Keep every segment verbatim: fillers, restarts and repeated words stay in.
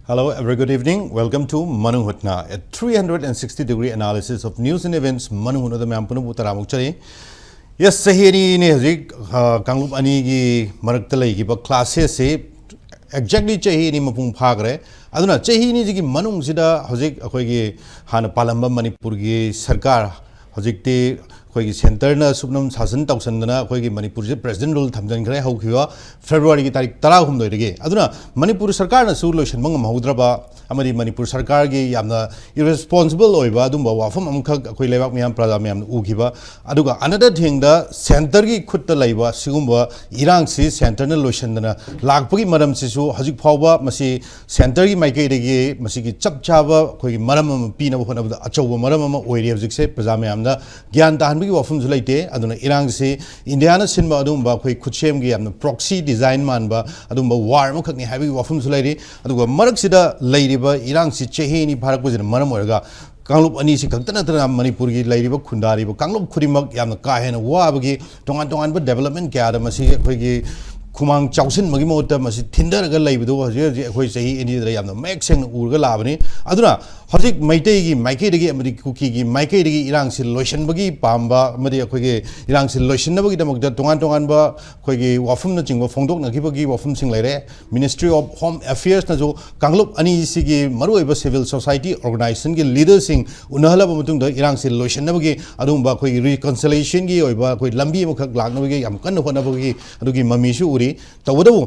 Hello, a very good evening. Welcome to Manung Hutna, a three hundred sixty degree analysis of news and events. Manung Hutnada ꯃꯌꯥꯝ ꯄꯨꯝꯅꯃꯛꯄꯨ ꯇꯔꯥꯃꯨꯛ ꯆꯠꯂꯤ꯫ Yes, ꯆꯍꯤ ꯑꯅꯤꯅꯤ ꯍꯧꯖꯤꯛ, ꯑ, ꯀꯥꯡꯂꯨꯞ ꯑꯅꯤꯒꯤ ꯃꯔꯛꯇ ꯂꯩꯈꯤꯕ clashes ꯁꯤ exactly ꯆꯍꯤ ꯑꯅꯤ ꯃꯄꯨꯡ ꯐꯥꯈ꯭ꯔꯦ꯫ ꯑꯗꯨꯅ ꯆꯍꯤ ꯑꯅꯤꯁꯤꯒꯤ ꯃꯅꯨꯡꯁꯤꯗ ꯍꯧꯖꯤꯛ ꯑꯩꯈꯣꯏꯒꯤ ꯍꯥꯟꯅ ꯄꯥꯜꯂꯝꯕ ꯃꯅꯤꯄꯨꯔꯒꯤ ꯁꯔꯀꯥꯔ, ꯍꯧꯖꯤꯛꯇꯤ ꯑꯩꯈꯣꯏꯒꯤ centreꯅ ꯁꯨꯞꯅꯝ ꯁꯥꯁꯟ ꯇꯧꯁꯟꯗꯅ ꯑꯩꯈꯣꯏꯒꯤ ꯃꯅꯤꯄꯨꯔꯁꯦ president rule ꯊꯝꯖꯤꯟꯈ꯭ꯔꯦ, ꯍꯧꯈꯤꯕ Februaryꯒꯤ ꯇꯥꯔꯤꯛ ꯇꯔꯥꯍꯨꯝꯗꯣꯏꯗꯒꯤ꯫ ꯑꯗꯨꯅ ꯃꯅꯤꯄꯨꯔ ꯁꯔꯀꯥꯔꯅꯁꯨ ꯂꯣꯏꯁꯤꯟꯕ ꯉꯝꯍꯧꯗ꯭ꯔꯕ ꯑꯃꯗꯤ ꯃꯅꯤꯄꯨꯔ ꯁꯔꯀꯥꯔꯒꯤ ꯌꯥꯝꯅ irresponsible ꯑꯣꯏꯕ ꯑꯗꯨꯝꯕ ꯋꯥꯐꯝ ꯑꯃꯈꯛ ꯑꯩꯈꯣꯏ ꯂꯩꯕꯥꯛ ꯃꯤꯌꯥꯝ, ꯄ꯭ꯔꯖꯥ ꯃꯌꯥꯝꯅ ꯎꯈꯤꯕ꯫ ꯑꯗꯨꯒ another thingꯗ centreꯒꯤ ꯈꯨꯠꯇ ꯂꯩꯕ ꯁꯤꯒꯨꯝꯕ ꯏꯔꯥꯡꯁꯤ centreꯅ ꯂꯣꯏꯁꯤꯟꯗꯅ ꯂꯥꯛꯄꯒꯤ ꯃꯔꯝꯁꯤꯁꯨ ꯍꯧꯖꯤꯛ ꯐꯥꯎꯕ ꯃꯁꯤ centreꯒꯤ ꯃꯥꯏꯀꯩꯗꯒꯤ ꯃꯁꯤꯒꯤ ꯆꯞ ꯆꯥꯕ ꯑꯩꯈꯣꯏꯒꯤ ꯃꯔꯝ ꯑꯃ ꯄꯤꯅꯕ ꯍꯣꯠꯅꯕꯗ ꯑꯆꯧꯕ ꯃꯔꯝ ꯑꯃ ꯑꯣꯏꯔꯤ ꯍꯧꯖꯤꯛꯁꯦ꯫ ꯄ꯭ꯔꯖꯥ ꯃꯌꯥꯝꯗ ꯒ꯭ꯌꯥꯟ ꯇꯥꯍꯟꯕꯒꯤ ꯋꯥꯐꯝꯁꯨ ꯂꯩꯇꯦ꯫ ꯑꯗꯨꯅ ꯏꯔꯥꯡꯁꯤ Indiaꯅ ꯁꯤꯟꯕ ꯑꯗꯨꯒꯨꯝꯕ ꯑꯩꯈꯣꯏ ꯈꯨꯠꯁꯦꯝꯒꯤ ꯌꯥꯝꯅ proxy design ꯃꯥꯟꯕ ꯑꯗꯨꯒꯨꯝꯕ war ꯑꯃꯈꯛꯅꯤ ꯍꯥꯏꯕꯒꯤ ꯋꯥꯐꯝꯁꯨ ꯂꯩꯔꯤ꯫ ꯑꯗꯨꯒ ꯃꯔꯛꯁꯤꯗ ꯂꯩꯔꯤꯕ ꯏꯔꯥꯡꯁꯤ ꯆꯍꯤ ꯑꯅꯤ ꯐꯥꯔꯛꯄꯁꯤꯅ ꯃꯔꯝ ꯑꯣꯏꯔꯒ ꯀꯥꯡꯂꯨꯞ ꯑꯅꯤꯁꯤ ꯈꯛꯇ ꯅꯠꯇꯅ ꯃꯅꯤꯄꯨꯔꯒꯤ ꯂꯩꯔꯤꯕ ꯈꯨꯟꯗꯥꯔꯤꯕ ꯀꯥꯡꯂꯨꯞ ꯈꯨꯗꯤꯡꯃꯛ ꯌꯥꯝꯅ ꯀꯥ ꯍꯦꯟꯅ ꯋꯥꯕꯒꯤ, ꯇꯣꯉꯥꯟ ꯇꯣꯉꯥꯟꯕ development ꯀꯌꯥꯗ ꯃꯁꯤ ꯑꯩꯈꯣꯏꯒꯤ ꯈꯨꯃꯥꯡ ꯆꯥꯎꯁꯤꯟꯕꯒꯤ ꯃꯍꯨꯠꯇ ꯃꯁꯤ ꯊꯤꯟꯊꯔꯒ ꯂꯩꯕꯗꯨ ꯍꯧꯖꯤꯛ ꯍꯧꯖꯤꯛ ꯑꯩꯈꯣꯏ ꯆꯍꯤ ꯑꯅꯤꯗ ꯌꯥꯝꯅ ꯃꯌꯦꯛ ꯁꯦꯡꯅ ꯎꯔꯒ ꯂꯥꯛꯑꯕꯅꯤ꯫ ꯑꯗꯨꯅ ꯍꯧꯖꯤꯛ ꯃꯩꯇꯩꯒꯤ ꯃꯥꯏꯀꯩꯗꯒꯤ ꯑꯃꯗꯤ ꯀꯨꯀꯤꯒꯤ ꯃꯥꯏꯀꯩꯗꯒꯤ ꯏꯔꯥꯡꯁꯤ ꯂꯣꯏꯁꯤꯟꯕꯒꯤ ꯄꯥꯝꯕ ꯑꯃꯗꯤ ꯑꯩꯈꯣꯏꯒꯤ ꯏꯔꯥꯡꯁꯤ ꯂꯣꯏꯁꯤꯟꯅꯕꯒꯤꯗꯃꯛꯇ ꯇꯣꯉꯥꯟ ꯇꯣꯉꯥꯟꯕ ꯑꯩꯈꯣꯏꯒꯤ ꯋꯥꯐꯝꯅꯆꯤꯡꯕ ꯐꯣꯡꯗꯣꯛꯅꯈꯤꯕꯒꯤ ꯋꯥꯐꯝꯁꯤꯡ ꯂꯩꯔꯦ꯫ Ministry of Home Affairsꯅꯁꯨ ꯀꯥꯡꯂꯨꯞ ꯑꯅꯤꯁꯤꯒꯤ ꯃꯔꯨꯑꯣꯏꯕ civil society organizationꯒꯤ leaderꯁꯤꯡ ꯎꯅꯍꯜꯂꯕ ꯃꯇꯨꯡꯗ ꯏꯔꯥꯡꯁꯤ ꯂꯣꯏꯁꯤꯟꯅꯕꯒꯤ ꯑꯗꯨꯒꯨꯝꯕ ꯑꯩꯈꯣꯏꯒꯤ reconciliationꯒꯤ ꯑꯣꯏꯕ ꯑꯩꯈꯣꯏ ꯂꯝꯕꯤ ꯑꯃꯈꯛ ꯂꯥꯛꯅꯕꯒꯤ ꯌꯥꯝ ꯀꯟꯅ ꯍꯣꯠꯅꯕꯒꯤ ꯑꯗꯨꯒꯤ ꯃꯃꯤꯁꯨ ꯎꯔꯤ꯫ ꯇꯧꯕꯇꯕꯨ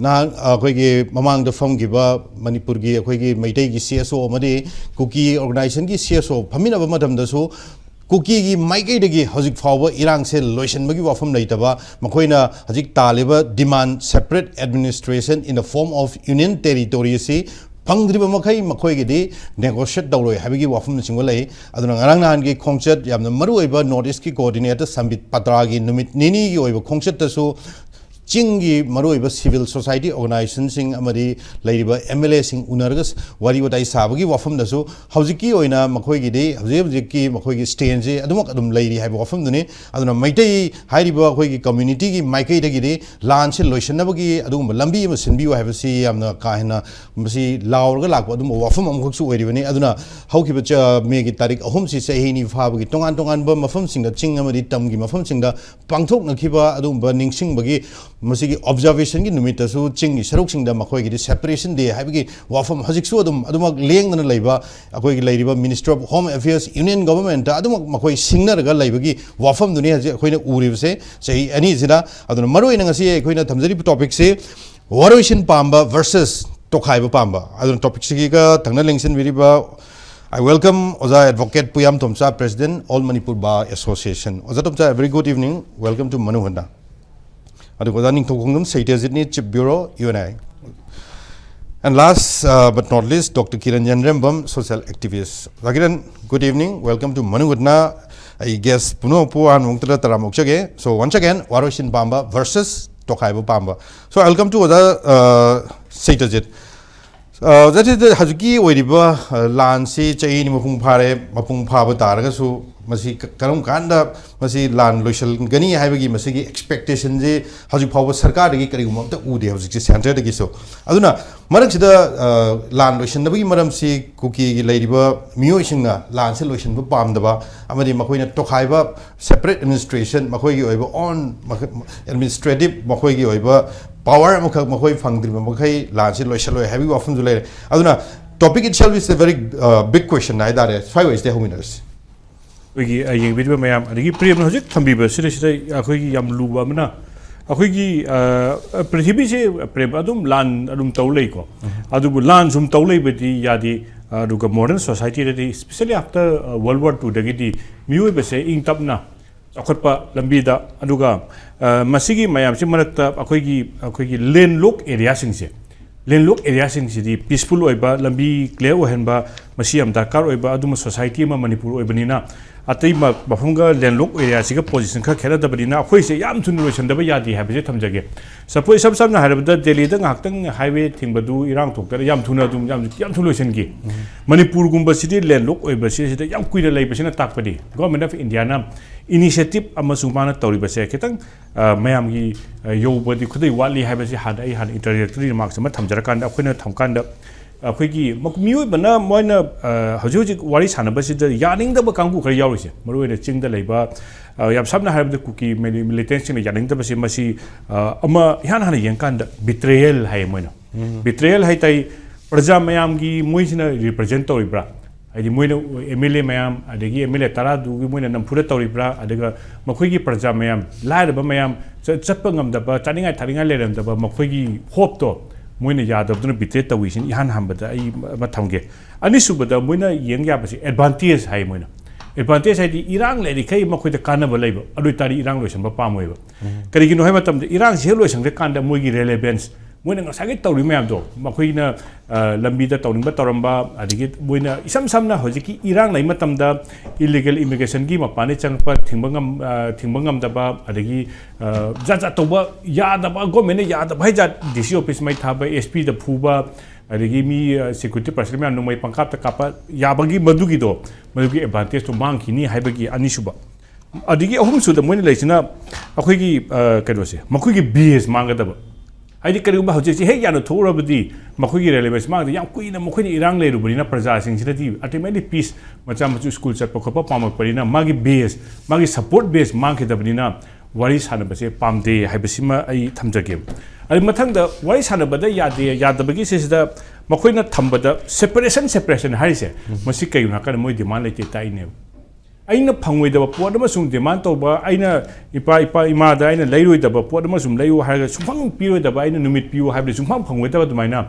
ꯅꯍꯥꯟ ꯑꯩꯈꯣꯏꯒꯤ ꯃꯃꯥꯡꯗ ꯐꯝꯈꯤꯕ ꯃꯅꯤꯄꯨꯔꯒꯤ ꯑꯩꯈꯣꯏꯒꯤ ꯃꯩꯇꯩꯒꯤ CSO ꯑꯃꯗꯤ ꯀꯨꯀꯤ organizationꯒꯤ CSO ꯐꯝꯃꯤꯟꯅꯕ ꯃꯇꯝꯗꯁꯨ ꯀꯨꯀꯤꯒꯤ ꯃꯥꯏꯀꯩꯗꯒꯤ ꯍꯧꯖꯤꯛ ꯐꯥꯎꯕ ꯏꯔꯥꯡꯁꯦ ꯂꯣꯏꯁꯤꯟꯕꯒꯤ ꯋꯥꯐꯝ ꯂꯩꯇꯕ, ꯃꯈꯣꯏꯅ ꯍꯧꯖꯤꯛ ꯇꯥꯜꯂꯤꯕ demand separate administration in the form of union territory ꯑꯁꯤ ꯐꯪꯗ꯭ꯔꯤꯕ ꯃꯈꯩ ꯃꯈꯣꯏꯒꯤꯗꯤ negotiate ꯇꯧꯔꯣꯏ ꯍꯥꯏꯕꯒꯤ ꯋꯥꯐꯝꯅꯆꯤꯡꯕ ꯂꯩ꯫ ꯑꯗꯨꯅ ꯉꯔꯥꯡ ꯅꯍꯥꯟꯒꯤ ꯈꯣꯡꯆꯠ, ꯌꯥꯝꯅ ꯃꯔꯨꯑꯣꯏꯕ North Eastꯀꯤ coordinator ꯁꯝꯕꯤꯠ ꯄꯇ꯭ꯔꯥꯒꯤ ꯅꯨꯃꯤꯠ ꯅꯤꯅꯤꯒꯤ ꯑꯣꯏꯕ ꯈꯣꯡꯆꯠꯇꯁꯨ ꯆꯤꯡꯒꯤ ꯃꯔꯨꯑꯣꯏꯕ civil society organizationꯁꯤꯡ ꯑꯃꯗꯤ ꯂꯩꯔꯤꯕ MLAꯁꯤꯡ ꯎꯅꯔꯒ ꯋꯥꯔꯤ ꯋꯥꯇꯥꯏ ꯁꯥꯕꯒꯤ ꯋꯥꯐꯝꯗꯁꯨ ꯍꯧꯖꯤꯛꯀꯤ ꯑꯣꯏꯅ ꯃꯈꯣꯏꯒꯤꯗꯤ, ꯍꯧꯖꯤꯛ ꯍꯧꯖꯤꯛꯀꯤ ꯃꯈꯣꯏꯒꯤ standꯁꯦ ꯑꯗꯨꯃꯛ ꯑꯗꯨꯝ ꯂꯩꯔꯤ ꯍꯥꯏꯕ ꯋꯥꯐꯝꯗꯨꯅꯤ꯫ ꯑꯗꯨꯅ ꯃꯩꯇꯩ ꯍꯥꯏꯔꯤꯕ ꯑꯩꯈꯣꯏꯒꯤ communityꯒꯤ ꯃꯥꯏꯀꯩꯗꯒꯤꯗꯤ ꯂꯥꯟꯁꯦ ꯂꯣꯏꯁꯤꯟꯅꯕꯒꯤ ꯑꯗꯨꯒꯨꯝꯕ ꯂꯝꯕꯤ ꯑꯃ ꯁꯤꯟꯕꯤꯌꯨ ꯍꯥꯏꯕꯁꯤ ꯌꯥꯝꯅ ꯀꯥ ꯍꯦꯟꯅ ꯃꯁꯤ ꯂꯥꯎꯔꯒ ꯂꯥꯛꯄ ꯑꯗꯨꯝꯕ ꯋꯥꯐꯝ ꯑꯃꯈꯛꯁꯨ ꯑꯣꯏꯔꯤꯕꯅꯤ꯫ ꯑꯗꯨꯅ ꯍꯧꯈꯤꯕ ꯆ-, Mayꯒꯤ ꯇꯥꯔꯤꯛ ꯑꯍꯨꯝꯁꯤ ꯆꯍꯤ ꯑꯅꯤ ꯐꯥꯕꯒꯤ ꯇꯣꯉꯥꯟ ꯇꯣꯉꯥꯟꯕ ꯃꯐꯝꯁꯤꯡꯗ, ꯆꯤꯡ ꯑꯃꯗꯤ ꯇꯝꯒꯤ ꯃꯐꯝꯁꯤꯡꯗ ꯄꯥꯡꯊꯣꯛꯅꯈꯤꯕ ꯑꯗꯨꯒꯨꯝꯕ ꯅꯤꯡꯁꯤꯡꯕꯒꯤ ꯃꯁꯤꯒꯤ observationꯒꯤ ꯅꯨꯃꯤꯠꯇꯁꯨ ꯆꯤꯡꯒꯤ ꯁꯔꯨꯛꯁꯤꯡꯗ ꯃꯈꯣꯏꯒꯤꯗꯤ separation day ꯍꯥꯏꯕꯒꯤ ꯋꯥꯐꯝ ꯍꯧꯖꯤꯛꯁꯨ ꯑꯗꯨꯝ ꯑꯗꯨꯃꯛ ꯂꯦꯡꯗꯅ ꯂꯩꯕ, ꯑꯩꯈꯣꯏꯒꯤ ꯂꯩꯔꯤꯕ Ministry of Home Affairs, Union Governmentꯇ ꯑꯗꯨꯃꯛ ꯃꯈꯣꯏ ꯁꯤꯡꯅꯔꯒ ꯂꯩꯕꯒꯤ ꯋꯥꯐꯝꯗꯨꯅꯤ ꯍꯧꯖꯤꯛ ꯑꯩꯈꯣꯏꯅ ꯎꯔꯤꯕꯁꯦ ꯆꯍꯤ ꯑꯅꯤꯁꯤꯗ꯫ ꯑꯗꯨꯅ ꯃꯔꯨꯑꯣꯏꯅ ꯉꯁꯤ ꯑꯩꯈꯣꯏꯅ ꯊꯝꯖꯔꯤꯕ topicꯁꯤ ꯋꯥꯔꯣꯏꯁꯤꯟ ꯄꯥꯝꯕ versus ꯇꯣꯈꯥꯏꯕ ꯄꯥꯝꯕ꯫ ꯑꯗꯨꯅ topicꯁꯤꯒ ꯊꯪꯅ ꯂꯦꯡꯁꯤꯟꯕꯤꯔꯤꯕ, I welcome ꯑꯣꯖꯥ Advocate ꯄꯨꯌꯥꯝ ꯇꯣꯝꯆꯥ, President, All Manipur Bar Association꯫ ꯑꯣꯖꯥ ꯇꯣꯝꯆꯥ, very good evening, welcome to ꯃꯅꯨ ꯍꯨꯠꯅ꯫ ꯑꯗꯨꯒ ꯑꯣꯖꯥ ꯅꯤꯡꯊꯧꯈꯣꯡꯖꯝ ꯁꯩꯇꯖꯤꯠꯅꯤ, Chief Bureau, UNI꯫ And last, uh, but not least, Doctor Kiran ꯌꯥꯏꯔꯦꯝꯕꯝ, social activist꯫ ꯑꯣꯖꯥ Kiran, good evening, welcome to ꯃꯅꯨ ꯍꯨꯠꯅ꯫ ꯑꯩ guest ꯄꯨꯝꯅꯃꯛꯄꯨ ꯑꯍꯥꯟꯕ ꯃꯛꯇꯗ ꯇꯔꯥꯝꯅ ꯑꯣꯛꯆꯒꯦ꯫ So once again, ꯋꯥꯔꯣꯏꯁꯤꯟ ꯄꯥꯝꯕ versus ꯇꯣꯈꯥꯏꯕ ꯄꯥꯝꯕ꯫ So I welcome to ꯑꯣꯖꯥ, uh, ꯁꯩꯇꯖꯤꯠ꯫ ꯑ, ꯑꯣꯖꯥ ꯁꯩꯇꯖꯤꯠ, ꯍꯧꯖꯤꯛꯀꯤ ꯑꯣꯏꯔꯤꯕ, ꯑ, ꯂꯥꯟꯁꯤ ꯆꯍꯤ ꯑꯅꯤ ꯃꯄꯨꯡ ꯐꯥꯔꯦ꯫ ꯃꯄꯨꯡ ꯐꯥꯕ ꯇꯥꯔꯒꯁꯨ ꯃꯁꯤ ꯀ-, ꯀꯔꯝ ꯀꯥꯟꯗ ꯃꯁꯤ ꯂꯥꯟ ꯂꯣꯏꯁꯤꯟꯒꯅꯤ ꯍꯥꯏꯕꯒꯤ ꯃꯁꯤꯒꯤ expectationꯁꯤ ꯍꯧꯖꯤꯛ ꯐꯥꯎꯕ ꯁꯔꯀꯥꯔꯗꯒꯤ ꯀꯔꯤꯒꯨꯝꯕ ꯑꯝꯇ ꯎꯗꯦ ꯍꯧꯖꯤꯛꯁꯦ centreꯗꯒꯤꯁꯨ꯫ ꯑꯗꯨꯅ ꯃꯔꯛꯁꯤꯗ, ꯑ, ꯂꯥꯟ ꯂꯣꯏꯁꯤꯟꯅꯕꯒꯤ ꯃꯔꯝꯁꯤ ꯀꯨꯀꯤꯒꯤ ꯂꯩꯔꯤꯕ ꯃꯤꯑꯣꯏꯁꯤꯡꯅ ꯂꯥꯟꯁꯦ ꯂꯣꯏꯁꯤꯟꯕ ꯄꯥꯝꯗꯕ ꯑꯃꯗꯤ ꯃꯈꯣꯏꯅ ꯇꯣꯈꯥꯏꯕ separate administration, ꯃꯈꯣꯏꯒꯤ ꯑꯣꯏꯕ own ꯃꯈ-, administrative ꯃꯈꯣꯏꯒꯤ ꯑꯣꯏꯕ power ꯑꯃꯈꯛ ꯃꯈꯣꯏ ꯐꯪꯗ꯭ꯔꯤꯕ ꯃꯈꯩ ꯂꯥꯟꯁꯤ ꯂꯣꯏꯁꯤꯜꯂꯣꯏ ꯍꯥꯏꯕꯒꯤ ꯋꯥꯐꯝꯁꯨ ꯂꯩꯔꯦ꯫ ꯑꯗꯨꯅ topic itself is a very, uh, big question ꯍꯥꯏ ꯇꯥꯔꯦ꯫ ꯁ꯭ꯋꯥꯏ ꯋꯥꯏꯁꯤꯗꯩ ꯍꯧꯃꯤꯟꯅꯔꯁꯤ꯫ ꯑꯩꯈꯣꯏꯒꯤ, ꯑ, ꯌꯦꯡꯕꯤꯔꯤꯕ ꯃꯌꯥꯝ, ꯑꯗꯒꯤ ꯄ꯭ꯔꯦꯝꯅ ꯍꯧꯖꯤꯛ ꯊꯝꯕꯤꯕꯁꯤꯗ, ꯁꯤꯗ ꯑꯩꯈꯣꯏꯒꯤ ꯌꯥꯝ ꯂꯨꯕ ꯑꯃꯅ, ꯑꯩꯈꯣꯏꯒꯤ, ꯑ, ꯄ꯭ꯔꯤꯊꯤꯕꯤꯁꯦ, ꯄ꯭ꯔꯦꯝ, ꯑꯗꯨꯝ ꯂꯥꯟ ꯑꯗꯨꯝ ꯇꯧ ꯂꯩꯀꯣ꯫ ꯎꯝ꯫ ꯑꯗꯨꯕꯨ ꯂꯥꯟ ꯁꯨꯝ ꯇꯧ ꯂꯩꯕꯗꯤ ꯌꯥꯗꯦ꯫ ꯑꯗꯨꯒ modern societyꯗꯗꯤ, especially after, ꯑ, World War Twoꯗꯒꯤꯗꯤ ꯃꯤꯑꯣꯏꯕꯁꯦ ꯏꯪ ꯇꯞꯅ ꯆꯥꯎꯈꯠꯄ ꯂꯝꯕꯤꯗ, ꯑꯗꯨꯒ, ꯑ, ꯃꯁꯤꯒꯤ ꯃꯌꯥꯝꯁꯤ ꯃꯔꯛꯇ ꯑꯩꯈꯣꯏꯒꯤ, ꯑꯩꯈꯣꯏꯒꯤ landlock areaꯁꯤꯡꯁꯦ, landlock areaꯁꯤꯡꯁꯤꯗꯤ peaceful ꯑꯣꯏꯕ, ꯂꯝꯕꯤ clear ꯑꯣꯏꯍꯟꯕ, ꯃꯁꯤ ꯌꯥꯝ ꯗꯔꯀꯥꯔ ꯑꯣꯏꯕ ꯑꯗꯨꯝꯕ society ꯑꯃ ꯃꯅꯤꯄꯨꯔ ꯑꯣꯏꯕꯅꯤꯅ, ꯑꯇꯩ ꯃ- ꯃꯐꯝꯒ ꯂꯦꯟꯂꯣꯛ ꯑꯦꯔꯤꯌꯥꯁꯤꯒ ꯄꯣꯖꯤꯁꯟ ꯈꯔ ꯈꯦꯠꯅꯗꯕꯅꯤꯅ ꯑꯩꯈꯣꯏꯁꯦ ꯌꯥꯝ ꯊꯨꯅ ꯂꯣꯏꯁꯤꯟꯗꯕ ꯌꯥꯗꯦ ꯍꯥꯏꯕꯁꯦ ꯊꯝꯖꯒꯦ꯫ ꯁꯄꯣꯁ, ꯏꯁꯝ ꯁꯝꯅ ꯍꯥꯏꯔꯕꯗ, ꯗꯦꯜꯂꯤꯗ ꯉꯥꯏꯍꯥꯛꯇꯪ ꯍꯥꯏꯋꯦ ꯊꯤꯡꯕꯗꯨ, ꯏꯔꯥꯡ ꯊꯣꯛꯇꯅ ꯌꯥꯝ ꯊꯨꯅ ꯑꯗꯨꯝ ꯌꯥꯝ ꯌꯥꯝ ꯊꯨꯅ ꯂꯣꯏꯁꯤꯟꯈꯤ꯫ ꯃꯅꯤꯄꯨꯔꯒꯨꯝꯕꯁꯤꯗꯤ ꯂꯦꯟꯂꯣꯛ ꯑꯣꯏꯕꯁꯤ ꯁꯤꯗ ꯌꯥꯝ ꯀꯨꯏꯅ ꯂꯩꯕꯁꯤꯅ ꯇꯥꯛꯄꯗꯤ Government of India ꯅ initiative ꯑꯃꯁꯨꯡ ꯃꯥꯅ ꯇꯧꯔꯤꯕꯁꯦ ꯈꯤꯇꯪ ꯑ, ꯃꯌꯥꯝꯒꯤ ꯑ, ꯌꯧꯕꯗꯤ ꯈꯨꯗꯩ ꯋꯥꯠꯂꯤ ꯍꯥꯏꯕꯁꯤ ꯍꯥꯟꯅ ꯑꯩ ꯍꯥꯟꯅ introductory remarks ꯑꯃ ꯊꯝꯖꯔꯀꯥꯟꯗ, ꯑꯩꯈꯣꯏꯅ ꯊꯝꯀꯥꯟꯗ ꯑꯩꯈꯣꯏꯒꯤ ꯃ- ꯃꯤꯑꯣꯏꯕꯅ ꯃꯣꯏꯅ ꯑ, ꯍꯧꯖꯤꯛ ꯍꯧꯖꯤꯛ ꯋꯥꯔꯤ ꯁꯥꯟꯅꯕꯁꯤꯗ ꯌꯥꯅꯤꯡꯗꯕ ꯀꯥꯡꯕꯨ ꯈꯔ ꯌꯥꯎꯔꯤꯁꯦ, ꯃꯔꯨꯑꯣꯏꯅ ꯆꯤꯡꯗ ꯂꯩꯕ, ꯑ, ꯌꯥꯝ ꯁꯝꯅ ꯍꯥꯏꯔꯕꯗ ꯀꯨꯀꯤ ꯃꯤꯂꯤ- militantꯁꯤꯡꯅ ꯌꯥꯅꯤꯡꯗꯕꯁꯤ ꯃꯁꯤ, ꯑ, ꯑꯃ ꯏꯍꯥꯟ ꯍꯥꯟꯅ ꯌꯦꯡꯀꯥꯟꯗ betrayal ꯍꯥꯏꯌꯦ ꯃꯣꯏꯅ꯫ Betrayal ꯍꯥꯏ ꯇꯥꯏ, ꯄ꯭ꯔꯖꯥ ꯃꯌꯥꯝꯒꯤ ꯃꯣꯏꯁꯤꯅ represent ꯇꯧꯔꯤꯕ꯭ꯔꯥ? ꯍꯥꯏꯗꯤ ꯃꯣꯏꯅ M L A ꯃꯌꯥꯝ, ꯑꯗꯒꯤ M L A ꯇꯔꯥꯗꯨꯒꯤ ꯃꯣꯏꯅ ꯅꯝꯐꯨꯗ ꯇꯧꯔꯤꯕ꯭ꯔꯥ? ꯑꯗꯨꯒ ꯃꯈꯣꯏꯒꯤ ꯄ꯭ꯔꯖꯥ ꯃꯌꯥꯝ, ꯂꯥꯏꯔꯕ ꯃꯌꯥꯝ, ꯆ- ꯆꯠꯄ ꯉꯝꯗꯕ, ꯆꯥꯅꯤꯡꯉꯥꯏ ꯊꯛꯅꯤꯡꯉꯥꯏ ꯂꯩꯔꯝꯗꯕ ꯃꯈꯣꯏꯒꯤ hopeꯇꯣ ꯃꯣꯏꯅ ꯌꯥꯗꯕꯗꯨꯅ betray ꯇꯧꯏꯁꯤꯅ ꯏꯍꯥꯟ ꯍꯥꯟꯕꯗ ꯑꯩ ꯑꯃ ꯊꯝꯒꯦ꯫ ꯑꯅꯤꯁꯨꯕꯗ ꯃꯣꯏꯅ ꯌꯦꯡ ꯌꯥꯕꯁꯤ advantage ꯍꯥꯏ ꯃꯣꯏꯅ꯫ Advantage ꯍꯥꯏꯗꯤ ꯏꯔꯥꯡ ꯂꯩꯔꯤꯈꯩ ꯃꯈꯣꯏꯗ ꯀꯥꯟꯅꯕ ꯂꯩꯕ, ꯑꯗꯨ ꯑꯣꯏꯇꯥꯔꯗꯤ ꯏꯔꯥꯡ ꯂꯣꯏꯁꯤꯟꯕ ꯄꯥꯝꯃꯣꯏꯕ꯫ ꯀꯔꯤꯒꯤꯅꯣ ꯍꯥꯏꯕ ꯃꯇꯝꯗ ꯏꯔꯥꯡꯁꯤ ꯍꯦꯛ ꯂꯣꯏꯁꯤꯟꯈ꯭ꯔꯀꯥꯟꯗ ꯃꯣꯏꯒꯤ relevance, ꯃꯣꯏꯅ ꯉꯁꯥꯏꯒꯤ ꯇꯧꯔꯤ ꯃꯌꯥꯝꯗꯣ, ꯃꯈꯣꯏꯅ ꯑ, ꯂꯝꯕꯤꯗ ꯇꯧꯅꯤꯡꯕ ꯇꯧꯔꯝꯕ, ꯑꯗꯒꯤ ꯃꯣꯏꯅ ꯏꯁꯝ ꯁꯝꯅ ꯍꯧꯖꯤꯛꯀꯤ ꯏꯔꯥꯡ ꯂꯩ ꯃꯇꯝꯗ illegal immigrationꯒꯤ ꯃꯄꯥꯟꯗꯒꯤ ꯆꯪꯉꯛꯄ ꯊꯤꯡꯕ ꯉꯝ- ꯑ, ꯊꯤꯡꯕ ꯉꯝꯗꯕ, ꯑꯗꯒꯤ ꯑ, ꯖꯥꯠ ꯖꯥꯠ ꯇꯧꯕ ꯌꯥꯗꯕ, governmentꯅ ꯌꯥꯗꯕ ꯍꯥꯏ ꯖꯥꯠ, D C office ꯃꯩ ꯊꯥꯕ, S Pꯗ ꯐꯨꯕ, ꯑꯗꯒꯤ ꯃꯤ ꯑ, security personnel ꯃꯌꯥꯝ ꯅꯣꯡꯃꯩ ꯄꯪꯀꯥꯞꯇ ꯀꯥꯞꯄ ꯌꯥꯕꯒꯤ ꯃꯗꯨꯒꯤꯗꯣ, ꯃꯗꯨꯒꯤ advantageꯇꯣ ꯃꯥꯡꯈꯤꯅꯤ ꯍꯥꯏꯕꯒꯤ ꯑꯅꯤꯁꯨꯕ꯫ ꯑꯗꯒꯤ ꯑꯍꯨꯝꯁꯨꯗ ꯃꯣꯏꯅ ꯂꯩꯁꯤꯅ ꯑꯩꯈꯣꯏꯒꯤ ꯑ, ꯀꯩꯅꯣꯁꯦ, ꯃꯈꯣꯏꯒꯤ base ꯃꯥꯡꯒꯗꯕ꯫ ꯍꯥꯏꯗꯤ ꯀꯔꯤꯒꯨꯝꯕ ꯍꯧꯖꯤꯛꯁꯦ ꯍꯦꯛ ꯌꯥꯅ ꯊꯣꯛꯎꯔꯕꯗꯤ ꯃꯈꯣꯏꯒꯤ relevance ꯃꯥꯡꯗ ꯌꯥꯝ ꯀꯨꯏꯅ ꯃꯈꯣꯏꯅ ꯏꯔꯥꯡ ꯂꯩꯔꯨꯕꯅꯤꯅ ꯄ꯭ꯔꯖꯥꯁꯤꯡꯁꯤꯅꯗꯤ ultimately peace, ꯃꯆꯥ ꯃꯁꯨ school ꯆꯠꯄ ꯈꯣꯠꯄ ꯄꯥꯝꯃꯛꯄꯅꯤꯅ ꯃꯥꯒꯤ base, ꯃꯥꯒꯤ support base ꯃꯥꯡꯈꯤꯗꯕꯅꯤꯅ ꯋꯥꯔꯤ ꯁꯥꯟꯅꯕꯁꯦ ꯄꯥꯝꯗꯦ ꯍꯥꯏꯕꯁꯤꯃ ꯑꯩ ꯊꯝꯖꯒꯦ꯫ ꯑꯗꯩ ꯃꯊꯪꯗ ꯋꯥꯔꯤ ꯁꯥꯟꯅꯕꯗ ꯌꯥꯗꯦ, ꯌꯥꯗꯕꯒꯤ ꯁꯤꯁꯤꯗ ꯃꯈꯣꯏꯅ ꯊꯝꯕꯗ separation, separation ꯍꯥꯏꯔꯤꯁꯦ, ꯃꯁꯤ ꯀꯩꯒꯤꯅꯣ ꯍꯥꯏꯔꯀꯥꯟꯗ ꯃꯣꯏ demand ꯂꯩꯇꯦ ꯇꯥꯛꯏꯅꯦꯕ꯫ ꯑꯩꯅ ꯐꯪꯉꯣꯏꯗꯕ ꯄꯣꯠ ꯑꯃꯁꯨꯡ demand ꯇꯧꯕ, ꯑꯩꯅ ꯏꯄꯥ, ꯏꯄꯥ ꯏꯃꯥꯗ ꯑꯩꯅ ꯂꯩꯔꯣꯏꯗꯕ ꯄꯣꯠ ꯑꯃꯁꯨꯡ ꯂꯩꯌꯨ ꯍꯥꯏꯔꯒ ꯁꯨꯡꯐꯪ ꯄꯤꯔꯣꯏꯗꯕ, ꯑꯩꯅ ꯅꯨꯃꯤꯠ ꯄꯤꯌꯨ ꯍꯥꯏꯕꯗꯤ ꯁꯨꯡꯐꯪ ꯐꯪꯉꯣꯏꯗꯕ ꯑꯗꯨꯃꯥꯏꯅ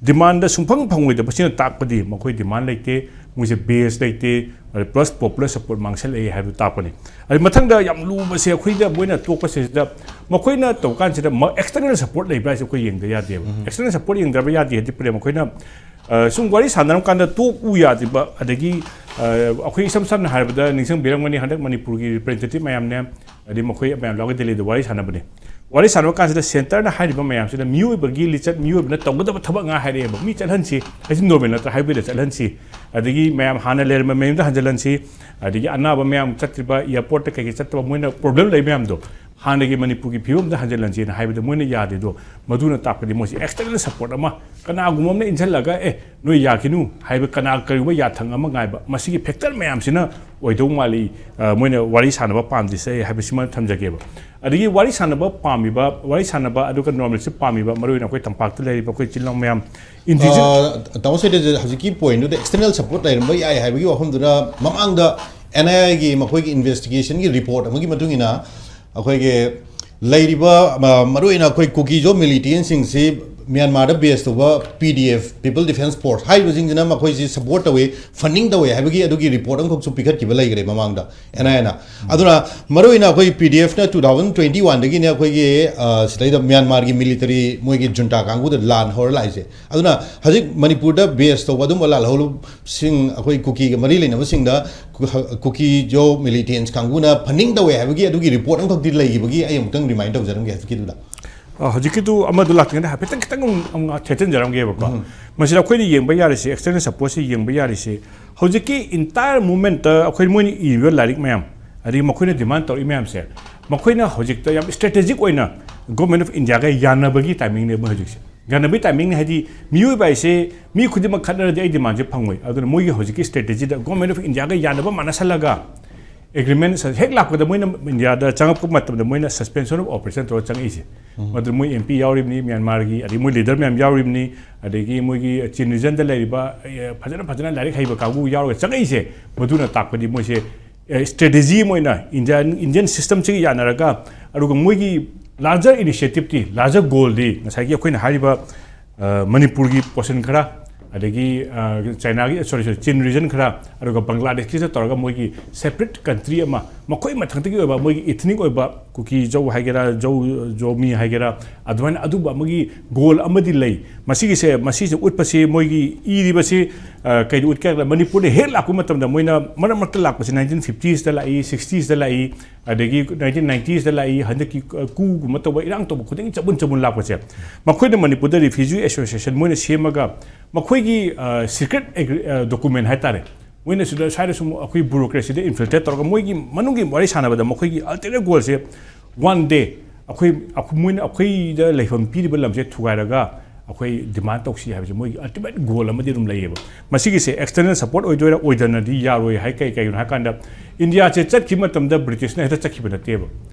demandꯗ ꯁꯨꯡꯐꯪ ꯐꯪꯉꯣꯏꯗꯕꯁꯤꯅ ꯇꯥꯛꯄꯗꯤ ꯃꯈꯣꯏ demand ꯂꯩꯇꯦ, ꯃꯣꯏꯁꯦ base ꯂꯩꯇꯦ, ꯑꯗꯩ plus popular support ꯃꯥꯡꯁꯜꯂꯛꯑꯦ ꯍꯥꯏꯕꯗꯨ ꯇꯥꯛꯄꯅꯤ꯫ ꯑꯗꯩ ꯃꯊꯪꯗ ꯌꯥꯝ ꯂꯨꯕꯁꯦ ꯑꯩꯈꯣꯏꯗ ꯃꯣꯏꯅ ꯇꯣꯛꯄꯁꯤꯗ ꯃꯈꯣꯏꯅ ꯇꯧꯀꯥꯟꯁꯤꯗ ꯃ-, external support ꯂꯩꯕ꯭ꯔꯥ ꯍꯥꯏꯁꯦ ꯑꯩꯈꯣꯏ ꯌꯦꯡꯗ ꯌꯥꯗꯦꯕ꯫ External support ꯌꯦꯡꯗꯕ ꯌꯥꯗꯦ ꯍꯥꯏꯗꯤ ꯄ꯭ꯔꯦꯝ ꯑꯩꯈꯣꯏꯅ ꯑ, ꯁꯨꯝ ꯋꯥꯔꯤ ꯁꯥꯟꯅꯔꯝ ꯀꯥꯟꯗ ꯇꯣꯛꯎ ꯌꯥꯗ꯭ꯔꯤꯕ, ꯑꯗꯒꯤ ꯑꯩꯈꯣꯏ ꯏꯁꯝ ꯁꯝꯅ ꯍꯥꯏꯔꯕꯗ ꯅꯤꯡꯁꯤꯡꯕꯤꯔꯝꯒꯅꯤ, ꯍꯟꯗꯛ ꯃꯅꯤꯄꯨꯔꯒꯤ representative ꯃꯌꯥꯝꯅꯦ, ꯍꯥꯏꯗꯤ ꯃꯈꯣꯏ ꯃꯌꯥꯝ ꯌꯥꯎꯔꯒ ꯗꯦꯜꯂꯤꯗ ꯋꯥꯔꯤ ꯁꯥꯟꯅꯕꯅꯦ꯫ ꯋꯥꯔꯤ ꯁꯥꯟꯅꯕ ꯀꯥꯟꯁꯤꯗ centreꯅ ꯍꯥꯏꯔꯤꯕ ꯃꯌꯥꯝꯁꯤꯗ ꯃꯤꯑꯣꯏꯕꯒꯤ ꯂꯤꯆꯠ, ꯃꯤꯑꯣꯏꯕꯅ ꯇꯧꯒꯗꯕ ꯊꯕꯛ ꯉꯥꯏ ꯍꯥꯏꯔꯛꯑꯦꯕ꯫ ꯃꯤ ꯆꯠꯍꯟꯁꯤ, ꯑꯩꯁꯤ normal ꯅꯠꯇ꯭ꯔꯥ, highwayꯗ ꯆꯠꯍꯟꯁꯤ, ꯑꯗꯒꯤ ꯃꯌꯥꯝ ꯍꯥꯟꯅ ꯂꯩꯔꯝꯕ ꯃꯌꯨꯝꯗ ꯍꯟꯖꯤꯜꯍꯟꯁꯤ, ꯑꯗꯒꯤ ꯑꯅꯥꯕ ꯃꯌꯥꯝ ꯆꯠꯇ꯭ꯔꯤꯕ, airportꯇ ꯀꯩꯀꯩ ꯆꯠꯇꯕ, ꯃꯣꯏꯅ problem ꯂꯩ ꯃꯌꯥꯝꯗꯣ ꯍꯥꯟꯅꯒꯤ ꯃꯅꯤꯄꯨꯔꯒꯤ ꯐꯤꯕꯝꯗ ꯍꯟꯖꯤꯜꯍꯟꯁꯦꯅ ꯍꯥꯏꯕꯗ ꯃꯣꯏꯅ ꯌꯥꯗꯦꯗꯣ, ꯃꯗꯨꯅ ꯇꯥꯛꯄꯗꯤ ꯃꯣꯏꯁꯤ external support ꯑꯃ, ꯀꯅꯥꯒꯨꯝꯕ ꯑꯃꯅ ꯏꯟꯁꯤꯜꯂꯒ, "ꯑꯦ, ꯅꯣꯏ ꯌꯥꯈꯤꯅꯨ" ꯍꯥꯏꯕ ꯀꯅꯥ, ꯀꯔꯤꯒꯨꯝꯕ ꯌꯥꯊꯪ ꯑꯃ ꯉꯥꯏꯕ, ꯃꯁꯤꯒꯤ factor ꯃꯌꯥꯝꯁꯤꯅ ꯑꯣꯏꯗꯧ ꯃꯥꯜꯂꯤ꯫ ꯑ, ꯃꯣꯏꯅ ꯋꯥꯔꯤ ꯁꯥꯟꯅꯕ ꯄꯥꯝꯗ꯭ꯔꯤꯁꯦ ꯍꯥꯏꯕꯁꯤꯃ ꯊꯝꯖꯒꯦꯕ꯫ ꯑꯗꯒꯤ ꯋꯥꯔꯤ ꯁꯥꯟꯅꯕ ꯄꯥꯝꯃꯤꯕ, ꯋꯥꯔꯤ ꯁꯥꯟꯅꯕ ꯑꯗꯨꯒ normalcy ꯄꯥꯝꯃꯤꯕ, ꯃꯔꯨꯑꯣꯏꯅ ꯑꯩꯈꯣꯏ ꯇꯝꯄꯥꯛꯇ ꯂꯩꯔꯤꯕ ꯑꯩꯈꯣꯏ ꯏꯆꯤꯜ ꯏꯅꯥꯎ ꯃꯌꯥꯝ, indigenous ꯑ, ꯇꯥꯃꯣ ꯁꯩꯇꯦꯟꯖ, ꯍꯧꯖꯤꯛꯀꯤ pointꯗꯨꯗ external support ꯂꯩꯔꯝꯕ ꯌꯥꯏ ꯍꯥꯏꯕꯒꯤ ꯋꯥꯐꯝꯗꯨꯅ, ꯃꯃꯥꯡꯗ NIAꯒꯤ ꯃꯈꯣꯏꯒꯤ investigationꯒꯤ report ꯑꯃꯒꯤ ꯃꯇꯨꯡ ꯏꯟꯅ, ꯑꯩꯈꯣꯏꯒꯤ ꯂꯩꯔꯤꯕ, ꯑ, ꯃꯔꯨꯑꯣꯏꯅ ꯑꯩꯈꯣꯏ ꯀꯨꯀꯤꯖꯣ militantꯁꯤꯡꯁꯤ ꯃ꯭ꯌꯥꯟꯃꯥꯔꯗ base ꯇꯧꯕ PDF, People Defence Force ꯍꯥꯏꯔꯤꯕꯁꯤꯡꯁꯤꯅ ꯃꯈꯣꯏꯁꯤ support ꯇꯧꯏ, funding ꯇꯧꯏ ꯍꯥꯏꯕꯒꯤ ꯑꯗꯨꯒꯤ report ꯑꯃꯈꯛꯁꯨ ꯄꯤꯈꯠꯈꯤꯕ ꯂꯩꯈ꯭ꯔꯦ ꯃꯃꯥꯡꯗ, NIAꯅ꯫ ꯑꯗꯨꯅ ꯃꯔꯨꯑꯣꯏꯅ ꯑꯩꯈꯣꯏ PDFꯅ two thousand twenty oneꯗꯒꯤꯅꯦ ꯑꯩꯈꯣꯏꯒꯤ, ꯑ, ꯁꯤꯗꯩꯗ ꯃ꯭ꯌꯥꯟꯃꯥꯔꯒꯤ military, ꯃꯣꯏꯒꯤ junta ꯀꯥꯡꯕꯨꯗ ꯂꯥꯟ ꯍꯧꯔ ꯂꯥꯛꯏꯁꯦ꯫ ꯑꯗꯨꯅ ꯍꯧꯖꯤꯛ ꯃꯅꯤꯄꯨꯔꯗ base ꯇꯧꯕ ꯑꯗꯨꯝꯕ ꯂꯥꯜꯍꯧꯂꯨꯞꯁꯤꯡ, ꯑꯩꯈꯣꯏ ꯀꯨꯀꯤꯒ ꯃꯔꯤ ꯂꯩꯅꯕꯁꯤꯡꯗ ꯀꯨ-, ꯍ-, ꯀꯨꯀꯤꯖꯣ militants ꯀꯥꯡꯕꯨꯅ funding ꯇꯧꯋꯦ ꯍꯥꯏꯕꯒꯤ ꯑꯗꯨꯒꯤ report ꯑꯃꯈꯛꯇꯤ ꯂꯩꯈꯤꯕꯒꯤ ꯑꯩ ꯑꯃꯨꯛꯇꯪ remind ꯇꯧꯖꯔꯝꯒꯦ ꯍꯧꯖꯤꯛꯀꯤꯗꯨꯗ꯫ ꯑ, ꯍꯧꯖꯤꯛꯀꯤꯗꯨ ꯑꯃꯗꯨ ꯂꯥꯛꯇ꯭ꯔꯤꯉꯩꯗ ꯍꯥꯏꯐꯦꯠꯇꯪ ꯈꯤꯇꯪ ꯑꯃꯨꯛ, ꯑꯃꯨꯛ ꯊꯦꯠꯆꯤꯟꯖꯔꯝꯒꯦꯕꯀꯣ꯫ ꯎꯝ꯫ ꯃꯁꯤꯗ ꯑꯩꯈꯣꯏꯅ ꯌꯦꯡꯕ ꯌꯥꯔꯤꯁꯦ, external supportꯁꯤ ꯌꯦꯡꯕ ꯌꯥꯔꯤꯁꯦ, ꯍꯧꯖꯤꯛꯀꯤ entire movementꯇ ꯑꯩꯈꯣꯏ ꯃꯣꯏꯅ ꯏꯔꯤꯕ ꯂꯥꯏꯔꯤꯛ ꯃꯌꯥꯝ, ꯑꯗꯒꯤ ꯃꯈꯣꯏꯅ demand ꯇꯧꯔꯛꯏ ꯃꯌꯥꯝꯁꯦ, ꯃꯈꯣꯏꯅ ꯍꯧꯖꯤꯛꯇ ꯌꯥꯝ strategic ꯑꯣꯏꯅ Government of Indiaꯒ ꯌꯥꯅꯕꯒꯤ timingꯅꯦ ꯃꯣꯏ ꯍꯧꯖꯤꯛꯁꯦ꯫ ꯌꯥꯅꯕꯒꯤ timingꯅꯦ ꯍꯥꯏꯗꯤ, ꯃꯤꯑꯣꯏꯕ ꯍꯥꯏꯁꯦ ꯃꯤ ꯈꯨꯗꯤꯡꯃꯛ ꯈꯠꯅꯔꯗꯤ ꯑꯩ demandꯁꯦ ꯐꯪꯉꯣꯏ꯫ ꯑꯗꯨꯅ ꯃꯣꯏꯒꯤ ꯍꯧꯖꯤꯛꯀꯤ strategyꯗ Government of Indiaꯒ ꯌꯥꯅꯕ ꯃꯥꯟꯅꯁꯜꯂꯒ, agreement ꯍꯦꯛ ꯂꯥꯛꯄꯗ ꯃꯣꯏꯅ Indiaꯗ ꯆꯪꯉꯛꯄ ꯃꯇꯝꯗ ꯃꯣꯏꯅ suspension of operation ꯇꯧꯔꯒ ꯆꯪꯉꯛꯏꯁꯦ꯫ ꯎꯝ꯫ ꯃꯗꯨꯗ ꯃꯣꯏ MP ꯌꯥꯎꯔꯤꯕꯅꯤ, ꯃ꯭ꯌꯥꯟꯃꯥꯔꯒꯤ, ꯑꯗꯩ ꯃꯣꯏ leader ꯃꯌꯥꯝ ꯌꯥꯎꯔꯤꯕꯅꯤ, ꯑꯗꯒꯤ ꯃꯣꯏꯒꯤ Chin regionꯗ ꯂꯩꯔꯤꯕ, ꯑꯦ, ꯐꯖꯅ, ꯐꯖꯅ ꯂꯥꯏꯔꯤꯛ ꯍꯩꯕ ꯀꯥꯡꯕꯨ ꯌꯥꯎꯔꯒ ꯆꯪꯉꯛꯏꯁꯦ꯫ ꯃꯗꯨꯅ ꯇꯥꯛꯄꯗꯤ ꯃꯣꯏꯁꯦ, ꯑꯦ, strategy ꯑꯃ ꯑꯣꯏꯅ Indian, Indian systemꯁꯤꯒ ꯌꯥꯅꯔꯒ, ꯑꯗꯨꯒ ꯃꯣꯏꯒꯤ larger initiativeꯇꯤ, larger goalꯗꯤ ꯉꯁꯥꯏꯒꯤ ꯑꯩꯈꯣꯏꯅ ꯍꯥꯏꯔꯤꯕ, ꯑ, ꯃꯅꯤꯄꯨꯔꯒꯤ portion ꯈꯔ, ꯑꯗꯒꯤ ꯆꯥꯏꯅꯥꯒꯤ, ꯁꯣꯔꯤ ꯁꯣꯔꯤ, ꯆꯤꯟ ꯔꯤꯖꯟ ꯈꯔ, ꯑꯗꯨꯒ ꯕꯪꯒ꯭ꯂꯥꯗꯦꯁꯀꯤꯁꯨ ꯇꯧꯔꯒ ꯃꯣꯏꯒꯤ ꯁꯦꯄꯔꯦꯠ ꯀꯟꯇ꯭ꯔꯤ ꯑꯃ, ꯃꯈꯣꯏ ꯃꯊꯛꯇꯒꯤ ꯑꯣꯏꯕ ꯃꯣꯏꯒꯤ ꯏꯊꯅꯤꯛ ꯑꯣꯏꯕ ꯀꯨꯀꯤ ꯖꯧ ꯍꯥꯏꯒꯦꯔꯥ, ꯖꯧ, ꯖꯣꯃꯤ ꯍꯥꯏꯒꯦꯔꯥ, ꯑꯗꯨꯃꯥꯏꯅ ꯑꯗꯨꯝꯕ ꯑꯃꯒꯤ ꯒꯣꯜ ꯑꯃꯗꯤ ꯂꯩ꯫ ꯃꯁꯤꯒꯤꯁꯦ, ꯃꯁꯤꯁꯦ ꯎꯠꯄꯁꯤ, ꯃꯣꯏꯒꯤ ꯏꯔꯤꯕꯁꯤ ꯀꯩꯗ ꯎꯠꯀꯦ ꯍꯥꯏꯕꯗ, ꯃꯅꯤꯄꯨꯔꯗ ꯍꯦꯛ ꯂꯥꯛꯄ ꯃꯇꯝꯗ ꯃꯣꯏꯅ ꯃꯔꯛ ꯃꯔꯛꯇ ꯂꯥꯛꯄꯁꯤ ꯅꯥꯏꯟꯇꯤꯟ ꯐꯤꯐꯇꯤꯁꯇ ꯂꯥꯛꯏ, ꯁꯤꯛꯁꯇꯤꯁꯇ ꯂꯥꯛꯏ, ꯑꯗꯒꯤ ꯅꯥꯏꯟꯇꯤꯟ ꯅꯥꯏꯟꯇꯤꯁꯇ ꯂꯥꯛꯏ, ꯍꯟꯗꯛꯀꯤ ꯀꯨꯒꯨꯝꯕ ꯇꯧꯕ, ꯏꯔꯥꯡ ꯇꯧꯕ ꯈꯨꯗꯤꯡꯒꯤ ꯆꯕꯨꯟ ꯆꯕꯨꯟ ꯂꯥꯛꯄꯁꯦ, ꯃꯈꯣꯏꯅ ꯃꯅꯤꯄꯨꯔꯗ ꯔꯤꯐ꯭ꯌꯨꯖꯤ ꯑꯦꯁꯣꯁꯤꯌꯦꯁꯟ ꯃꯣꯏꯅ ꯁꯦꯝꯃꯒ ꯃꯈꯣꯏꯒꯤ ꯁꯤꯀ꯭ꯔꯦꯠ ꯗꯣꯀꯨꯃꯦꯟ ꯍꯥꯏꯇꯥꯔꯦ, ꯃꯣꯏꯅ ꯁꯤꯗ ꯁ꯭ꯋꯥꯏꯗ ꯁꯨꯝ ꯑꯩꯈꯣꯏ ꯕ꯭ꯌꯨꯔꯣꯀ꯭ꯔꯦꯁꯤꯗ ꯏꯟꯐꯤꯜꯇ꯭ꯔꯦꯠ ꯇꯧꯔꯒ ꯃꯣꯏꯒꯤ ꯃꯅꯨꯡꯒꯤ ꯋꯥꯔꯤ ꯁꯥꯟꯅꯕꯗ ꯃꯈꯣꯏꯒꯤ ꯑꯜꯇꯤꯃꯦꯠ ꯒꯣꯜꯁꯦ ꯋꯥꯟ ꯗꯦ ꯑꯩꯈꯣꯏ, ꯑꯩꯈꯣꯏ, ꯃꯣꯏꯅ ꯑꯩꯈꯣꯏꯗ ꯂꯩꯐꯝ ꯄꯤꯔꯤꯕ ꯂꯝꯁꯦ ꯊꯨꯒꯥꯏꯔꯒ ꯑꯩꯈꯣꯏ ꯗꯤꯃꯥꯟ ꯇꯧꯁꯤ ꯍꯥꯏꯕꯁꯦ ꯃꯣꯏꯒꯤ ꯑꯜꯇꯤꯃꯦꯠ ꯒꯣꯜ ꯑꯃꯗꯤ ꯑꯗꯨꯝ ꯂꯩꯌꯦꯕ꯫ ꯃꯁꯤꯒꯤꯁꯦ ꯑꯦꯛꯁꯇꯔꯅꯦꯜ ꯁꯄꯣꯔꯠ ꯑꯣꯏꯗꯣꯏꯔꯥ ꯑꯣꯏꯗꯅꯗꯤ ꯌꯥꯔꯣꯏ ꯍꯥꯏ꯫ ꯀꯩ ꯀꯩꯒꯤꯅꯣ ꯍꯥꯏ ꯀꯥꯟꯗ, ꯏꯟꯗꯤꯌꯥꯁꯦ ꯆꯠꯈꯤꯕ ꯃꯇꯝꯗ ꯕ꯭ꯔꯤꯇꯤꯁꯅ ꯍꯦꯛꯇ ꯆꯠꯈꯤꯕ ꯅꯠꯇꯦꯕ꯫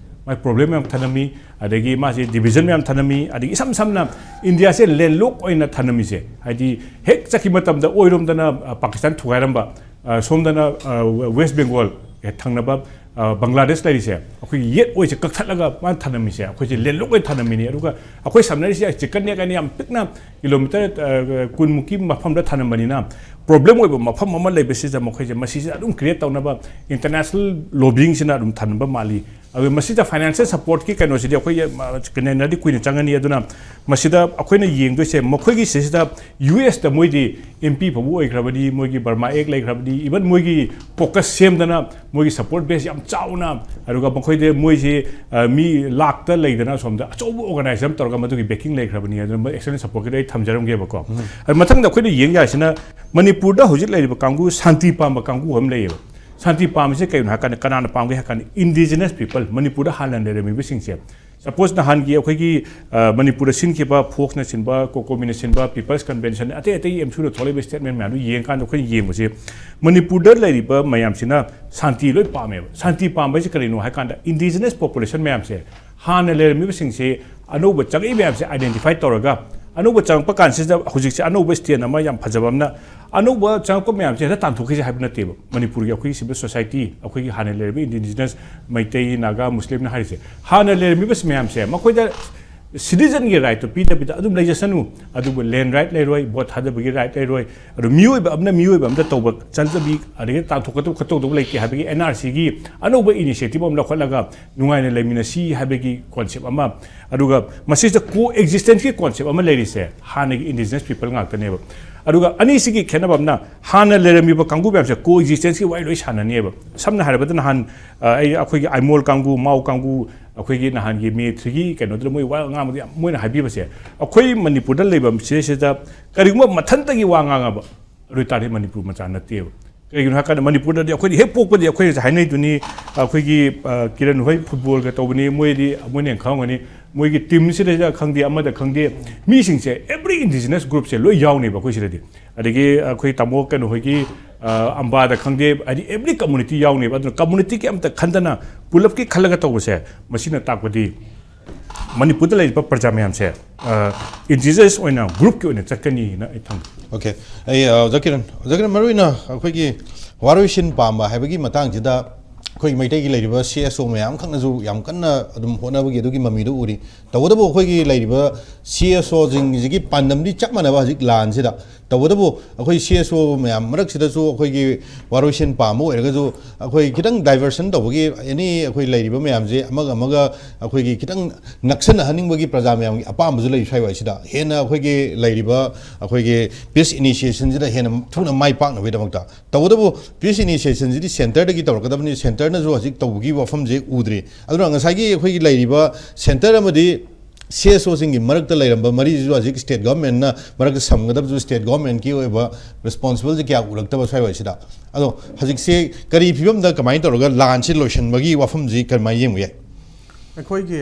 ꯃꯥꯏ ꯄ꯭ꯔꯣꯕ꯭ꯂꯦꯝ ꯌꯥꯝ ꯊꯅꯝꯃꯤ, ꯑꯗꯒꯤ ꯃꯥꯁꯦ ꯗꯤꯕꯤꯖꯟ ꯃꯌꯥꯝ ꯊꯅꯝꯃꯤ, ꯑꯗꯒꯤ ꯏꯁꯝ ꯁꯝꯅ ꯏꯟꯗꯤꯌꯥꯁꯦ ꯂꯦꯟꯂꯣꯛ ꯑꯣꯏꯅ ꯊꯅꯝꯃꯤꯁꯦ, ꯍꯥꯏꯗꯤ ꯍꯦꯛ ꯆꯠꯈꯤꯕ ꯃꯇꯝꯗ ꯑꯣꯏꯔꯣꯝꯗꯅ, ꯑ, ꯄꯥꯀꯤꯁꯇꯥꯟ ꯊꯨꯒꯥꯏꯔꯝꯕ, ꯑ, ꯁꯣꯝꯗꯅ, ꯑ, ꯋꯦꯁ ꯕꯦꯡꯒꯣꯜ, ꯍꯦꯛ ꯊꯪꯅꯕ, ꯑ, ꯕꯪꯒ꯭ꯂꯥꯗꯦꯁ ꯂꯩꯔꯤꯁꯦ, ꯑꯩꯈꯣꯏꯒꯤ ꯌꯦꯠ ꯑꯣꯏꯁꯦ ꯀꯛꯊꯠꯂꯒ ꯃꯥꯅ ꯊꯅꯝꯃꯤꯁꯦ, ꯑꯩꯈꯣꯏꯁꯦ ꯂꯦꯟꯂꯣꯛ ꯑꯣꯏꯅ ꯊꯅꯝꯃꯤꯅꯤ꯫ ꯑꯗꯨꯒ ꯑꯩꯈꯣꯏ ꯁꯝꯅꯔꯤꯁꯦ ꯆꯤꯛꯀꯟ ꯅꯦꯛ ꯍꯥꯏꯅ ꯌꯥꯝ ꯄꯤꯛꯅ ꯀꯤꯂꯣꯃꯤꯇꯔ, ꯑ, ꯀꯨꯟꯃꯨꯛꯀꯤ ꯃꯐꯝꯗ ꯊꯅꯝꯕꯅꯤꯅ, ꯄ꯭ꯔꯣꯕ꯭ꯂꯦꯝ ꯑꯣꯏꯕ ꯃꯐꯝ ꯑꯃ ꯂꯩꯕꯁꯤꯗ ꯃꯈꯣꯏꯁꯦ ꯃꯁꯤꯁꯦ ꯑꯗꯨꯝ ꯀ꯭ꯔꯤꯌꯦꯠ ꯇꯧꯅꯕ ꯏꯟꯇꯔꯅꯦꯁꯅꯦꯜ ꯂꯣꯕꯤꯡꯁꯤꯅ ꯑꯗꯨꯝ ꯊꯅꯝꯕ ꯃꯥꯜꯂꯤ꯫ ꯑꯗꯨ ꯃꯁꯤꯗ ꯐꯥꯏꯅꯥꯟꯁꯤꯌꯦꯜ ꯁꯄꯣꯔꯠꯀꯤ ꯀꯩꯅꯣꯁꯤꯗꯤ ꯑꯩꯈꯣꯏ, ꯑ, ꯀꯩꯅꯣꯗꯤ ꯀꯨꯏꯅ ꯆꯪꯒꯅꯤ꯫ ꯑꯗꯨꯅ ꯃꯁꯤꯗ ꯑꯩꯈꯣꯏꯅ ꯌꯦꯡꯗꯣꯏꯁꯦ, ꯃꯈꯣꯏꯒꯤ ꯁꯤꯁꯤꯗ ꯌꯨ ꯑꯦꯁꯇ ꯃꯣꯏꯗꯤ ꯑꯦꯝ ꯄꯤ ꯐꯥꯎꯕ ꯑꯣꯏꯈ꯭ꯔꯕꯅꯤ, ꯃꯣꯏꯒꯤ ꯕꯔꯃꯥ ꯑꯦꯛ ꯂꯩꯈ꯭ꯔꯕꯅꯤ, ꯏꯚꯟ ꯃꯣꯏꯒꯤ ꯀꯣꯀꯁ ꯁꯦꯝꯗꯅ ꯃꯣꯏꯒꯤ ꯁꯄꯣꯔꯠ ꯕꯦꯁ ꯌꯥꯝ ꯆꯥꯎꯅ, ꯑꯗꯨꯒ ꯃꯈꯣꯏꯗ ꯃꯣꯏꯁꯤ, ꯑ, ꯃꯤ ꯂꯥꯛꯇ ꯂꯩꯗꯅ ꯑꯁꯣꯝꯗ ꯑꯆꯧꯕ ꯑꯣꯔꯒꯅꯥꯏꯖꯦꯁꯟ ꯑꯃ ꯇꯧꯔꯒ ꯃꯗꯨꯒꯤ ꯕꯦꯀꯤꯡ ꯂꯩꯈ꯭ꯔꯕꯅꯤ꯫ ꯑꯗꯨꯅ ꯃꯣꯏ ꯑꯦꯛꯁꯇꯔꯅꯦꯜ ꯁꯄꯣꯔꯠꯀꯤꯗꯤ ꯑꯩ ꯊꯝꯖꯔꯝꯒꯦꯕꯀꯣ꯫ ꯑꯗꯨ ꯃꯊꯪꯗ ꯑꯩꯈꯣꯏꯅ ꯌꯦꯡ ꯌꯥꯏꯁꯤꯅ ꯃꯅꯤꯄꯨꯔꯗ ꯍꯧꯖꯤꯛ ꯂꯩꯔꯤꯕ ꯀꯥꯡꯕꯨ ꯁꯥꯟꯇꯤ ꯄꯥꯝꯕ ꯀꯥꯡꯕꯨ ꯑꯃ ꯂꯩꯌꯦꯕ꯫ ꯁꯥꯟꯇꯤ ꯄꯥꯝꯕꯁꯦ ꯀꯩꯅꯣ ꯍꯥꯏ ꯀꯥꯟꯗ, ꯀꯅꯥꯅ ꯄꯥꯝꯒꯦ ꯍꯥꯏ ꯀꯥꯟꯗ, ꯏꯟꯗꯤꯖꯤꯅꯁ ꯄꯤꯄꯜ, ꯃꯅꯤꯄꯨꯔꯗ ꯍꯥꯟꯅ ꯂꯩꯔꯝꯃꯤꯕꯁꯤꯡꯁꯦ꯫ ꯁꯄꯣꯁ ꯅꯍꯥꯟꯒꯤ ꯑꯩꯈꯣꯏꯒꯤ, ꯑ, ꯃꯅꯤꯄꯨꯔꯗ ꯁꯤꯟꯈꯤꯕ, ꯐꯣꯛꯁꯅ ꯁꯤꯟꯕ, ꯀꯣꯀꯣꯃꯤꯅ ꯁꯤꯟꯕ, ꯄꯤꯄꯜꯁ ꯀꯟꯚꯦꯟꯁꯟ, ꯑꯇꯩ ꯑꯇꯩ ꯑꯦꯝꯁꯨꯗ ꯊꯣꯛꯂꯛꯏꯕ ꯁ꯭ꯇꯦꯠꯃꯦꯟ ꯃꯌꯥꯝꯗꯨ ꯌꯦꯡꯀꯥꯟꯗ ꯑꯩꯈꯣꯏꯅ ꯌꯦꯡꯕꯁꯦ ꯃꯅꯤꯄꯨꯔꯗ ꯂꯩꯔꯤꯕ ꯃꯌꯥꯝꯁꯤꯅ ꯁꯥꯟꯇꯤ ꯂꯣꯏ ꯄꯥꯝꯃꯦꯕ꯫ ꯁꯥꯟꯇꯤ ꯄꯥꯝꯕ ꯍꯥꯏꯁꯦ ꯀꯔꯤꯅꯣ ꯍꯥꯏ ꯀꯥꯟꯗ, ꯏꯟꯗꯤꯖꯤꯅꯁ ꯄꯣꯄꯨꯂꯦꯁꯟ ꯃꯌꯥꯝꯁꯦ, ꯍꯥꯟꯅ ꯂꯩꯔꯝꯃꯤꯕꯁꯤꯡꯁꯦ, ꯑꯅꯧꯕ ꯆꯪꯉꯛꯏ ꯃꯌꯥꯝꯁꯦ ꯑꯥꯏꯗꯦꯟꯇꯤꯐꯥꯏ ꯇꯧꯔꯒ, ꯑꯅꯧꯕ ꯆꯪꯉꯛꯄ ꯀꯥꯟꯁꯤꯗ ꯍꯧꯖꯤꯛꯁꯦ ꯑꯅꯧꯕ ꯁ꯭ꯇꯦꯠ ꯑꯃ ꯌꯥꯝ ꯐꯖꯕ ꯑꯃꯅ, ꯑꯅꯧꯕ ꯆꯪꯉꯛꯄ ꯃꯌꯥꯝꯁꯦ ꯍꯦꯛꯇ ꯇꯥꯟꯊꯣꯛꯈꯤꯁꯦ ꯍꯥꯏꯕ ꯅꯠꯇꯦꯕ꯫ ꯃꯅꯤꯄꯨꯔꯒꯤ ꯑꯩꯈꯣꯏꯒꯤ ꯁꯤꯚꯤꯜ ꯁꯣꯁꯥꯏꯇꯤ, ꯑꯩꯈꯣꯏꯒꯤ ꯍꯥꯟꯅ ꯂꯩꯔꯝꯕ ꯏꯟꯗꯤꯖꯤꯅꯁ ꯃꯩꯇꯩ, ꯅꯥꯒꯥ, ꯃꯨꯁꯂꯤꯝꯅ ꯍꯥꯏꯔꯤꯁꯦ, ꯍꯥꯟꯅ ꯂꯩꯔꯝꯃꯤꯕ ꯃꯌꯥꯝꯁꯦ ꯃꯈꯣꯏꯗ ꯁꯤꯇꯤꯖꯟꯒꯤ ꯔꯥꯏꯠꯇꯨ ꯄꯤꯗꯕꯤꯗ ꯑꯗꯨꯝ ꯂꯩꯖꯁꯅꯨ, ꯑꯗꯨꯕꯨ ꯂꯦꯟ ꯔꯥꯏꯠ ꯂꯩꯔꯣꯏ, ꯚꯣꯠ ꯊꯥꯗꯕꯒꯤ ꯔꯥꯏꯠ ꯂꯩꯔꯣꯏ, ꯑꯗꯨ ꯃꯤꯑꯣꯏꯕ ꯑꯃꯅ ꯃꯤꯑꯣꯏꯕ ꯑꯃꯗ ꯇꯧꯕ ꯆꯠꯅꯕꯤ ꯑꯗꯒꯤ ꯇꯥꯟꯊꯣꯛꯀꯗꯧ ꯈꯣꯠꯇꯧꯗꯧꯕ ꯂꯩꯇꯦ ꯍꯥꯏꯕꯒꯤ ꯑꯦꯟ ꯑꯥꯔ ꯁꯤꯒꯤ ꯑꯅꯧꯕ ꯏꯅꯤꯁꯤꯌꯦꯇꯤꯕ ꯑꯃ ꯂꯧꯈꯠꯂꯒ ꯅꯨꯡꯉꯥꯏꯅ ꯂꯩꯃꯤꯟꯅꯁꯤ ꯍꯥꯏꯕꯒꯤ ꯀꯣꯟꯁꯦꯞ ꯑꯃ, ꯑꯗꯨꯒ ꯃꯁꯤꯗ ꯀꯣ ꯑꯦꯛꯖꯤꯁꯇꯦꯟꯁꯀꯤ ꯀꯣꯟꯁꯦꯞ ꯑꯃ ꯂꯩꯔꯤꯁꯦ ꯍꯥꯟꯅꯒꯤ ꯏꯟꯗꯤꯖꯤꯅꯁ ꯄꯤꯄꯜ ꯉꯥꯛꯇꯅꯦꯕ꯫ ꯑꯗꯨꯒ ꯑꯅꯤꯁꯤꯒꯤ ꯈꯦꯠꯅꯕ ꯑꯃꯅ, ꯍꯥꯟꯅ ꯂꯩꯔꯝꯃꯤꯕ ꯀꯥꯡꯕꯨ ꯃꯌꯥꯝꯁꯦ ꯀꯣ ꯑꯦꯛꯖꯤꯁꯇꯦꯟꯁꯀꯤ ꯋꯥꯔꯤ ꯂꯣꯏ ꯁꯥꯟꯅꯅꯦꯕ꯫ ꯁꯝꯅ ꯍꯥꯏꯔꯕꯗ ꯅꯍꯥꯟ ꯑ, ꯑꯩ, ꯑꯩꯈꯣꯏꯒꯤ ꯑꯥꯏꯃꯣꯜ ꯀꯥꯡꯕꯨ, ꯃꯥꯎ ꯀꯥꯡꯕꯨ, ꯑꯩꯈꯣꯏꯒꯤ ꯅꯍꯥꯟꯒꯤ ꯃꯦ ꯊ꯭ꯔꯤꯒꯤ ꯀꯩꯅꯣꯗꯨꯗ ꯃꯣꯏ ꯋꯥ ꯉꯥꯡꯕꯗ ꯌꯥꯝ ꯃꯣꯏꯅ ꯍꯥꯏꯕꯤꯕꯁꯦ, ꯑꯩꯈꯣꯏ ꯃꯅꯤꯄꯨꯔꯗ ꯂꯩꯕ ꯁꯤꯗꯩꯁꯤꯗ ꯀꯔꯤꯒꯨꯝꯕ ꯃꯊꯟꯇꯒꯤ ꯋꯥ ꯉꯥꯡꯉꯕ, ꯑꯗꯨ ꯑꯣꯏꯇꯥꯔꯗꯤ ꯃꯅꯤꯄꯨꯔ ꯃꯆꯥ ꯅꯠꯇꯦꯕ꯫ ꯀꯩꯒꯤꯅꯣ ꯍꯥꯏꯀꯥꯟꯗ ꯃꯅꯤꯄꯨꯔꯗꯗꯤ ꯑꯩꯈꯣꯏꯗꯤ ꯍꯦꯛ ꯄꯣꯛꯄꯗꯤ ꯑꯩꯈꯣꯏ ꯍꯧꯖꯤꯛ ꯍꯥꯏꯅꯩꯗꯨꯅꯤ, ꯑꯩꯈꯣꯏꯒꯤ, ꯑ, ꯀꯤꯔꯟ ꯍꯣꯏ ꯐꯨꯠꯕꯣꯜꯒ ꯇꯧꯕꯅꯤ, ꯃꯣꯏꯗꯤ ꯃꯣꯏꯅ ꯍꯦꯟꯅ ꯈꯪꯉꯝꯒꯅꯤ, ꯃꯣꯏꯒꯤ ꯇꯤꯝꯁꯤꯗꯩꯗ ꯈꯪꯗꯦ, ꯑꯃꯗ ꯈꯪꯗꯦ, ꯃꯤꯁꯤꯡꯁꯦ, every indigenous groupꯁꯦ ꯂꯣꯏ ꯌꯥꯎꯅꯦꯕ ꯑꯩꯈꯣꯏ ꯁꯤꯗꯗꯤ꯫ ꯑꯗꯒꯤ ꯑꯩꯈꯣꯏ ꯇꯥꯃꯣ ꯀꯩꯅꯣ ꯍꯣꯏꯒꯤ, ꯑ, ꯑꯝꯕꯥꯗ ꯈꯪꯗꯦ, ꯍꯥꯏꯗꯤ every community ꯌꯥꯎꯅꯦꯕ꯫ ꯑꯗꯨꯅ communityꯒꯤ ꯑꯝꯇ ꯈꯟꯗꯅ ꯄꯨꯂꯞꯀꯤ ꯈꯜꯂꯒ ꯇꯧꯕꯁꯦ, ꯃꯁꯤꯅ ꯇꯥꯛꯄꯗꯤ ꯃꯅꯤꯄꯨꯔꯗ ꯂꯩꯔꯤꯕ ꯄ꯭ꯔꯖꯥ ꯃꯌꯥꯝꯁꯦ, ꯑ, indigenous ꯑꯣꯏꯅ groupꯀꯤ ꯑꯣꯏꯅ ꯆꯠꯀꯅꯤꯅ ꯑꯩ ꯊꯝꯖꯩ꯫ ꯑꯣꯀꯦ, ꯑꯩ, ꯑ, ꯑꯣꯖꯥ ꯀꯤꯔꯟ, ꯑꯣꯖꯥ ꯀꯤꯔꯟ, ꯃꯔꯨꯑꯣꯏꯅ ꯑꯩꯈꯣꯏꯒꯤ ꯋꯥꯔꯣꯏꯁꯤꯟ ꯄꯥꯝꯕ ꯍꯥꯏꯕꯒꯤ ꯃꯇꯥꯡꯁꯤꯗ ꯑꯩꯈꯣꯏ ꯃꯩꯇꯩꯒꯤ ꯂꯩꯔꯤꯕ ꯁꯤ ꯑꯦꯁ ꯑꯣ ꯃꯌꯥꯝ ꯈꯛꯅꯁꯨ ꯌꯥꯝ ꯀꯟꯅ ꯑꯗꯨꯝ ꯍꯣꯠꯅꯕꯒꯤ ꯑꯗꯨꯒꯤ ꯃꯃꯤꯗꯨ ꯎꯔꯤ꯫ ꯇꯧꯕꯇꯕꯨ ꯑꯩꯈꯣꯏꯒꯤ ꯂꯩꯔꯤꯕ ꯁꯤ ꯑꯦꯁ ꯑꯣꯁꯤꯡꯁꯤꯒꯤ ꯄꯥꯟꯗꯝꯗꯤ ꯆꯞ ꯃꯥꯟꯅꯕ ꯍꯧꯖꯤꯛ ꯂꯥꯟꯁꯤꯗ꯫ ꯇꯧꯕꯇꯕꯨ ꯑꯩꯈꯣꯏ ꯁꯤ ꯑꯦꯁ ꯑꯣ ꯃꯌꯥꯝ ꯃꯔꯛꯁꯤꯗꯁꯨ ꯑꯩꯈꯣꯏꯒꯤ ꯋꯥꯔꯣꯏꯁꯤꯟ ꯄꯥꯝꯕ ꯑꯣꯏꯔꯒꯁꯨ ꯑꯩꯈꯣꯏ ꯈꯤꯇꯪ ꯗꯥꯏꯚꯔꯁꯟ ꯇꯧꯕꯒꯤ ꯑꯦꯅꯤ ꯑꯩꯈꯣꯏ ꯂꯩꯔꯤꯕ ꯃꯌꯥꯝꯁꯦ ꯑꯃꯒ ꯑꯃꯒ ꯑꯩꯈꯣꯏꯒꯤ ꯈꯤꯇꯪ ꯅꯛꯁꯟꯅꯍꯟꯅꯤꯡꯕꯒꯤ ꯄ꯭ꯔꯖꯥ ꯃꯌꯥꯝꯒꯤ ꯑꯄꯥꯝꯕꯁꯨ ꯂꯩ ꯁ꯭ꯋꯥꯏ ꯋꯥꯏꯁꯤꯗ꯫ ꯍꯦꯟꯅ ꯑꯩꯈꯣꯏꯒꯤ ꯂꯩꯔꯤꯕ ꯑꯩꯈꯣꯏꯒꯤ ꯄꯤꯁ ꯏꯅꯤꯁꯤꯌꯦꯁꯟꯁꯤꯗ ꯍꯦꯟꯅ ꯊꯨꯅ ꯃꯥꯏ ꯄꯥꯛꯅꯕꯒꯤꯗꯃꯛꯇ꯫ ꯇꯧꯕꯇꯕꯨ ꯄꯤꯁ ꯏꯅꯤꯁꯤꯌꯦꯁꯟꯁꯤꯗꯤ ꯁꯦꯟꯇꯔꯗꯒꯤ ꯇꯧꯔꯛꯀꯗꯕꯅꯤ, ꯁꯦꯟꯇꯔꯅꯁꯨ ꯍꯧꯖꯤꯛ ꯇꯧꯕꯒꯤ ꯋꯥꯐꯝꯁꯦ ꯎꯗ꯭ꯔꯤ꯫ ꯑꯗꯨꯅ ꯉꯁꯥꯏꯒꯤ ꯑꯩꯈꯣꯏꯒꯤ ꯂꯩꯔꯤꯕ ꯁꯦꯟꯇꯔ ꯑꯃꯗꯤ ꯁꯤ ꯑꯦꯁ ꯑꯣꯁꯤꯡꯒꯤ ꯃꯔꯛꯇ ꯂꯩꯔꯝꯕ ꯃꯔꯤꯁꯤꯁꯨ ꯍꯧꯖꯤꯛ ꯁ꯭ꯇꯦꯠ ꯒꯚꯔꯟꯃꯦꯟꯠꯅ ꯃꯔꯛꯇ ꯁꯝꯒꯗꯕꯁꯨ ꯁ꯭ꯇꯦꯠ ꯒꯚꯔꯟꯃꯦꯟꯠꯀꯤ ꯑꯣꯏꯕ ꯔꯦꯁꯄꯣꯟꯁꯤꯕꯜꯁꯦ ꯀꯌꯥ ꯎꯔꯛꯇꯕ ꯁ꯭ꯋꯥꯏ ꯋꯥꯏꯁꯤꯗ꯫ ꯑꯗꯣ ꯍꯧꯖꯤꯛꯁꯦ ꯀꯔꯤ ꯐꯤꯕꯝꯗ ꯀꯃꯥꯏꯅ ꯇꯧꯔꯒ ꯂꯥꯟꯁꯤ ꯂꯣꯏꯁꯤꯟꯕꯒꯤ ꯋꯥꯐꯝꯁꯤ ꯀꯃꯥꯏꯅ ꯌꯦꯡꯕ ꯌꯥꯏ? ꯑꯩꯈꯣꯏꯒꯤ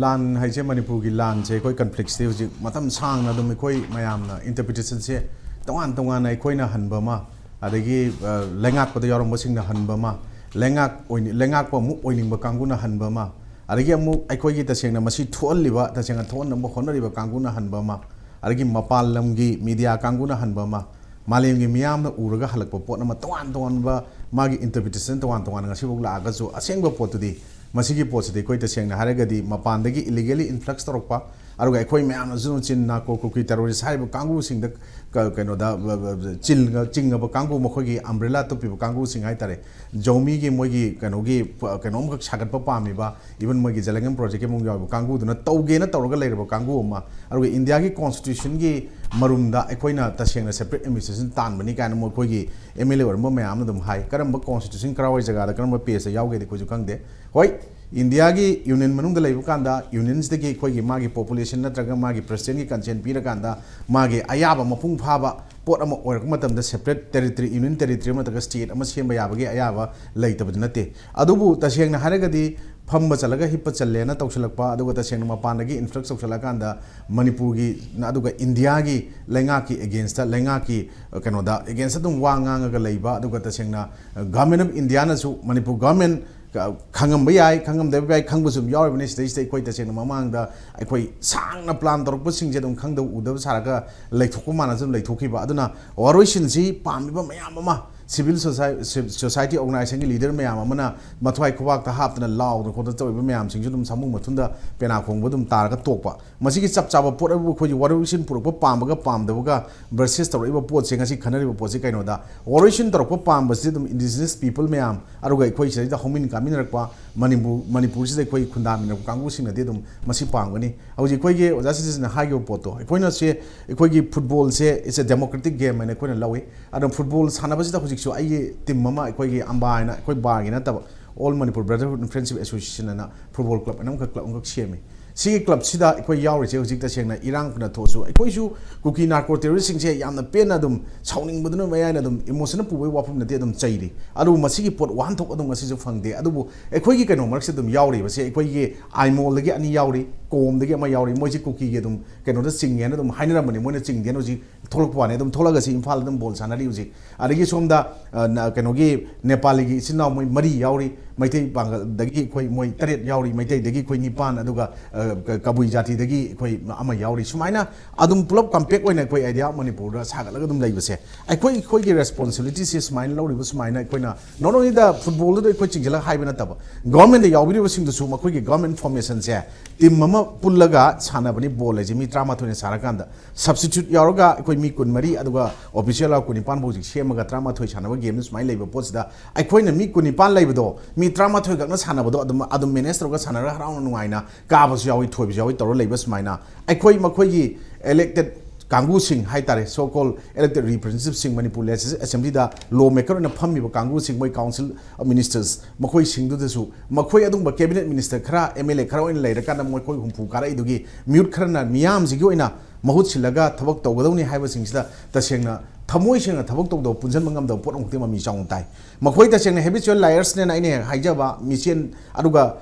ꯂꯥꯟ ꯍꯥꯏꯁꯦ, ꯃꯅꯤꯄꯨꯔꯒꯤ ꯂꯥꯟꯁꯦ, ꯑꯩꯈꯣꯏ ꯀꯟꯐ꯭ꯂꯤꯛꯁꯦ ꯍꯧꯖꯤꯛ ꯃꯇꯝ ꯁꯥꯡꯅ ꯑꯗꯨꯝ ꯑꯩꯈꯣꯏ ꯃꯌꯥꯝꯅ ꯏꯟꯇꯔꯄ꯭ꯔꯤꯇꯦꯁꯟꯁꯦ ꯇꯣꯉꯥꯟ ꯇꯣꯉꯥꯟꯅ ꯑꯩꯈꯣꯏꯅ ꯍꯟꯕ ꯑꯃ, ꯑꯗꯒꯤ, ꯑ, ꯂꯩꯉꯥꯛꯄꯗ ꯌꯥꯎꯔꯝꯕꯁꯤꯡꯅ ꯍꯟꯕ ꯑꯃ, ꯂꯩꯉꯥꯛ ꯑꯣꯏꯅꯤ-, ꯂꯩꯉꯥꯛꯄ ꯑꯃꯨꯛ ꯑꯣꯏꯅꯤꯡꯕ ꯀꯥꯡꯕꯨꯅ ꯍꯟꯕ ꯑꯃ, ꯑꯗꯒꯤ ꯑꯃꯨꯛ ꯑꯩꯈꯣꯏꯒꯤ ꯇꯁꯦꯡꯅ ꯃꯁꯤ ꯊꯣꯛꯍꯜꯂꯤꯕ, ꯇꯁꯦꯡꯅ ꯊꯣꯛꯍꯟꯅꯕ ꯍꯣꯠꯅꯔꯤꯕ ꯀꯥꯡꯕꯨꯅ ꯍꯟꯕ ꯑꯃ, ꯑꯗꯒꯤ ꯃꯄꯥꯟ ꯂꯝꯒꯤ ꯃꯤꯗꯤꯌꯥ ꯀꯥꯡꯕꯨꯅ ꯍꯟꯕ ꯑꯃ, ꯃꯥꯂꯦꯝꯒꯤ ꯃꯤꯌꯥꯝꯅ ꯎꯔꯒ ꯍꯜꯂꯛꯄ ꯄꯣꯠ ꯑꯃ, ꯇꯣꯉꯥꯟ ꯇꯣꯉꯥꯟꯕ ꯃꯥꯒꯤ ꯏꯟꯇꯔꯄ꯭ꯔꯤꯇꯦꯁꯟ ꯇꯣꯉꯥꯟ ꯇꯣꯉꯥꯟꯅ ꯉꯁꯤꯐꯥꯎ ꯂꯥꯛꯑꯒꯁꯨ, ꯑꯁꯦꯡꯕ ꯄꯣꯠꯇꯨꯗꯤ ꯃꯁꯤꯒꯤ ꯄꯣꯠꯁꯤꯗꯤ ꯑꯩꯈꯣꯏ ꯇꯁꯦꯡꯅ ꯍꯥꯏꯔꯒꯗꯤ ꯃꯄꯥꯟꯗꯒꯤ illegally influx ꯇꯧꯔꯛꯄ, ꯑꯗꯨꯒ ꯑꯩꯈꯣꯏ ꯃꯌꯥꯝꯅꯁꯨ ꯆꯤꯟ narco ꯀꯨꯀꯤ terrorist ꯍꯥꯏꯔꯤꯕ ꯀꯥꯡꯕꯨꯁꯤꯡꯗ ꯀ- ꯀꯩꯅꯣꯗ ꯕ- ꯕ- ꯕ- ꯆꯤꯜ- ꯆꯤꯡꯉꯕ ꯀꯥꯡꯕꯨ, ꯃꯈꯣꯏꯒꯤ umbrella ꯇꯨꯞꯄꯤꯕ ꯀꯥꯡꯕꯨꯁꯤꯡ ꯍꯥꯏꯇꯥꯔꯦ, ꯖꯧꯃꯤꯒꯤ ꯃꯣꯏꯒꯤ ꯀꯩꯅꯣꯒꯤ ꯄ- ꯀꯩꯅꯣꯝꯈꯛ ꯁꯥꯒꯠꯄ ꯄꯥꯝꯃꯤꯕ, even ꯃꯣꯏꯒꯤ ꯖꯂꯦꯡꯒꯝ project ꯀꯤ ꯃꯑꯣꯡ ꯌꯥꯎꯔꯤꯕ ꯀꯥꯡꯕꯨꯗꯨꯅ ꯇꯧꯒꯦꯅ ꯇꯧꯔꯒ ꯂꯩꯔꯕ ꯀꯥꯡꯕꯨ ꯑꯃ, ꯑꯗꯨꯒ ꯏꯟꯗꯤꯌꯥꯒꯤ constitution ꯒꯤ ꯃꯔꯨꯝꯗ ꯑꯩꯈꯣꯏꯅ ꯇꯁꯦꯡꯅ separate administration ꯇꯥꯟꯕꯅꯤ ꯀꯥꯏꯅ ꯃꯈꯣꯏꯒꯤ M L A ꯑꯣꯏꯔꯝꯕ ꯃꯌꯥꯝꯅ ꯑꯗꯨꯝ ꯍꯥꯏ꯫ ꯀꯔꯝꯕ constitution ꯀꯔꯥꯏꯋꯥꯏ ꯖꯒꯥꯗ ꯀꯔꯝꯕ page ꯇ ꯌꯥꯎꯒꯦꯗꯤ ꯑꯩꯈꯣꯏꯁꯨ ꯈꯪꯗꯦ꯫ ꯍꯣꯏ, ꯏꯟꯗꯤꯌꯥꯒꯤ union ꯃꯅꯨꯡꯗ ꯂꯩꯕ ꯀꯥꯟꯗ union ꯁꯤꯗꯒꯤ ꯑꯩꯈꯣꯏꯒꯤ ꯃꯥꯒꯤ population ꯅꯠꯇ꯭ꯔꯒ ꯃꯥꯒꯤ president ꯀꯤ consent ꯄꯤꯔꯀꯥꯟꯗ ꯃꯥꯒꯤ ꯑꯌꯥꯕ ꯃꯄꯨꯡ ꯐꯥꯕ ꯄꯣꯠ ꯑꯃ ꯑꯣꯏꯔꯛꯄ ꯃꯇꯝꯗ separate territory, union territory ꯑꯃ ꯅꯠꯇ꯭ꯔꯒ state ꯑꯃ ꯁꯦꯝꯕ ꯌꯥꯕꯒꯤ ꯑꯌꯥꯕ ꯂꯩꯇꯕꯗꯤ ꯅꯠꯇꯦ꯫ ꯑꯗꯨꯕꯨ ꯇꯁꯦꯡꯅ ꯍꯥꯏꯔꯒꯗꯤ ꯐꯝꯕ ꯆꯠꯂꯒ ꯍꯤꯞꯄ ꯆꯜꯂꯦꯅ ꯇꯧꯁꯤꯜꯂꯛꯄ, ꯑꯗꯨꯒ ꯇꯁꯦꯡꯅ ꯃꯄꯥꯟꯗꯒꯤ influx ꯇꯧꯁꯤꯜꯂꯛꯑꯀꯥꯟꯗ ꯃꯅꯤꯄꯨꯔꯒꯤ ꯑꯗꯨꯒ ꯏꯟꯗꯤꯌꯥꯒꯤ ꯂꯩꯉꯥꯛꯀꯤ against ꯇ, ꯂꯩꯉꯥꯛꯀꯤ ꯀꯩꯅꯣꯗ against ꯇ ꯑꯗꯨꯝ ꯋꯥ ꯉꯥꯡꯉꯒ ꯂꯩꯕ, ꯑꯗꯨꯒ ꯇꯁꯦꯡꯅ Government of India ꯅꯁꯨ ꯃꯅꯤꯄꯨꯔ government ꯀ- ꯈꯪꯉꯝꯕ ꯌꯥꯏ, ꯈꯪꯉꯝꯗꯕ ꯌꯥꯏ, ꯈꯪꯕꯁꯨ ꯑꯗꯨꯝ ꯌꯥꯎꯔꯤꯕꯅꯤ꯫ ꯁꯤꯗꯩꯁꯤꯗ ꯑꯩꯈꯣꯏ ꯇꯁꯦꯡꯅ ꯃꯃꯥꯡꯗ ꯑꯩꯈꯣꯏ ꯁꯥꯡꯅ plan ꯇꯧꯔꯛꯄꯁꯤꯡꯁꯦ ꯑꯗꯨꯝ ꯈꯪꯗꯕ ꯎꯗꯕ ꯁꯥꯔꯒ ꯂꯩꯊꯣꯛꯄ ꯃꯥꯟꯅꯁꯨ ꯑꯗꯨꯝ ꯂꯩꯊꯣꯛꯈꯤꯕ꯫ ꯑꯗꯨꯅ ꯋꯥꯔꯣꯏꯁꯤꯟꯁꯤ ꯄꯥꯝꯃꯤꯕ ꯃꯌꯥꯝ ꯑꯃ, civil society, society organization ꯒꯤ leader ꯃꯌꯥꯝ ꯑꯃꯅ ꯃꯊ꯭ꯋꯥꯏ ꯈꯨꯕꯥꯛꯇ ꯍꯥꯞꯇꯅ ꯂꯥꯎꯗꯅ ꯈꯣꯠꯇꯅ ꯇꯧꯔꯤꯕ ꯃꯌꯥꯝꯁꯤꯡꯁꯨ ꯑꯗꯨꯝ ꯁꯥꯃꯨ ꯃꯊꯨꯟꯗ ꯄꯦꯅꯥ ꯈꯣꯡꯕ ꯑꯗꯨꯝ ꯇꯥꯔꯒ ꯇꯣꯛꯄ꯫ ꯃꯁꯤꯒꯤ ꯆꯞ ꯆꯥꯕ ꯄꯣꯠ ꯑꯗꯨꯕꯨ ꯑꯩꯈꯣꯏꯒꯤ ꯋꯥꯔꯣꯏꯁꯤꯟ ꯄꯨꯔꯛꯄ ꯄꯥꯝꯕꯒ ꯄꯥꯝꯗꯕꯒ versus ꯇꯧꯔꯛꯏꯕ ꯄꯣꯠꯁꯦ ꯉꯁꯤ ꯈꯟꯅꯔꯤꯕ ꯄꯣꯠꯁꯦ ꯀꯩꯅꯣꯗ, ꯋꯥꯔꯣꯏꯁꯤꯟ ꯇꯧꯔꯛꯄ ꯄꯥꯝꯕꯁꯤꯗꯤ ꯑꯗꯨꯝ indigenous people ꯃꯌꯥꯝ, ꯑꯗꯨꯒ ꯑꯩꯈꯣꯏ ꯁꯤꯗꯩꯗ ꯍꯧꯃꯤꯟ ꯀꯥꯃꯤꯟꯅꯔꯛꯄ ꯃꯅꯤꯄꯨꯔ, ꯃꯅꯤꯄꯨꯔꯁꯤꯗ ꯑꯩꯈꯣꯏ ꯈꯨꯟꯗꯥꯃꯤꯟꯅꯔꯛꯄ ꯀꯥꯡꯕꯨꯁꯤꯡꯅꯗꯤ ꯑꯗꯨꯝ ꯃꯁꯤ ꯄꯥꯝꯒꯅꯤ꯫ ꯍꯧꯖꯤꯛ ꯑꯩꯈꯣꯏꯒꯤ ꯑꯣꯖꯥ ꯁꯤꯖꯤꯟꯅ ꯍꯥꯏꯈꯤꯕ ꯄꯣꯠꯇꯣ, ꯑꯩꯈꯣꯏꯅ ꯁꯤ ꯑꯩꯈꯣꯏꯒꯤ football say it's a democratic game ꯍꯥꯏꯅ ꯑꯩꯈꯣꯏꯅ ꯂꯧꯏ꯫ ꯑꯗꯨꯅ football ꯁꯥꯟꯅꯕꯁꯤꯗ ꯍꯧꯖꯤꯛꯁꯨ ꯑꯩꯒꯤ team ꯑꯃ, ꯑꯩꯈꯣꯏꯒꯤ ꯑꯝꯕꯥ ꯍꯥꯏꯅ, ꯑꯩꯈꯣꯏ ꯕꯥꯔꯒꯤ ꯅꯠꯇꯕ, All Manipur Brotherhood and Friendship Association ꯍꯥꯏꯅ football club ꯑꯃꯈꯛ, club ꯑꯃꯈꯛ ꯁꯦꯝꯃꯤ꯫ ꯁꯤꯒꯤ club ꯁꯤꯗ ꯑꯩꯈꯣꯏ ꯌꯥꯎꯔꯤꯁꯦ ꯍꯧꯖꯤꯛ ꯇꯁꯦꯡꯅ ꯏꯔꯥꯡ ꯐꯅ ꯊꯣꯛꯑꯁꯨ, ꯑꯩꯈꯣꯏꯁꯨ ꯀꯨꯀꯤ narco terrorist ꯁꯤꯡꯁꯦ ꯌꯥꯝꯅ ꯄꯦꯟꯅ ꯑꯗꯨꯝ ꯁꯥꯎꯅꯤꯡꯕꯗꯨꯅ ꯃꯌꯥꯏꯅ ꯑꯗꯨꯝ emotion ꯅ ꯄꯨꯕꯒꯤ ꯋꯥꯐꯝ ꯅꯠꯇꯦ, ꯑꯗꯨꯝ ꯆꯩꯔꯤ꯫ ꯑꯗꯨꯕꯨ ꯃꯁꯤꯒꯤ ꯄꯣꯠ ꯋꯥꯍꯟꯊꯣꯛ ꯑꯗꯨꯝ ꯉꯁꯤꯁꯨ ꯐꯪꯗꯦ꯫ ꯑꯗꯨꯕꯨ ꯑꯩꯈꯣꯏꯒꯤ ꯀꯩꯅꯣ ꯃꯔꯛꯁꯤꯗ ꯑꯗꯨꯝ ꯌꯥꯎꯔꯤꯕꯁꯦ ꯑꯩꯈꯣꯏꯒꯤ ꯑꯥꯏꯃꯣꯜꯗꯒꯤ ꯑꯅꯤ ꯌꯥꯎꯔꯤ, ꯀꯣꯝꯗꯒꯤ ꯑꯃ ꯌꯥꯎꯔꯤ, ꯃꯣꯏꯁꯤ ꯀꯨꯀꯤꯒꯤ ꯑꯗꯨꯝ ꯀꯩꯅꯣꯗ ꯆꯤꯡꯉꯦꯅ ꯑꯗꯨꯝ ꯍꯥꯏꯅꯔꯝꯕꯅꯤ, ꯃꯣꯏꯅ ꯆꯤꯡꯗꯦꯅ ꯍꯧꯖꯤꯛ ꯊꯣꯛꯂꯛꯄ ꯋꯥꯅꯤ, ꯑꯗꯨꯝ ꯊꯣꯛꯂꯛꯑꯒ ꯁꯤ ꯏꯝꯐꯥꯜꯗ ꯑꯗꯨꯝ ꯕꯣꯜ ꯁꯥꯟꯅꯔꯤ ꯍꯧꯖꯤꯛ꯫ ꯑꯗꯒꯤ ꯁꯣꯝꯗ ꯑ, ꯅ- ꯀꯩꯅꯣꯒꯤ ꯅꯦꯄꯥꯂꯤꯒꯤ ꯏꯆꯤꯟ ꯏꯅꯥꯎ ꯃꯣꯏ ꯃꯔꯤ ꯌꯥꯎꯔꯤ, ꯃꯩꯇꯩ ꯄꯥꯡꯒꯜꯗꯒꯤ ꯑꯩꯈꯣꯏ ꯃꯣꯏ ꯇꯔꯦꯠ ꯌꯥꯎꯔꯤ, ꯃꯩꯇꯩꯗꯒꯤ ꯑꯩꯈꯣꯏ ꯅꯤꯄꯥꯟ, ꯑꯗꯨꯒ ꯑ, ꯀ- ꯀꯕꯨꯏ ꯖꯥꯇꯤꯗꯒꯤ ꯑꯩꯈꯣꯏ ꯑꯃ ꯌꯥꯎꯔꯤ꯫ ꯁꯨꯃꯥꯏꯅ ꯑꯗꯨꯝ ꯄꯨꯂꯞ ꯀꯝꯄꯦꯛ ꯑꯣꯏꯅ ꯑꯩꯈꯣꯏ ꯑꯥꯏꯗꯤꯌꯥ ꯃꯅꯤꯄꯨꯔꯗ ꯁꯥꯒꯠꯂꯒ ꯑꯗꯨꯝ ꯂꯩꯕꯁꯦ, ꯑꯩꯈꯣꯏ ꯑꯩꯈꯣꯏꯒꯤ ꯔꯦꯁꯄꯣꯟꯁꯤꯕꯤꯂꯤꯇꯤꯁꯦ ꯁꯨꯃꯥꯏꯅ ꯂꯧꯔꯤꯕ꯫ ꯁꯨꯃꯥꯏꯅ ꯑꯩꯈꯣꯏꯅ ꯅꯣꯠ ꯑꯣꯟꯂꯤ ꯗ ꯐꯨꯠꯕꯣꯜꯗꯨꯗ ꯑꯩꯈꯣꯏ ꯆꯤꯡꯁꯤꯜꯂꯒ ꯍꯥꯏꯕ ꯅꯠꯇꯕ, ꯒꯚꯔꯟꯃꯦꯟꯗ ꯌꯥꯎꯕꯤꯔꯤꯕꯁꯤꯡꯗꯨꯁꯨ ꯃꯈꯣꯏꯒꯤ ꯒꯚꯔꯟꯃꯦꯟ ꯐꯣꯔꯃꯦꯁꯟꯁꯦ ꯇꯤꯝ ꯑꯃ ꯄꯨꯜꯂꯒ ꯁꯥꯟꯅꯕꯅꯤ꯫ ꯕꯣꯜ ꯍꯥꯏꯁꯦ ꯃꯤ ꯇꯔꯥꯃꯥꯊꯣꯏꯅ ꯁꯥꯔꯀꯥꯟꯗ, ꯁꯕꯁꯇꯤꯇ꯭ꯌꯨꯠ ꯌꯥꯎꯔꯒ ꯑꯩꯈꯣꯏ ꯃꯤ ꯀꯨꯟꯃꯔꯤ, ꯑꯗꯨꯒ ꯑꯣꯐꯤꯁꯤꯌꯦꯜ ꯌꯥꯎꯔ ꯀꯨꯟꯅꯤꯄꯥꯟ ꯐꯥꯎ ꯍꯧꯖꯤꯛ ꯁꯦꯝꯃꯒ ꯇꯔꯥꯃꯥꯊꯣꯏ ꯁꯥꯟꯅꯕ ꯒꯦꯝꯗꯨ ꯁꯨꯃꯥꯏꯅ ꯂꯩꯕ ꯄꯣꯠꯁꯤꯗ, ꯑꯩꯈꯣꯏꯅ ꯃꯤ ꯀꯨꯟꯅꯤꯄꯥꯟ ꯂꯩꯕꯗꯣ, ꯃꯤ ꯇꯔꯥꯃꯥꯊꯣꯏ ꯈꯛꯅ ꯁꯥꯟꯅꯕꯗꯣ ꯑꯗꯨꯝ ꯑꯗꯨꯝ ꯃꯦꯅꯦꯖ ꯇꯧꯔꯒ ꯁꯥꯟꯅꯔꯒ ꯍꯔꯥꯎꯅ ꯅꯨꯡꯉꯥꯏꯅ ꯀꯥꯕꯁꯨ ꯌꯥꯎꯏ, ꯊꯣꯏꯕꯁꯨ ꯌꯥꯎꯏ ꯇꯧꯔ ꯂꯩꯕ꯫ ꯁꯨꯃꯥꯏꯅ ꯑꯩꯈꯣꯏ ꯃꯈꯣꯏꯒꯤ ꯏꯂꯦꯛꯇꯦꯠ ꯀꯥꯡꯕꯨꯁꯤꯡ ꯍꯥꯏꯇꯥꯔꯦ, ꯁꯣ ꯀꯣꯜ ꯏꯂꯦꯛꯇꯦꯠ ꯔꯤꯄ꯭ꯔꯦꯖꯦꯟꯇꯦꯇꯤꯚꯁꯤꯡ, ꯃꯅꯤꯄꯨꯔ ꯂꯦꯖꯤꯁꯂꯦꯇꯤꯚ ꯑꯦꯁꯦꯝꯕ꯭ꯂꯤꯗ ꯂꯣ ꯃꯦꯀꯔ ꯑꯣꯏꯅ ꯐꯝꯃꯤꯕ ꯀꯥꯡꯕꯨꯁꯤꯡ, ꯃꯣꯏ ꯀꯥꯎꯟꯁꯤꯜ ꯑꯣꯐ ꯃꯤꯅꯤꯁꯇꯔꯁ, ꯃꯈꯣꯏꯁꯤꯡꯗꯨꯗꯁꯨ, ꯃꯈꯣꯏ ꯑꯗꯨꯒꯨꯝꯕ ꯀꯦꯕꯤꯅꯦꯠ ꯃꯤꯅꯤꯁꯇꯔ ꯈꯔ, ꯑꯦꯝ ꯑꯦꯜ ꯑꯦ ꯈꯔ ꯑꯣꯏꯅ ꯂꯩꯔꯀꯥꯟꯗ ꯃꯈꯣꯏ ꯍꯨꯝꯐꯨ ꯀꯥꯔꯛꯏꯗꯨꯒꯤ ꯃꯤꯍꯨꯠ ꯈꯔꯅ ꯃꯤꯌꯥꯝꯁꯤꯒꯤ ꯑꯣꯏꯅ ꯃꯍꯨꯠ ꯁꯤꯜꯂꯒ ꯊꯕꯛ ꯇꯧꯒꯗꯧꯅꯤ ꯍꯥꯏꯕꯁꯤꯡꯁꯤꯗ ꯇꯁꯦꯡꯅ ꯊꯃꯣꯏ ꯁꯦꯡꯅ ꯊꯕꯛ ꯇꯧꯗꯕ, ꯄꯨꯟꯁꯤꯟꯕ ꯉꯝꯗꯕ ꯄꯣꯠ ꯑꯃꯈꯛꯇꯤ ꯃꯃꯤ ꯆꯥꯎꯅ ꯇꯥꯏ꯫ ꯃꯈꯣꯏ ꯇꯁꯦꯡꯅ ꯍꯦꯕꯤꯆꯨꯋꯦꯜ ꯂꯥꯏꯌꯔꯁꯅꯦꯅ ꯑꯩꯅ ꯍꯦꯛ ꯍꯥꯏꯖꯕ ꯃꯤꯆꯦꯟ, ꯑꯗꯨꯒ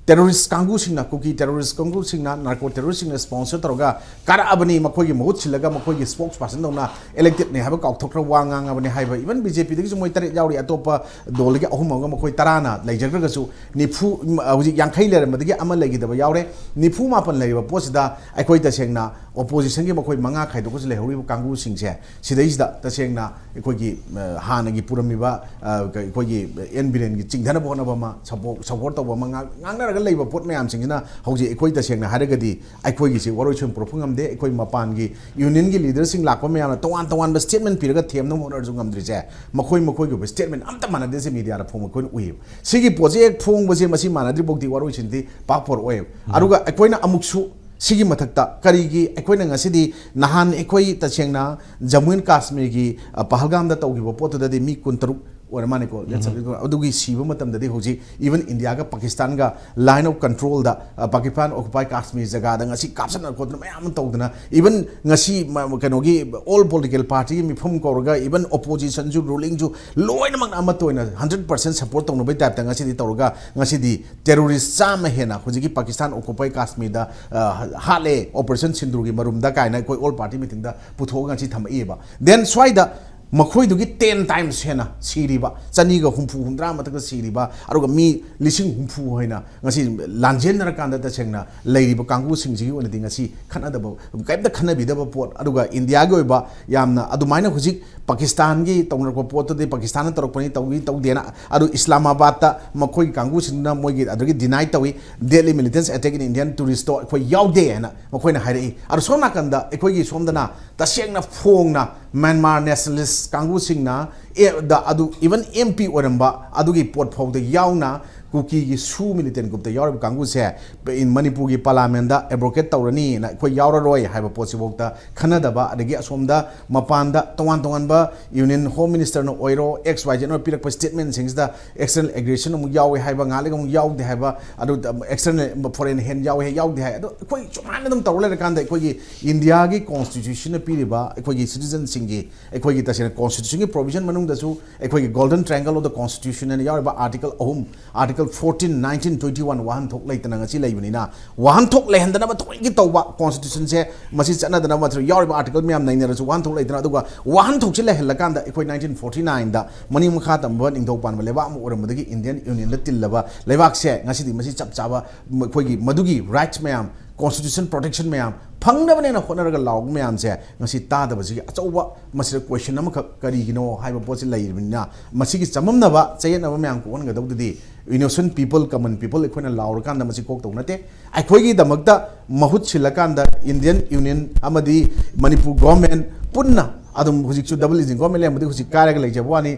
ꯇꯦꯔꯣꯔꯤꯁ ꯀꯥꯡꯕꯨꯁꯤꯡꯅ, ꯀꯨꯀꯤ ꯇꯦꯔꯣꯔꯤꯁ ꯀꯥꯡꯕꯨꯁꯤꯡꯅ, ꯅꯥꯔꯀꯣ ꯇꯦꯔꯣꯔꯤꯁꯁꯤꯡꯅ ꯁ꯭ꯄꯣꯟꯁꯔ ꯇꯧꯔꯒ ꯀꯥꯔꯛꯑꯕꯅꯤ, ꯃꯈꯣꯏꯒꯤ ꯃꯍꯨꯠ ꯁꯤꯜꯂꯒ ꯃꯈꯣꯏꯒꯤ ꯁ꯭ꯄꯣꯛꯁ ꯄꯥꯔꯁꯟꯗꯧꯅ ꯏꯂꯦꯛꯇꯦꯠꯅꯤ ꯍꯥꯏꯕ ꯀꯥꯎꯊꯣꯛꯈ꯭ꯔ ꯋꯥ ꯉꯥꯡꯉꯕꯅꯤ ꯍꯥꯏꯕ, ꯏꯚꯟ ꯕꯤ ꯖꯦ ꯄꯤꯗꯒꯤꯁꯨ ꯃꯣꯏ ꯇꯔꯦꯠ ꯌꯥꯎꯔꯤ, ꯑꯇꯣꯞꯄ ꯗꯣꯜꯗꯒꯤ ꯑꯍꯨꯝ ꯑꯃꯒ ꯃꯈꯣꯏ ꯇꯔꯥꯅ ꯂꯩꯖꯈ꯭ꯔꯒꯁꯨ, ꯅꯤꯐꯨ, ꯍꯧꯖꯤꯛ ꯌꯥꯡꯈꯩ ꯂꯩꯔꯝꯕꯗꯒꯤ ꯑꯃ ꯂꯩꯈꯤꯗꯕ ꯌꯥꯎꯔꯦ, ꯅꯤꯐꯨ ꯃꯥꯄꯟ ꯂꯩꯔꯤꯕ ꯄꯣꯠꯁꯤꯗ ꯑꯩꯈꯣꯏ ꯇꯁꯦꯡꯅ ꯑꯣꯄꯣꯖꯤꯁꯟꯒꯤ ꯃꯈꯣꯏ ꯃꯉꯥ ꯈꯥꯏꯗꯣꯛꯄꯁꯤ ꯂꯩꯍꯧꯔꯤꯕ ꯀꯥꯡꯕꯨꯁꯤꯡꯁꯦ, ꯁꯤꯗꯩꯁꯤꯗ ꯇꯁꯦꯡꯅ ꯑꯩꯈꯣꯏꯒꯤ, ꯑ, ꯍꯥꯟꯅꯒꯤ ꯄꯨꯔꯝꯃꯤꯕ, ꯑ, ꯀ-, ꯑꯩꯈꯣꯏꯒꯤ ꯑꯦꯟ ꯕꯤꯔꯦꯟꯒꯤ ꯆꯤꯡꯊꯅꯕ ꯍꯣꯠꯅꯕ ꯑꯃ, ꯁꯄꯣ-, ꯁꯄꯣꯔꯠ ꯇꯧꯕ ꯑꯃ ꯉꯥꯡ-, ꯉꯥꯡꯅꯔꯒ ꯂꯩꯕ ꯄꯣꯠ ꯃꯌꯥꯝꯁꯤꯡꯁꯤꯅ ꯍꯧꯖꯤꯛ ꯑꯩꯈꯣꯏ ꯇꯁꯦꯡꯅ ꯍꯥꯏꯔꯒꯗꯤ ꯑꯩꯈꯣꯏꯒꯤꯁꯤ ꯋꯥꯔꯣꯏꯁꯤꯟ ꯄꯨꯔꯛꯄ ꯉꯝꯗꯦ꯫ ꯑꯩꯈꯣꯏ ꯃꯄꯥꯟꯒꯤ ꯌꯨꯅꯤꯌꯟꯒꯤ ꯂꯤꯗꯔꯁꯤꯡ ꯂꯥꯛꯄ ꯃꯌꯥꯝꯅ ꯇꯣꯉꯥꯟ ꯇꯣꯉꯥꯟꯕ ꯁ꯭ꯇꯦꯠꯃꯦꯟ ꯄꯤꯔꯒ ꯊꯦꯝꯅꯕ ꯍꯣꯠꯅꯔꯁꯨ ꯉꯝꯗ꯭ꯔꯤꯁꯦ, ꯃꯈꯣꯏ ꯃꯈꯣꯏꯒꯤ ꯑꯣꯏꯕ ꯁ꯭ꯇꯦꯠꯃꯦꯟ ꯑꯝꯇ ꯃꯥꯟꯅꯗꯦ꯫ ꯁꯤ ꯃꯤꯗꯤꯌꯥꯗ ꯐꯣꯡꯕ ꯑꯩꯈꯣꯏꯅ ꯎꯏꯌꯦꯕ꯫ ꯁꯤꯒꯤ ꯄꯣꯠꯁꯦ ꯍꯦꯛ ꯐꯣꯡꯕꯁꯦ ꯃꯁꯤ ꯃꯥꯟꯅꯗ꯭ꯔꯤ ꯐꯥꯎꯗꯤ ꯋꯥꯔꯣꯏꯁꯤꯟꯗꯤ ꯄꯥꯛ ꯄꯨꯔꯛꯑꯣꯏꯕ꯫ ꯑꯗꯨꯒ ꯑꯩꯈꯣꯏꯅ ꯑꯃꯨꯛꯁꯨ ꯁꯤꯒꯤ ꯃꯊꯛꯇ ꯀꯔꯤꯒꯤ ꯑꯩꯈꯣꯏꯅ ꯉꯁꯤꯗꯤ, ꯅꯍꯥꯟ ꯑꯩꯈꯣꯏ ꯇꯁꯦꯡꯅ ꯖꯝꯃꯨ ꯑꯦꯟ ꯀꯥꯁꯃꯤꯔꯒꯤ, ꯑ, ꯄꯍꯜꯒꯥꯝꯗ ꯇꯧꯈꯤꯕ ꯄꯣꯠꯇꯨꯗꯗꯤ ꯃꯤ ꯀꯨꯟꯇꯔꯨꯛ ꯑꯣꯏꯔ ꯃꯥꯅꯤꯀꯣ, ꯂꯦꯟꯁ ꯁꯕꯖꯦꯛ ꯑꯗꯨꯒꯤ ꯁꯤꯕ ꯃꯇꯝꯗꯗꯤ ꯍꯧꯖꯤꯛ even India ꯒ Pakistan ꯒ line of control ꯗ, ꯑ, Pakistan occupied Kashmir ꯖꯒꯥꯗ ꯉꯁꯤ ꯀꯥꯞꯁꯟꯅ ꯈꯣꯠꯇꯅ ꯃꯌꯥꯝ ꯑꯃ ꯇꯧꯗꯅ, even ꯉꯁꯤ ꯃ-, ꯀꯩꯅꯣꯒꯤ all political party ꯒꯤ ꯃꯤꯐꯝ ꯀꯧꯔꯒ even opposition ꯁꯨ ruling ꯁꯨ ꯂꯣꯏꯅꯃꯛꯅ ꯑꯃꯠꯇ ꯑꯣꯏꯅ hundred percent support ꯇꯧꯅꯕꯒꯤ type ꯇ ꯉꯁꯤꯗꯤ ꯇꯧꯔꯒ ꯉꯁꯤꯗꯤ terrorist ꯆꯥꯝꯃ ꯍꯦꯟꯅ ꯍꯧꯖꯤꯛꯀꯤ Pakistan occupied Kashmir ꯗ, ꯑ, ꯍꯥꯠꯂꯦ Operation Sindoor ꯒꯤ ꯃꯔꯨꯝꯗ ꯀꯥꯏꯅ ꯑꯩꯈꯣꯏ all party meeting ꯗ ꯄꯨꯊꯣꯛꯑꯒ ꯉꯁꯤ ꯊꯝꯃꯛꯏꯕ꯫ Then ꯁ꯭ꯋꯥꯏꯗ ꯃꯈꯣꯏꯗꯨꯒꯤ ten times ꯍꯦꯟꯅ ꯁꯤꯔꯤꯕ, ꯆꯅꯤꯒ ꯍꯨꯝꯐꯨ ꯍꯨꯝꯗ꯭ꯔꯥ ꯃꯊꯛꯇ ꯁꯤꯔꯤꯕ, ꯑꯗꯨꯒ ꯃꯤ ꯂꯤꯁꯤꯡ ꯍꯨꯝꯐꯨ ꯍꯦꯟꯅ ꯉꯁꯤ ꯂꯥꯟꯖꯦꯟꯅꯔꯀꯥꯟꯗ ꯇꯁꯦꯡꯅ ꯂꯩꯔꯤꯕ ꯀꯥꯡꯕꯨꯁꯤꯡꯁꯤꯒꯤ ꯑꯣꯏꯅꯗꯤ ꯉꯁꯤ ꯈꯠꯅꯗꯕ, ꯀꯔꯤꯝꯇ ꯈꯟꯅꯕꯤꯗꯕ ꯄꯣꯠ, ꯑꯗꯨꯒ India ꯒꯤ ꯑꯣꯏꯕ ꯌꯥꯝꯅ ꯑꯗꯨꯃꯥꯏꯅ ꯍꯧꯖꯤꯛ Pakistan ꯒꯤ ꯇꯧꯅꯔꯛꯄ ꯄꯣꯠꯇꯨꯗꯤ Pakistan ꯅ ꯇꯧꯔꯛꯄꯅꯤ, ꯇꯧꯏ ꯇꯧꯗꯦꯅ, ꯑꯗꯨ Islamabad ꯇ ꯃꯈꯣꯏꯒꯤ ꯀꯥꯡꯕꯨꯁꯤꯡꯗꯨꯅ ꯃꯣꯏꯒꯤ ꯑꯗꯨꯗꯒꯤ deny ꯇꯧꯏ, Delhi militants attack in Indian tourist ꯇꯣ ꯑꯩꯈꯣꯏ ꯌꯥꯎꯗꯦ ꯍꯥꯏꯅ ꯃꯈꯣꯏꯅ ꯍꯥꯏꯔꯛꯏ꯫ ꯑꯗꯣ ꯁꯣꯝ ꯅꯥꯀꯟꯗ ꯑꯩꯈꯣꯏꯒꯤ ꯁꯣꯝꯗꯅ ꯇꯁꯦꯡꯅ ꯐꯣꯡꯅ Myanmar nationalist ꯀꯥꯡꯕꯨꯁꯤꯡꯅ, ꯑꯦ, ꯗ, ꯑꯗꯨ even M P ꯑꯣꯏꯔꯝꯕ ꯑꯗꯨꯒꯤ ꯄꯣꯠ ꯐꯥꯎꯗ ꯌꯥꯎꯅ ꯀꯨꯀꯤꯒꯤ ꯁꯨ militant group ꯇ ꯌꯥꯎꯔꯤꯕ ꯀꯥꯡꯕꯨꯁꯦ ꯃꯅꯤꯄꯨꯔꯒꯤ parliament ꯗ abrogate ꯇꯧꯔꯅꯤꯅ, ꯑꯩꯈꯣꯏ ꯌꯥꯎꯔꯔꯣꯏ ꯍꯥꯏꯕ ꯄꯣꯠꯁꯤꯐꯥꯎꯗ ꯈꯟꯅꯗꯕ, ꯑꯗꯒꯤ ꯑꯁꯣꯝꯗ ꯃꯄꯥꯟꯗ ꯇꯣꯉꯥꯟ ꯇꯣꯉꯥꯟꯕ Union Home Minister ꯅ ꯑꯣꯏꯔꯣ, X Y Z ꯅ ꯄꯤꯔꯛꯄ statement ꯁꯤꯡꯁꯤꯗ external aggression ꯑꯃꯨꯛ ꯌꯥꯎꯋꯦ ꯍꯥꯏꯕ, ꯉꯥꯏꯍꯥꯛ ꯂꯩꯒ ꯑꯃꯨꯛ ꯌꯥꯎꯗꯦ ꯍꯥꯏꯕ, ꯑꯗꯨ external foreign hand ꯌꯥꯎꯋꯦ ꯍꯥꯏ, ꯌꯥꯎꯗꯦ ꯍꯥꯏ꯫ ꯑꯗꯣ ꯑꯩꯈꯣꯏ ꯁꯨꯃꯥꯏꯅ ꯑꯗꯨꯝ ꯇꯧꯔ ꯂꯩꯔꯀꯥꯟꯗ ꯑꯩꯈꯣꯏꯒꯤ India ꯒꯤ constitution ꯅ ꯄꯤꯔꯤꯕ ꯑꯩꯈꯣꯏꯒꯤ citizen ꯁꯤꯡꯒꯤ, ꯑꯩꯈꯣꯏꯒꯤ ꯇꯁꯦꯡꯅ constitution ꯒꯤ provision ꯃꯅꯨꯡꯗꯁꯨ ꯑꯩꯈꯣꯏꯒꯤ Golden Triangle of the Constitution ꯍꯥꯏꯅ ꯌꯥꯎꯔꯤꯕ article ꯑꯍꯨꯝ, article fourteen, nineteen, twenty one ꯋꯥꯍꯟꯊꯣꯛ ꯂꯩꯇꯅ ꯉꯁꯤ ꯂꯩꯕꯅꯤꯅ, ꯋꯥꯍꯟꯊꯣꯛ ꯂꯩꯍꯟꯗꯅꯕ ꯊꯑꯣꯏꯒꯤ ꯇꯧꯕ constitution ꯁꯦ, ꯃꯁꯤ ꯆꯠꯅꯗꯅꯕ ꯌꯥꯎꯔꯤꯕ article ꯃꯌꯥꯝ ꯅꯩꯅꯔꯁꯨ ꯋꯥꯍꯟꯊꯣꯛ ꯂꯩꯇꯅ, ꯑꯗꯨꯒ ꯋꯥꯍꯟꯊꯣꯛꯁꯤ ꯂꯩꯍꯜꯂꯀꯥꯟꯗ ꯑꯩꯈꯣꯏ nineteen forty nine ꯗ ꯃꯅꯤꯡ ꯃꯈꯥ ꯇꯝꯕ ꯅꯤꯡꯊꯧ ꯄꯥꯟꯕ ꯂꯩꯕꯥꯛ ꯑꯃ ꯑꯣꯏꯔꯝꯕꯗꯒꯤ Indian Union ꯗ ꯇꯤꯜꯂꯕ ꯂꯩꯕꯥꯛꯁꯦ ꯉꯁꯤꯗꯤ ꯃꯁꯤ ꯆꯞ ꯆꯥꯕ ꯑꯩꯈꯣꯏꯒꯤ ꯃꯗꯨꯒꯤ rights ꯃꯌꯥꯝ, constitution protection ꯃꯌꯥꯝ ꯐꯪꯅꯕꯅꯦꯅ ꯍꯣꯠꯅꯔꯒ ꯂꯥꯎꯕ ꯃꯌꯥꯝꯁꯦ ꯉꯁꯤ ꯇꯥꯗꯕꯁꯤꯒꯤ ꯑꯆꯧꯕ ꯃꯁꯤꯗ question ꯑꯃꯈꯛ ꯀꯔꯤꯒꯤꯅꯣ ꯍꯥꯏꯕ ꯄꯣꯠꯁꯤ ꯂꯩꯔꯤꯕꯅꯤꯅ, ꯃꯁꯤꯒꯤ ꯆꯃꯝꯅꯕ ꯆꯌꯦꯠꯅꯕ ꯃꯌꯥꯝ ꯀꯣꯛꯍꯟꯒꯗꯧꯗꯨꯗꯤ innocent people, common people ꯑꯩꯈꯣꯏꯅ ꯂꯥꯎꯔꯀꯥꯟꯗ ꯃꯁꯤ ꯀꯣꯛꯇꯧ ꯅꯠꯇꯦ꯫ ꯑꯩꯈꯣꯏꯒꯤꯗꯃꯛꯇ ꯃꯍꯨꯠ ꯁꯤꯜꯂꯀꯥꯟꯗ Indian Union ꯑꯃꯗꯤ ꯃꯅꯤꯄꯨꯔ government ꯄꯨꯟꯅ ꯑꯗꯨꯝ ꯍꯧꯖꯤꯛꯁꯨ ꯗꯕꯜ ꯏꯟꯖꯤꯟ ꯒꯣꯔꯃꯦꯟ ꯂꯩꯔꯝꯕꯗꯤ ꯍꯧꯖꯤꯛ ꯀꯥꯏꯔꯒ ꯂꯩꯖꯕ ꯋꯥꯅꯤ,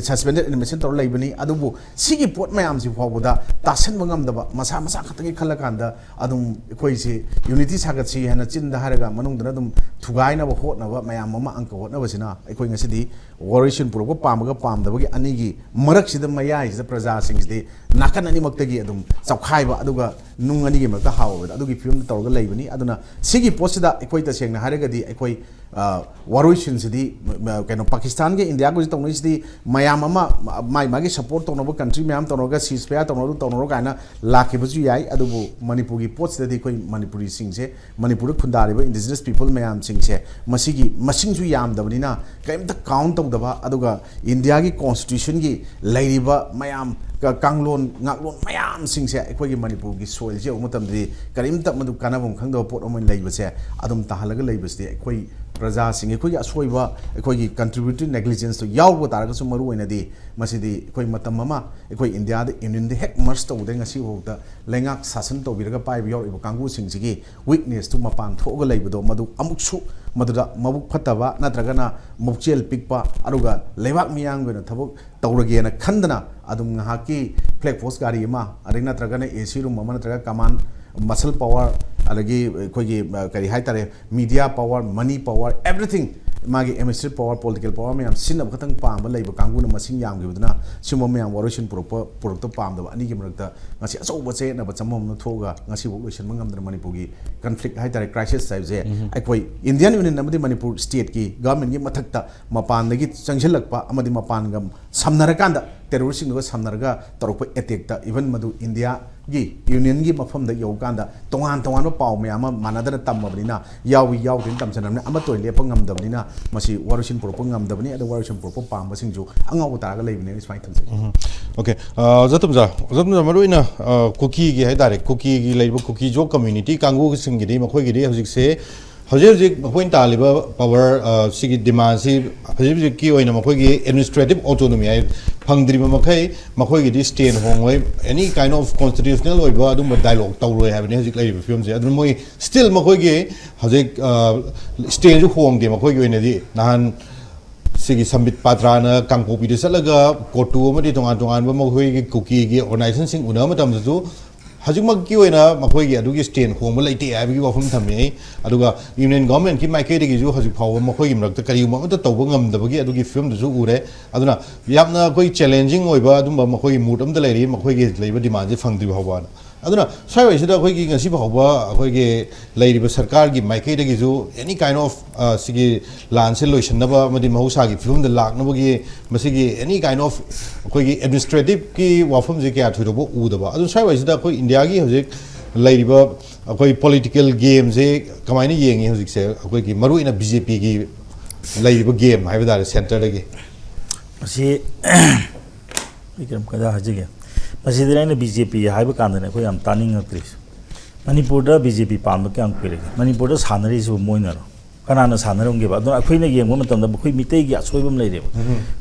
ꯁꯁꯄꯦꯟꯗꯦꯠ ꯑꯦꯅꯤꯃꯦꯁꯟ ꯇꯧꯔ ꯂꯩꯕꯅꯤ꯫ ꯑꯗꯨꯕꯨ ꯁꯤꯒꯤ ꯄꯣꯠ ꯃꯌꯥꯝꯁꯤ ꯐꯥꯎꯕꯗ ꯇꯥꯁꯟꯕ ꯉꯝꯗꯕ, ꯃꯁꯥ ꯃꯁꯥ ꯈꯛꯇꯒꯤ ꯈꯜꯂꯀꯥꯟꯗ ꯑꯗꯨꯝ ꯑꯩꯈꯣꯏꯁꯤ ꯌꯨꯅꯤꯇꯤ ꯁꯥꯒꯠꯁꯤ ꯍꯥꯏꯅ ꯆꯤꯟꯗ ꯍꯥꯏꯔꯒ ꯃꯅꯨꯡꯗꯅ ꯑꯗꯨꯝ ꯊꯨꯒꯥꯏꯅꯕ ꯍꯣꯠꯅꯕ ꯃꯌꯥꯝ ꯑꯃ ꯑꯪꯀ ꯍꯣꯠꯅꯕꯁꯤꯅ ꯑꯩꯈꯣꯏ ꯉꯁꯤꯗꯤ ꯋꯥꯔꯣꯏꯁꯤꯟ ꯄꯨꯔꯛꯄ ꯄꯥꯝꯕꯒ ꯄꯥꯝꯗꯕꯒꯤ ꯑꯅꯤꯒꯤ ꯃꯔꯛꯁꯤꯗ ꯃꯌꯥꯏꯁꯤꯗ ꯄ꯭ꯔꯖꯥꯁꯤꯡꯁꯤꯗꯤ ꯅꯥꯀꯟ ꯑꯅꯤꯃꯛꯇꯒꯤ ꯑꯗꯨꯝ ꯆꯞꯈꯥꯏꯕ, ꯑꯗꯨꯒ ꯅꯨꯡ ꯑꯅꯤꯒꯤ ꯃꯔꯛꯇ ꯍꯥꯎꯕꯗ ꯑꯗꯨꯒꯤ ꯐꯤꯕꯝꯗ ꯇꯧꯔꯒ ꯂꯩꯕꯅꯤ꯫ ꯑꯗꯨꯅ ꯁꯤꯒꯤ ꯄꯣꯠꯁꯤꯗ ꯑꯩꯈꯣꯏ ꯇꯁꯦꯡꯅ ꯍꯥꯏꯔꯒꯗꯤ ꯑꯩꯈꯣꯏ, ꯑ, ꯋꯥꯔꯣꯏꯁꯤꯟꯁꯤꯗꯤ, ꯃ-, ꯃ-, ꯀꯩꯅꯣ, ꯄꯥꯀꯤꯁꯇꯥꯟꯒ ꯏꯟꯗꯤꯌꯥꯒꯁꯨ ꯇꯧꯅꯔꯤꯁꯤꯗꯤ ꯃꯌꯥꯝ ꯑꯃ, ꯃ-, ꯃꯥꯏ ꯃꯥꯒꯤ ꯁꯄꯣꯔꯠ ꯇꯧꯅꯕ ꯀꯟꯇ꯭ꯔꯤ ꯃꯌꯥꯝ ꯇꯧꯅꯔꯒ ceasefire ꯇꯧꯅꯔꯣ, ꯇꯧꯅꯔꯣ ꯀꯥꯏꯅ ꯂꯥꯛꯈꯤꯕꯁꯨ ꯌꯥꯏ꯫ ꯑꯗꯨꯕꯨ ꯃꯅꯤꯄꯨꯔꯒꯤ ꯄꯣꯠꯁꯤꯗꯗꯤ ꯑꯩꯈꯣꯏ ꯃꯅꯤꯄꯨꯔꯤꯁꯤꯡꯁꯦ, ꯃꯅꯤꯄꯨꯔꯗ ꯈꯨꯟꯗꯥꯔꯤꯕ indigenous people ꯃꯌꯥꯝꯁꯤꯡꯁꯦ, ꯃꯁꯤꯒꯤ ꯃꯁꯤꯡꯁꯨ ꯌꯥꯝꯗꯕꯅꯤꯅ ꯀꯔꯤꯝꯇ count ꯇꯧꯗꯕ, ꯑꯗꯨꯒ ꯏꯟꯗꯤꯌꯥꯒꯤ constitutionꯒꯤ ꯂꯩꯔꯤꯕ ꯃꯌꯥꯝ, ꯀ-, ꯀꯥꯡꯂꯣꯟ ꯉꯥꯛꯂꯣꯟ ꯃꯌꯥꯝꯁꯤꯡꯁꯦ ꯑꯩꯈꯣꯏꯒꯤ ꯃꯅꯤꯄꯨꯔꯒꯤ soilꯁꯦ ꯌꯧꯕ ꯃꯇꯝꯗꯗꯤ ꯀꯔꯤꯝꯇ ꯃꯗꯨ ꯀꯥꯟꯅꯐꯝ ꯈꯪꯗꯕ ꯄꯣꯠ ꯑꯃ ꯑꯣꯏꯅ ꯂꯩꯕꯁꯦ ꯑꯗꯨꯝ ꯇꯥꯍꯜꯂꯒ ꯂꯩꯕꯁꯤꯗꯤ ꯑꯩꯈꯣꯏ ꯄ꯭ꯔꯖꯥꯁꯤꯡ, ꯑꯩꯈꯣꯏꯒꯤ ꯑꯁꯣꯏꯕ, ꯑꯩꯈꯣꯏꯒꯤ contributory negligenceꯇꯣ ꯌꯥꯎꯕ ꯇꯥꯔꯒꯁꯨ, ꯃꯔꯨ ꯑꯣꯏꯅꯗꯤ ꯃꯁꯤꯗꯤ ꯑꯩꯈꯣꯏ ꯃꯇꯝ ꯑꯃ ꯑꯩꯈꯣꯏ ꯏꯟꯗꯤꯌꯥꯗ unionꯗ ꯍꯦꯛ merge ꯇꯧꯕꯗꯩ ꯉꯁꯤ ꯐꯥꯎꯗ ꯂꯩꯉꯥꯛ ꯁꯥꯁꯟ ꯇꯧꯕꯤꯔꯒ ꯄꯥꯏꯕ ꯌꯥꯎꯔꯛꯏꯕ ꯀꯥꯡꯕꯨꯁꯤꯡꯁꯤꯒꯤ weaknessꯇꯨ ꯃꯄꯥꯟ ꯊꯣꯛꯑꯒ ꯂꯩꯕꯗꯣ, ꯃꯗꯨ ꯑꯃꯨꯛꯁꯨ ꯃꯗꯨꯗ ꯃꯕꯨꯛ ꯐꯠꯇꯕ ꯅꯠꯇ꯭ꯔꯒꯅ ꯃꯕꯨꯛꯆꯦꯜ ꯄꯤꯛꯄ, ꯑꯗꯨꯒ ꯂꯩꯕꯥꯛ ꯃꯤꯌꯥꯝꯒꯤ ꯑꯣꯏꯅ ꯊꯕꯛ ꯇꯧꯔꯒꯦꯅ ꯈꯟꯗꯅ ꯑꯗꯨꯝ ꯉꯥꯏꯍꯥꯛꯀꯤ flag post ꯒꯥꯔꯤ ꯑꯃ, ꯑꯗꯩ ꯅꯠꯇ꯭ꯔꯒꯅ AC room ꯑꯃ, ꯅꯠꯇ꯭ꯔꯒ command, muscle power, ꯑꯗꯒꯤ ꯑꯩꯈꯣꯏꯒꯤ, ꯑ, ꯀꯔꯤ ꯍꯥꯏꯇꯥꯔꯦ, media power, money power, everything, ꯃꯥꯒꯤ administrative power, political power ꯃꯌꯥꯝ ꯁꯤꯖꯤꯟꯅꯕ ꯈꯛꯇꯪ ꯄꯥꯝꯕ ꯂꯩꯕ ꯀꯥꯡꯕꯨꯅ ꯃꯁꯤꯡ ꯌꯥꯝꯈꯤꯕꯗꯨꯅ ꯁꯤꯒꯨꯝꯕ ꯃꯌꯥꯝ ꯋꯥꯔꯣꯏꯁꯤꯟ ꯄꯨꯔꯛꯄ, ꯄꯨꯔꯛꯇ ꯄꯥꯝꯗꯕ ꯑꯅꯤꯒꯤ ꯃꯔꯛꯇ ꯉꯁꯤ ꯑꯆꯧꯕ ꯆꯌꯦꯠꯅꯕ ꯆꯃꯝ ꯑꯃ ꯊꯣꯛꯑꯒ ꯉꯁꯤꯐꯥꯎ ꯂꯣꯏꯁꯤꯟꯕ ꯉꯝꯗꯅ ꯃꯅꯤꯄꯨꯔꯒꯤ conflict ꯍꯥꯏꯇꯥꯔꯦ, crisis ꯍꯥꯏꯕꯁꯦ ꯑꯩꯈꯣꯏ Indian Union ꯑꯃꯗꯤ ꯃꯅꯤꯄꯨꯔ stateꯀꯤ governmentꯀꯤ ꯃꯊꯛꯇ ꯃꯄꯥꯟꯗꯒꯤ ꯆꯪꯁꯤꯜꯂꯛꯄ ꯑꯃꯗꯤ ꯃꯄꯥꯟꯒ ꯁꯝꯅꯔꯀꯥꯟꯗ, terroristꯁꯤꯡꯗꯨꯒ ꯁꯝꯅꯔꯒ ꯇꯧꯔꯛꯄ attackꯇ, even ꯃꯗꯨ Indiaꯒꯤ Unionꯒꯤ ꯃꯐꯝꯗ ꯌꯧꯀꯥꯟꯗ ꯇꯣꯉꯥꯟ ꯇꯣꯉꯥꯟꯕ ꯄꯥꯎ ꯃꯌꯥꯝ ꯑꯃ ꯃꯥꯟꯅꯗꯅ ꯇꯝꯃꯕꯅꯤꯅ, ꯌꯥꯎꯏ ꯌꯥꯎꯗꯦꯅ ꯇꯝꯁꯤꯟꯅꯕꯅꯤꯅ, ꯑꯃꯠꯇ ꯑꯣꯏꯅ ꯂꯦꯞꯄ ꯉꯝꯗꯕꯅꯤꯅ, ꯃꯁꯤ ꯋꯥꯔꯣꯏꯁꯤꯟ ꯄꯨꯔꯛꯄ ꯉꯝꯗꯕꯅꯤ꯫ ꯑꯗꯣ ꯋꯥꯔꯣꯏꯁꯤꯟ ꯄꯨꯔꯛꯄ ꯄꯥꯝꯕꯁꯤꯡꯁꯨ ꯑꯉꯥꯎꯕ ꯇꯥꯔꯒ ꯂꯩꯕꯅꯦ, ꯁꯨꯃꯥꯏꯅ ꯊꯝꯖꯒꯦ꯫ ꯎꯝ꯫ OK꯫ ꯑ, ꯑꯣꯖꯥ ꯇꯣꯝꯖꯥ, ꯑꯣꯖꯥ ꯇꯣꯝꯖꯥ, ꯃꯔꯨꯑꯣꯏꯅ, ꯑ, ꯀꯨꯀꯤꯒꯤ ꯍꯥꯏꯇꯥꯔꯦ, ꯀꯨꯀꯤꯒꯤ ꯂꯩꯔꯤꯕ ꯀꯨꯀꯤꯖꯣ community ꯀꯥꯡꯕꯨꯁꯤꯡꯒꯤꯗꯤ, ꯃꯈꯣꯏꯒꯤꯗꯤ ꯍꯧꯖꯤꯛꯁꯦ ꯍꯧꯖꯤꯛ ꯍꯧꯖꯤꯛ ꯃꯈꯣꯏꯅ ꯇꯥꯜꯂꯤꯕ ꯄꯋꯥꯔ, ꯑ, ꯁꯤꯒꯤ ꯗꯤꯃꯥꯟꯁꯤ ꯍꯧꯖꯤꯛ ꯍꯧꯖꯤꯛꯀꯤ ꯑꯣꯏꯅ ꯃꯈꯣꯏꯒꯤ ꯑꯦꯗꯃꯤꯅꯤꯁꯇ꯭ꯔꯦꯇꯤꯞ ꯑꯣꯇꯣꯅꯣꯃꯤ ꯍꯥꯏ, ꯐꯪꯗ꯭ꯔꯤꯕ ꯃꯈꯩ ꯃꯈꯣꯏꯒꯤꯗꯤ ꯁ꯭ꯇꯦꯟ ꯍꯣꯡꯉꯣꯏ, ꯑꯦꯅꯤ ꯀꯥꯏꯟ ꯑꯣꯐ ꯀꯣꯟꯁꯇꯤꯇ꯭ꯌꯨꯁꯅꯦꯜ ꯑꯣꯏꯕ ꯑꯗꯨꯝꯕ ꯗꯥꯏꯂꯣꯒ ꯇꯧꯔꯣꯏ ꯍꯥꯏꯕꯅꯤ ꯍꯧꯖꯤꯛ ꯂꯩꯔꯤꯕ ꯐꯤꯕꯝꯁꯦ꯫ ꯑꯗꯨꯅ ꯃꯣꯏ ꯁ꯭ꯇꯤꯜ ꯃꯈꯣꯏꯒꯤ ꯍꯧꯖꯤꯛ, ꯑ, ꯁ꯭ꯇꯦꯟꯁꯨ ꯍꯣꯡꯗꯦ ꯃꯈꯣꯏꯒꯤ ꯑꯣꯏꯅꯗꯤ꯫ ꯅꯍꯥꯟ ꯁꯤꯒꯤ ꯁꯝꯕꯤꯠ ꯄꯥꯇ꯭ꯔꯥꯅ ꯀꯥꯡꯄꯣꯛꯄꯤꯗ ꯆꯠꯂꯒ ꯀꯣꯇꯨ ꯑꯃꯗꯤ ꯇꯣꯉꯥꯟ ꯇꯣꯉꯥꯟꯕ ꯃꯈꯣꯏꯒꯤ ꯀꯨꯀꯤꯒꯤ ꯑꯣꯔꯒꯅꯥꯏꯖꯦꯁꯟꯁꯤꯡ ꯎꯅꯕ ꯃꯇꯝꯗꯁꯨ ꯍꯧꯖꯤꯛꯃꯛꯀꯤ ꯑꯣꯏꯅ ꯃꯈꯣꯏꯒꯤ ꯑꯗꯨꯒꯤ ꯁ꯭ꯇꯦꯟ ꯍꯣꯡꯕ ꯂꯩꯇꯦ ꯍꯥꯏꯕꯒꯤ ꯋꯥꯐꯝ ꯊꯝꯃꯤ꯫ ꯑꯗꯨꯒ ꯌꯨꯅꯤꯌꯟ ꯒꯣꯔꯃꯦꯟꯠꯀꯤ ꯃꯥꯏꯀꯩꯗꯒꯤꯁꯨ ꯍꯧꯖꯤꯛ ꯐꯥꯎꯕ ꯃꯈꯣꯏꯒꯤ ꯃꯔꯛꯇ ꯀꯔꯤꯒꯨꯝꯕ ꯑꯃꯠꯇ ꯇꯧꯕ ꯉꯝꯗꯕꯒꯤ ꯑꯗꯨꯒꯤ ꯐꯤꯕꯝꯗꯨꯁꯨ ꯎꯔꯦ꯫ ꯑꯗꯨꯅ ꯌꯥꯝꯅ ꯑꯩꯈꯣꯏ ꯆꯦꯂꯦꯟꯖꯤꯡ ꯑꯣꯏꯕ ꯑꯗꯨꯝꯕ ꯃꯈꯣꯏꯒꯤ ꯃꯨꯗ ꯑꯃꯗ ꯂꯩꯔꯤ, ꯃꯈꯣꯏꯒꯤ ꯂꯩꯕ ꯗꯤꯃꯥꯟꯁꯦ ꯐꯪꯗ꯭ꯔꯤꯕ ꯐꯥꯎꯕꯅ꯫ ꯑꯗꯨꯅ ꯁ꯭ꯋꯥꯏꯋꯥꯏꯁꯤꯗ ꯑꯩꯈꯣꯏꯒꯤ ꯉꯁꯤ ꯐꯥꯎꯕ ꯑꯩꯈꯣꯏꯒꯤ ꯂꯩꯔꯤꯕ ꯁꯔꯀꯥꯔꯒꯤ ꯃꯥꯏꯀꯩꯗꯒꯤꯁꯨ ꯑꯦꯅꯤ ꯀꯥꯏꯟ ꯑꯣꯐ, ꯑ, ꯁꯤꯒꯤ ꯂꯥꯟꯁꯦ ꯂꯣꯏꯁꯤꯟꯅꯕ ꯑꯃꯗꯤ ꯃꯍꯧꯁꯥꯒꯤ ꯐꯤꯕꯝꯗ ꯂꯥꯛꯅꯕꯒꯤ ꯃꯁꯤꯒꯤ ꯑꯦꯅꯤ ꯀꯥꯏꯟ ꯑꯣꯐ ꯑꯩꯈꯣꯏꯒꯤ ꯑꯦꯗꯃꯤꯅꯤꯁꯇ꯭ꯔꯦꯇꯤꯞꯀꯤ ꯋꯥꯐꯝꯁꯦ ꯀꯌꯥ ꯊꯣꯏꯗꯣꯛꯄ ꯎꯗꯕ꯫ ꯑꯗꯨ ꯁ꯭ꯋꯥꯏꯋꯥꯏꯁꯤꯗ ꯑꯩꯈꯣꯏ ꯏꯟꯗꯤꯌꯥꯒꯤ ꯍꯧꯖꯤꯛ ꯂꯩꯔꯤꯕ ꯑꯩꯈꯣꯏ ꯄꯣꯂꯤꯇꯤꯀꯦꯜ ꯒꯦꯝꯁꯦ ꯀꯃꯥꯏꯅ ꯌꯦꯡꯉꯤ ꯍꯧꯖꯤꯛꯁꯦ, ꯑꯩꯈꯣꯏꯒꯤ ꯃꯔꯨꯑꯣꯏꯅ ꯕꯤ ꯖꯦ ꯄꯤꯒꯤ ꯂꯩꯔꯤꯕ ꯒꯦꯝ ꯍꯥꯏꯕ ꯇꯥꯔꯦ, ꯁꯦꯟꯇꯔꯗꯒꯤ? ꯃꯁꯤ ꯑꯩ ꯀꯔꯝ ꯀꯥꯟꯗ ꯍꯥꯏꯖꯒꯦ? ꯃꯁꯤꯗꯅ ꯑꯩꯅ ꯕꯤ ꯖꯦ ꯄꯤ ꯍꯥꯏꯕ ꯀꯥꯟꯗꯅꯦ ꯑꯩꯈꯣꯏ ꯌꯥꯝ ꯇꯥꯅꯤꯡꯉꯛꯇ꯭ꯔꯤꯁꯦ꯫ ꯃꯅꯤꯄꯨꯔꯗ ꯕꯤ ꯖꯦ ꯄꯤ ꯄꯥꯟꯕ ꯀꯌꯥꯝ ꯀꯨꯏꯔꯒꯦ? ꯃꯅꯤꯄꯨꯔꯗ ꯁꯥꯟꯅꯔꯤꯁꯤꯕꯨ ꯃꯣꯏꯅꯔꯣ? ꯀꯅꯥꯅ ꯁꯥꯟꯅꯔꯝꯒꯦꯕ? ꯑꯗꯨꯅ ꯑꯩꯈꯣꯏꯅ ꯌꯦꯡꯕ ꯃꯇꯝꯗ ꯃꯈꯣꯏ ꯃꯤꯇꯩꯒꯤ ꯑꯁꯣꯏꯕ ꯑꯃ ꯂꯩꯔꯦꯕ꯫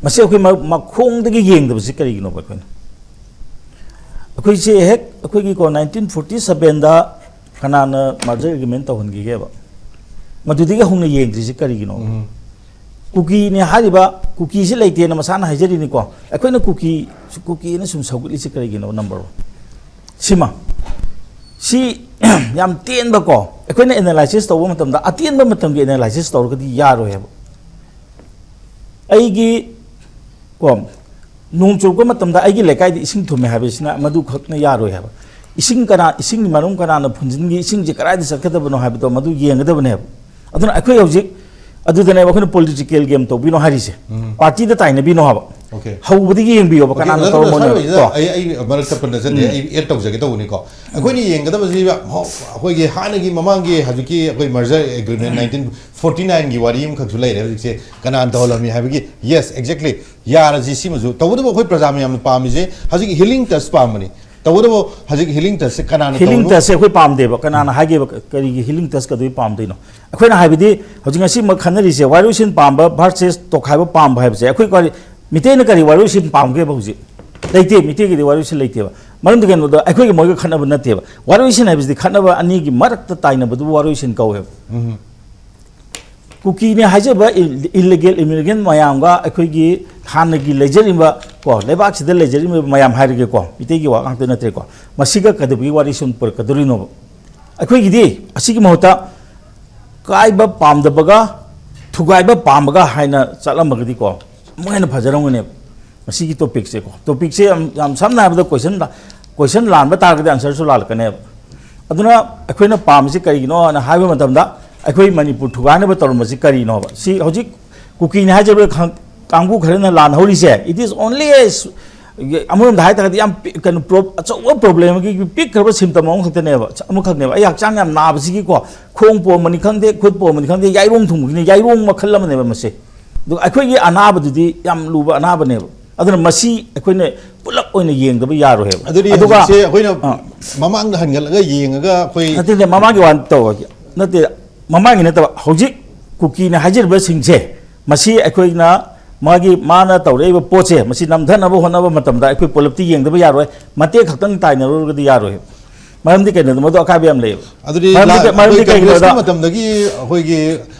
ꯃꯁꯤ ꯑꯩꯈꯣꯏ ꯃ-, ꯃꯈꯣꯡꯗꯒꯤ ꯌꯦꯡꯗꯕꯁꯤ ꯀꯔꯤꯒꯤꯅꯣꯕ ꯑꯩꯈꯣꯏꯅ? ꯑꯩꯈꯣꯏꯁꯦ ꯍꯦꯛ ꯑꯩꯈꯣꯏꯒꯤꯀꯣ ꯅꯥꯏꯟꯇꯤꯟ ꯐꯣꯔꯇꯤ ꯁꯕꯦꯟꯗ ꯀꯅꯥꯅ ꯃꯔꯖꯔ ꯑꯦꯒ꯭ꯔꯤꯃꯦꯟ ꯇꯧꯍꯟꯈꯤꯒꯦꯕ? ꯃꯗꯨꯗꯒꯤ ꯍꯧꯅ ꯌꯦꯡꯗ꯭ꯔꯤꯁꯤ ꯀꯔꯤꯒꯤꯅꯣ? ꯀꯨꯀꯤꯅꯤ ꯍꯥꯏꯔꯤꯕ, ꯀꯨꯀꯤꯁꯤ ꯂꯩꯇꯦꯅ ꯃꯁꯥꯅ ꯍꯥꯏꯖꯔꯤꯅꯤꯀꯣ꯫ ꯑꯩꯈꯣꯏꯅ ꯀꯨꯀꯤ, ꯀꯨꯀꯤꯅ ꯁꯨꯝ ꯁꯧꯒꯠꯂꯤꯁꯤ ꯀꯔꯤꯒꯤꯅꯣ? Number one. ꯁꯤꯃ꯫ ꯁꯤ ꯌꯥꯝ ꯇꯦꯟꯕꯀꯣ꯫ ꯑꯩꯈꯣꯏꯅ ꯑꯦꯅꯥꯂꯥꯏꯁꯤꯁ ꯇꯧꯕ ꯃꯇꯝꯗ ꯑꯇꯦꯟꯕ ꯃꯇꯝꯒꯤ ꯑꯦꯅꯥꯂꯥꯏꯁꯤꯁ ꯇꯧꯔꯒꯗꯤ ꯌꯥꯔꯣꯏ ꯍꯥꯏꯕ꯫ ꯑꯩꯒꯤ ꯀꯣ, ꯅꯣꯡ ꯆꯨꯔꯛꯄ ꯃꯇꯝꯗ ꯑꯩꯒꯤ ꯂꯩꯀꯥꯏꯗ ꯏꯁꯤꯡ ꯊꯨꯝꯃꯦ ꯍꯥꯏꯕꯁꯤꯅ ꯃꯗꯨ ꯈꯛꯅ ꯌꯥꯔꯣꯏ ꯍꯥꯏꯕ꯫ ꯏꯁꯤꯡ ꯀꯅꯥ, ꯏꯁꯤꯡꯒꯤ ꯃꯔꯨꯝ ꯀꯅꯥꯅ ꯐꯨꯟꯖꯤꯟꯈꯤ, ꯏꯁꯤꯡꯁꯦ ꯀꯗꯥꯏꯗ ꯆꯠꯀꯗꯕꯅꯣ ꯍꯥꯏꯕꯗꯣ ꯃꯗꯨ ꯌꯦꯡꯒꯗꯕꯅꯦꯕ꯫ ꯑꯗꯨꯅ ꯑꯩꯈꯣꯏ ꯍꯧꯖꯤꯛ ꯑꯗꯨꯗꯅꯦꯕ ꯑꯩꯈꯣꯏꯅ ꯄꯣꯂꯤꯇꯤꯀꯦꯜ ꯒꯦꯝ ꯇꯧꯕꯤꯅꯣ ꯍꯥꯏꯔꯤꯁꯦ꯫ ꯄꯥꯔꯇꯤꯗ ꯇꯥꯏꯅꯕꯤꯅꯣ ꯍꯥꯏꯕ꯫ Okay. ꯍꯧꯕꯗꯒꯤ ꯌꯦꯡꯕꯤꯌꯣꯕ, Okay, ꯀꯅꯥꯅ ꯑꯗꯨꯅ ꯇꯧꯔꯝꯃꯣꯏꯅꯣ ꯁ꯭ꯋꯥꯏꯋꯥꯏꯁꯤꯗ ꯀꯣ꯫ ꯑꯩ, ꯑꯩ ꯃꯔꯛꯇ ꯄꯟꯅꯖꯗꯦ, ꯎꯝ꯫ ꯑꯩ ꯑꯦꯗ ꯇꯧꯖꯒꯦ ꯇꯧꯕꯅꯤꯀꯣ꯫ ꯑꯩꯈꯣꯏꯅ ꯌꯦꯡꯒꯗꯕꯁꯤ ꯍꯧ-, ꯑꯩꯈꯣꯏꯒꯤ ꯍꯥꯟꯅꯒꯤ ꯃꯃꯥꯡꯒꯤ ꯍꯧꯖꯤꯛꯀꯤ ꯑꯩꯈꯣꯏ ꯃꯔꯖꯔ ꯑꯦꯒ꯭ꯔꯤꯃꯦꯟ ꯅꯥꯏꯟꯇꯤꯟ ꯐꯣꯔꯇꯤ ꯅꯥꯏꯟꯒꯤ ꯋꯥꯔꯤ ꯑꯃꯈꯛꯁꯨ ꯂꯩꯔꯦ ꯍꯧꯖꯤꯛꯁꯦ, ꯀꯅꯥꯅ ꯇꯧꯍꯜꯂꯝꯃꯤ ꯍꯥꯏꯕꯒꯤ꯫ Yes, exactly, ꯌꯥꯔꯁꯤ ꯁꯤꯃꯁꯨ꯫ ꯇꯧꯕꯇꯕꯨ ꯑꯩꯈꯣꯏ ꯄ꯭ꯔꯖꯥ ꯃꯌꯥꯝꯅ ꯄꯥꯝꯃꯤꯁꯦ ꯍꯧꯖꯤꯛ ꯍꯤꯂꯤꯡ ꯇꯆ ꯄꯥꯝꯕꯅꯤ꯫ ꯇꯧꯕꯇꯕꯨ ꯍꯧꯖꯤꯛ healing touchꯁꯦ ꯀꯅꯥꯅ ꯍꯤꯂꯤꯡ ꯇꯧꯅꯣ? ꯇꯁꯁꯦ ꯑꯩꯈꯣꯏ ꯄꯥꯝꯗꯦꯕ꯫ ꯀꯅꯥꯅ ꯍꯥꯏꯒꯦꯕ? ꯀꯔꯤꯒꯤ ꯍꯤꯂꯤꯡ ꯇꯁ ꯀꯩꯗꯧꯕꯩ ꯄꯥꯝꯗꯣꯏꯅꯣ? ꯑꯩꯈꯣꯏꯅ ꯍꯥꯏꯕꯗꯤ ꯍꯧꯖꯤꯛ ꯉꯁꯤꯃꯛ ꯈꯟꯅꯔꯤꯁꯦ ꯋꯥꯔꯣꯏꯁꯤꯟ ꯄꯥꯝꯕ versus ꯇꯣꯈꯥꯏꯕ ꯄꯥꯝꯕ ꯍꯥꯏꯕꯁꯦ ꯑꯩꯈꯣꯏ ꯀꯔꯤ, ꯃꯤꯇꯩꯅ ꯀꯔꯤ ꯋꯥꯔꯣꯏꯁꯤꯟ ꯄꯥꯝꯒꯦꯕ ꯍꯧꯖꯤꯛ? ꯂꯩꯇꯦ, ꯃꯤꯇꯩꯒꯤꯗꯤ ꯋꯥꯔꯣꯏꯁꯤꯟ ꯂꯩꯇꯦꯕ꯫ ꯃꯔꯝꯗꯤ ꯀꯩꯅꯣꯗ ꯑꯩꯈꯣꯏꯒꯤ ꯃꯣꯏꯒ ꯈꯠꯅꯕ ꯅꯠꯇꯦꯕ꯫ ꯋꯥꯔꯣꯏꯁꯤꯟ ꯍꯥꯏꯕꯁꯤꯗꯤ ꯈꯠꯅꯕ ꯑꯅꯤꯒꯤ ꯃꯔꯛꯇ ꯇꯥꯏꯅꯕꯗꯨꯕꯨ ꯋꯥꯔꯣꯏꯁꯤꯟ ꯀꯧꯋꯦꯕ꯫ ꯀꯨꯀꯤꯅꯦ ꯍꯥꯏꯖꯕ illegal immigrant ꯃꯌꯥꯝꯒ ꯑꯩꯈꯣꯏꯒꯤ ꯍꯥꯟꯅꯒꯤ ꯂꯩꯖꯔꯤꯕ ꯀꯣ, ꯂꯩꯕꯥꯛꯁꯤꯗ ꯂꯩꯖꯔꯤꯕ ꯃꯌꯥꯝ ꯍꯥꯏꯔꯒꯦꯀꯣ, ꯃꯤꯇꯩꯒꯤ ꯋꯥ ꯉꯥꯛꯇ ꯅꯠꯇ꯭ꯔꯦꯀꯣ, ꯃꯁꯤꯒ ꯀꯩꯗꯧꯕꯒꯤ ꯋꯥꯔꯣꯏꯁꯤꯟ ꯄꯨꯔꯛꯀꯗꯧꯔꯤꯅꯣꯕ? ꯑꯩꯈꯣꯏꯒꯤꯗꯤ ꯑꯁꯤꯒꯤ ꯃꯍꯨꯠꯇ ꯀꯥꯏꯕ ꯄꯥꯝꯗꯕꯒ ꯊꯨꯒꯥꯏꯕ ꯄꯥꯝꯕꯒ ꯍꯥꯏꯅ ꯆꯠꯂꯝꯃꯒꯗꯤꯀꯣ, ꯑꯃꯨꯛ ꯍꯦꯟꯅ ꯐꯖꯔꯝꯒꯅꯦꯕ꯫ ꯃꯁꯤꯒꯤ topicꯁꯦꯀꯣ, topicꯁꯦ ꯌꯥꯝ, ꯌꯥꯝ ꯁꯝꯅ ꯍꯥꯏꯔꯕꯗ question, question ꯂꯥꯟꯕ ꯇꯥꯔꯒꯗꯤ answerꯁꯨ ꯂꯥꯜꯂꯛꯀꯅꯦꯕ꯫ ꯑꯗꯨꯅ ꯑꯩꯈꯣꯏꯅ ꯄꯥꯝꯃꯤꯁꯤ ꯀꯔꯤꯒꯤꯅꯣ ꯍꯥꯏꯅ ꯍꯥꯏꯕ ꯃꯇꯝꯗ, ꯑꯩꯈꯣꯏ ꯃꯅꯤꯄꯨꯔ ꯊꯨꯒꯥꯏꯅꯕ ꯇꯧꯔꯝꯕꯁꯤ ꯀꯔꯤꯅꯣꯕ? ꯁꯤ ꯍꯧꯖꯤꯛ ꯀꯨꯀꯤꯅꯤ ꯍꯥꯏꯖꯕ ꯈꯪ-, ꯀꯥꯡꯕꯨ ꯈꯔꯅ ꯂꯥꯟꯍꯧꯔꯤꯁꯦ, it is only a ꯁ-, ꯑꯃꯔꯣꯝꯗ ꯍꯥꯏ ꯇꯥꯔꯒꯗꯤ ꯌꯥꯝ ꯄꯤ-, ꯀꯩꯅꯣ, ꯄ꯭ꯔꯣ-, ꯑꯆꯧꯕ problemꯒꯤ ꯄꯤꯛꯈ꯭ꯔꯕ symptom ꯑꯃꯈꯛꯇꯅꯦꯕ, ꯑꯃꯈꯛꯅꯦꯕ꯫ ꯑꯩ ꯍꯛꯆꯥꯡ ꯌꯥꯝ ꯅꯥꯕꯁꯤꯒꯤꯀꯣ, ꯈꯣꯡ ꯄꯣꯝꯕꯅꯤ ꯈꯪꯗꯦ, ꯈꯨꯠ ꯄꯣꯝꯕꯅꯤ ꯈꯪꯗꯦ, ꯌꯥꯏꯔꯣꯡ ꯊꯨꯡꯕꯒꯤꯅꯦ, ꯌꯥꯏꯔꯣꯡ ꯃꯈꯜ ꯑꯃꯅꯦꯕ ꯃꯁꯦ꯫ ꯑꯗꯨꯒ ꯑꯩꯈꯣꯏꯒꯤ ꯑꯅꯥꯕꯗꯨꯗꯤ ꯌꯥꯝ ꯂꯨꯕ ꯑꯅꯥꯕꯅꯦꯕ꯫ ꯑꯗꯨꯅ ꯃꯁꯤ ꯑꯩꯈꯣꯏꯅ ꯄꯨꯂꯞ ꯑꯣꯏꯅ ꯌꯦꯡꯗꯕ ꯌꯥꯔꯣꯏ ꯍꯥꯏꯕ꯫ ꯑꯗꯨꯗꯤ ꯑꯗꯨꯒ ꯍꯧꯖꯤꯛꯁꯦ ꯑꯩꯈꯣꯏꯅ ꯑꯥ꯫ ꯃꯃꯥꯡꯗ ꯍꯟꯒꯠꯂꯒ ꯌꯦꯡꯉꯒ ꯑꯩꯈꯣꯏ ꯅꯠꯇꯦ, ꯃꯃꯥꯡꯒꯤ ꯋꯥ ꯇꯧꯔꯒꯦ꯫ ꯅꯠꯇꯦ, ꯃꯃꯥꯡꯒꯤ ꯅꯠꯇꯕ, ꯍꯧꯖꯤꯛ ꯀꯨꯀꯤꯅ ꯍꯥꯏꯖꯔꯤꯕꯁꯤꯡꯁꯦ, ꯃꯁꯤ ꯑꯩꯈꯣꯏꯅ ꯃꯥꯒꯤ, ꯃꯥꯅ ꯇꯧꯔꯛꯏꯕ ꯄꯣꯠꯁꯦ, ꯃꯁꯤ ꯅꯝꯊꯅꯕ ꯍꯣꯠꯅꯕ ꯃꯇꯝꯗ ꯑꯩꯈꯣꯏ ꯄꯨꯂꯞꯇꯤ ꯌꯦꯡꯗꯕ ꯌꯥꯔꯣꯏ꯫ ꯃꯇꯦꯛ ꯈꯛꯇꯪ ꯇꯥꯏꯅꯔꯨꯔꯒꯗꯤ ꯌꯥꯔꯣꯏ꯫ ꯃꯔꯝꯗꯤ ꯀꯩꯅꯣꯗ, ꯃꯗꯨ ꯑꯀꯥꯏꯕ ꯌꯥꯝ ꯂꯩꯌꯦꯕ꯫ ꯑꯗꯨꯗꯤ ꯃꯔꯝꯗꯤ ꯂꯥ-, ꯀꯩ-, ꯃꯔꯝꯗꯤ ꯑꯩꯈꯣꯏ ꯀꯩꯒꯤꯅꯣꯗ ꯀꯪꯒ꯭ꯔꯦꯁꯀꯤ ꯃꯇꯝꯗꯒꯤ ꯑꯩꯈꯣꯏꯒꯤ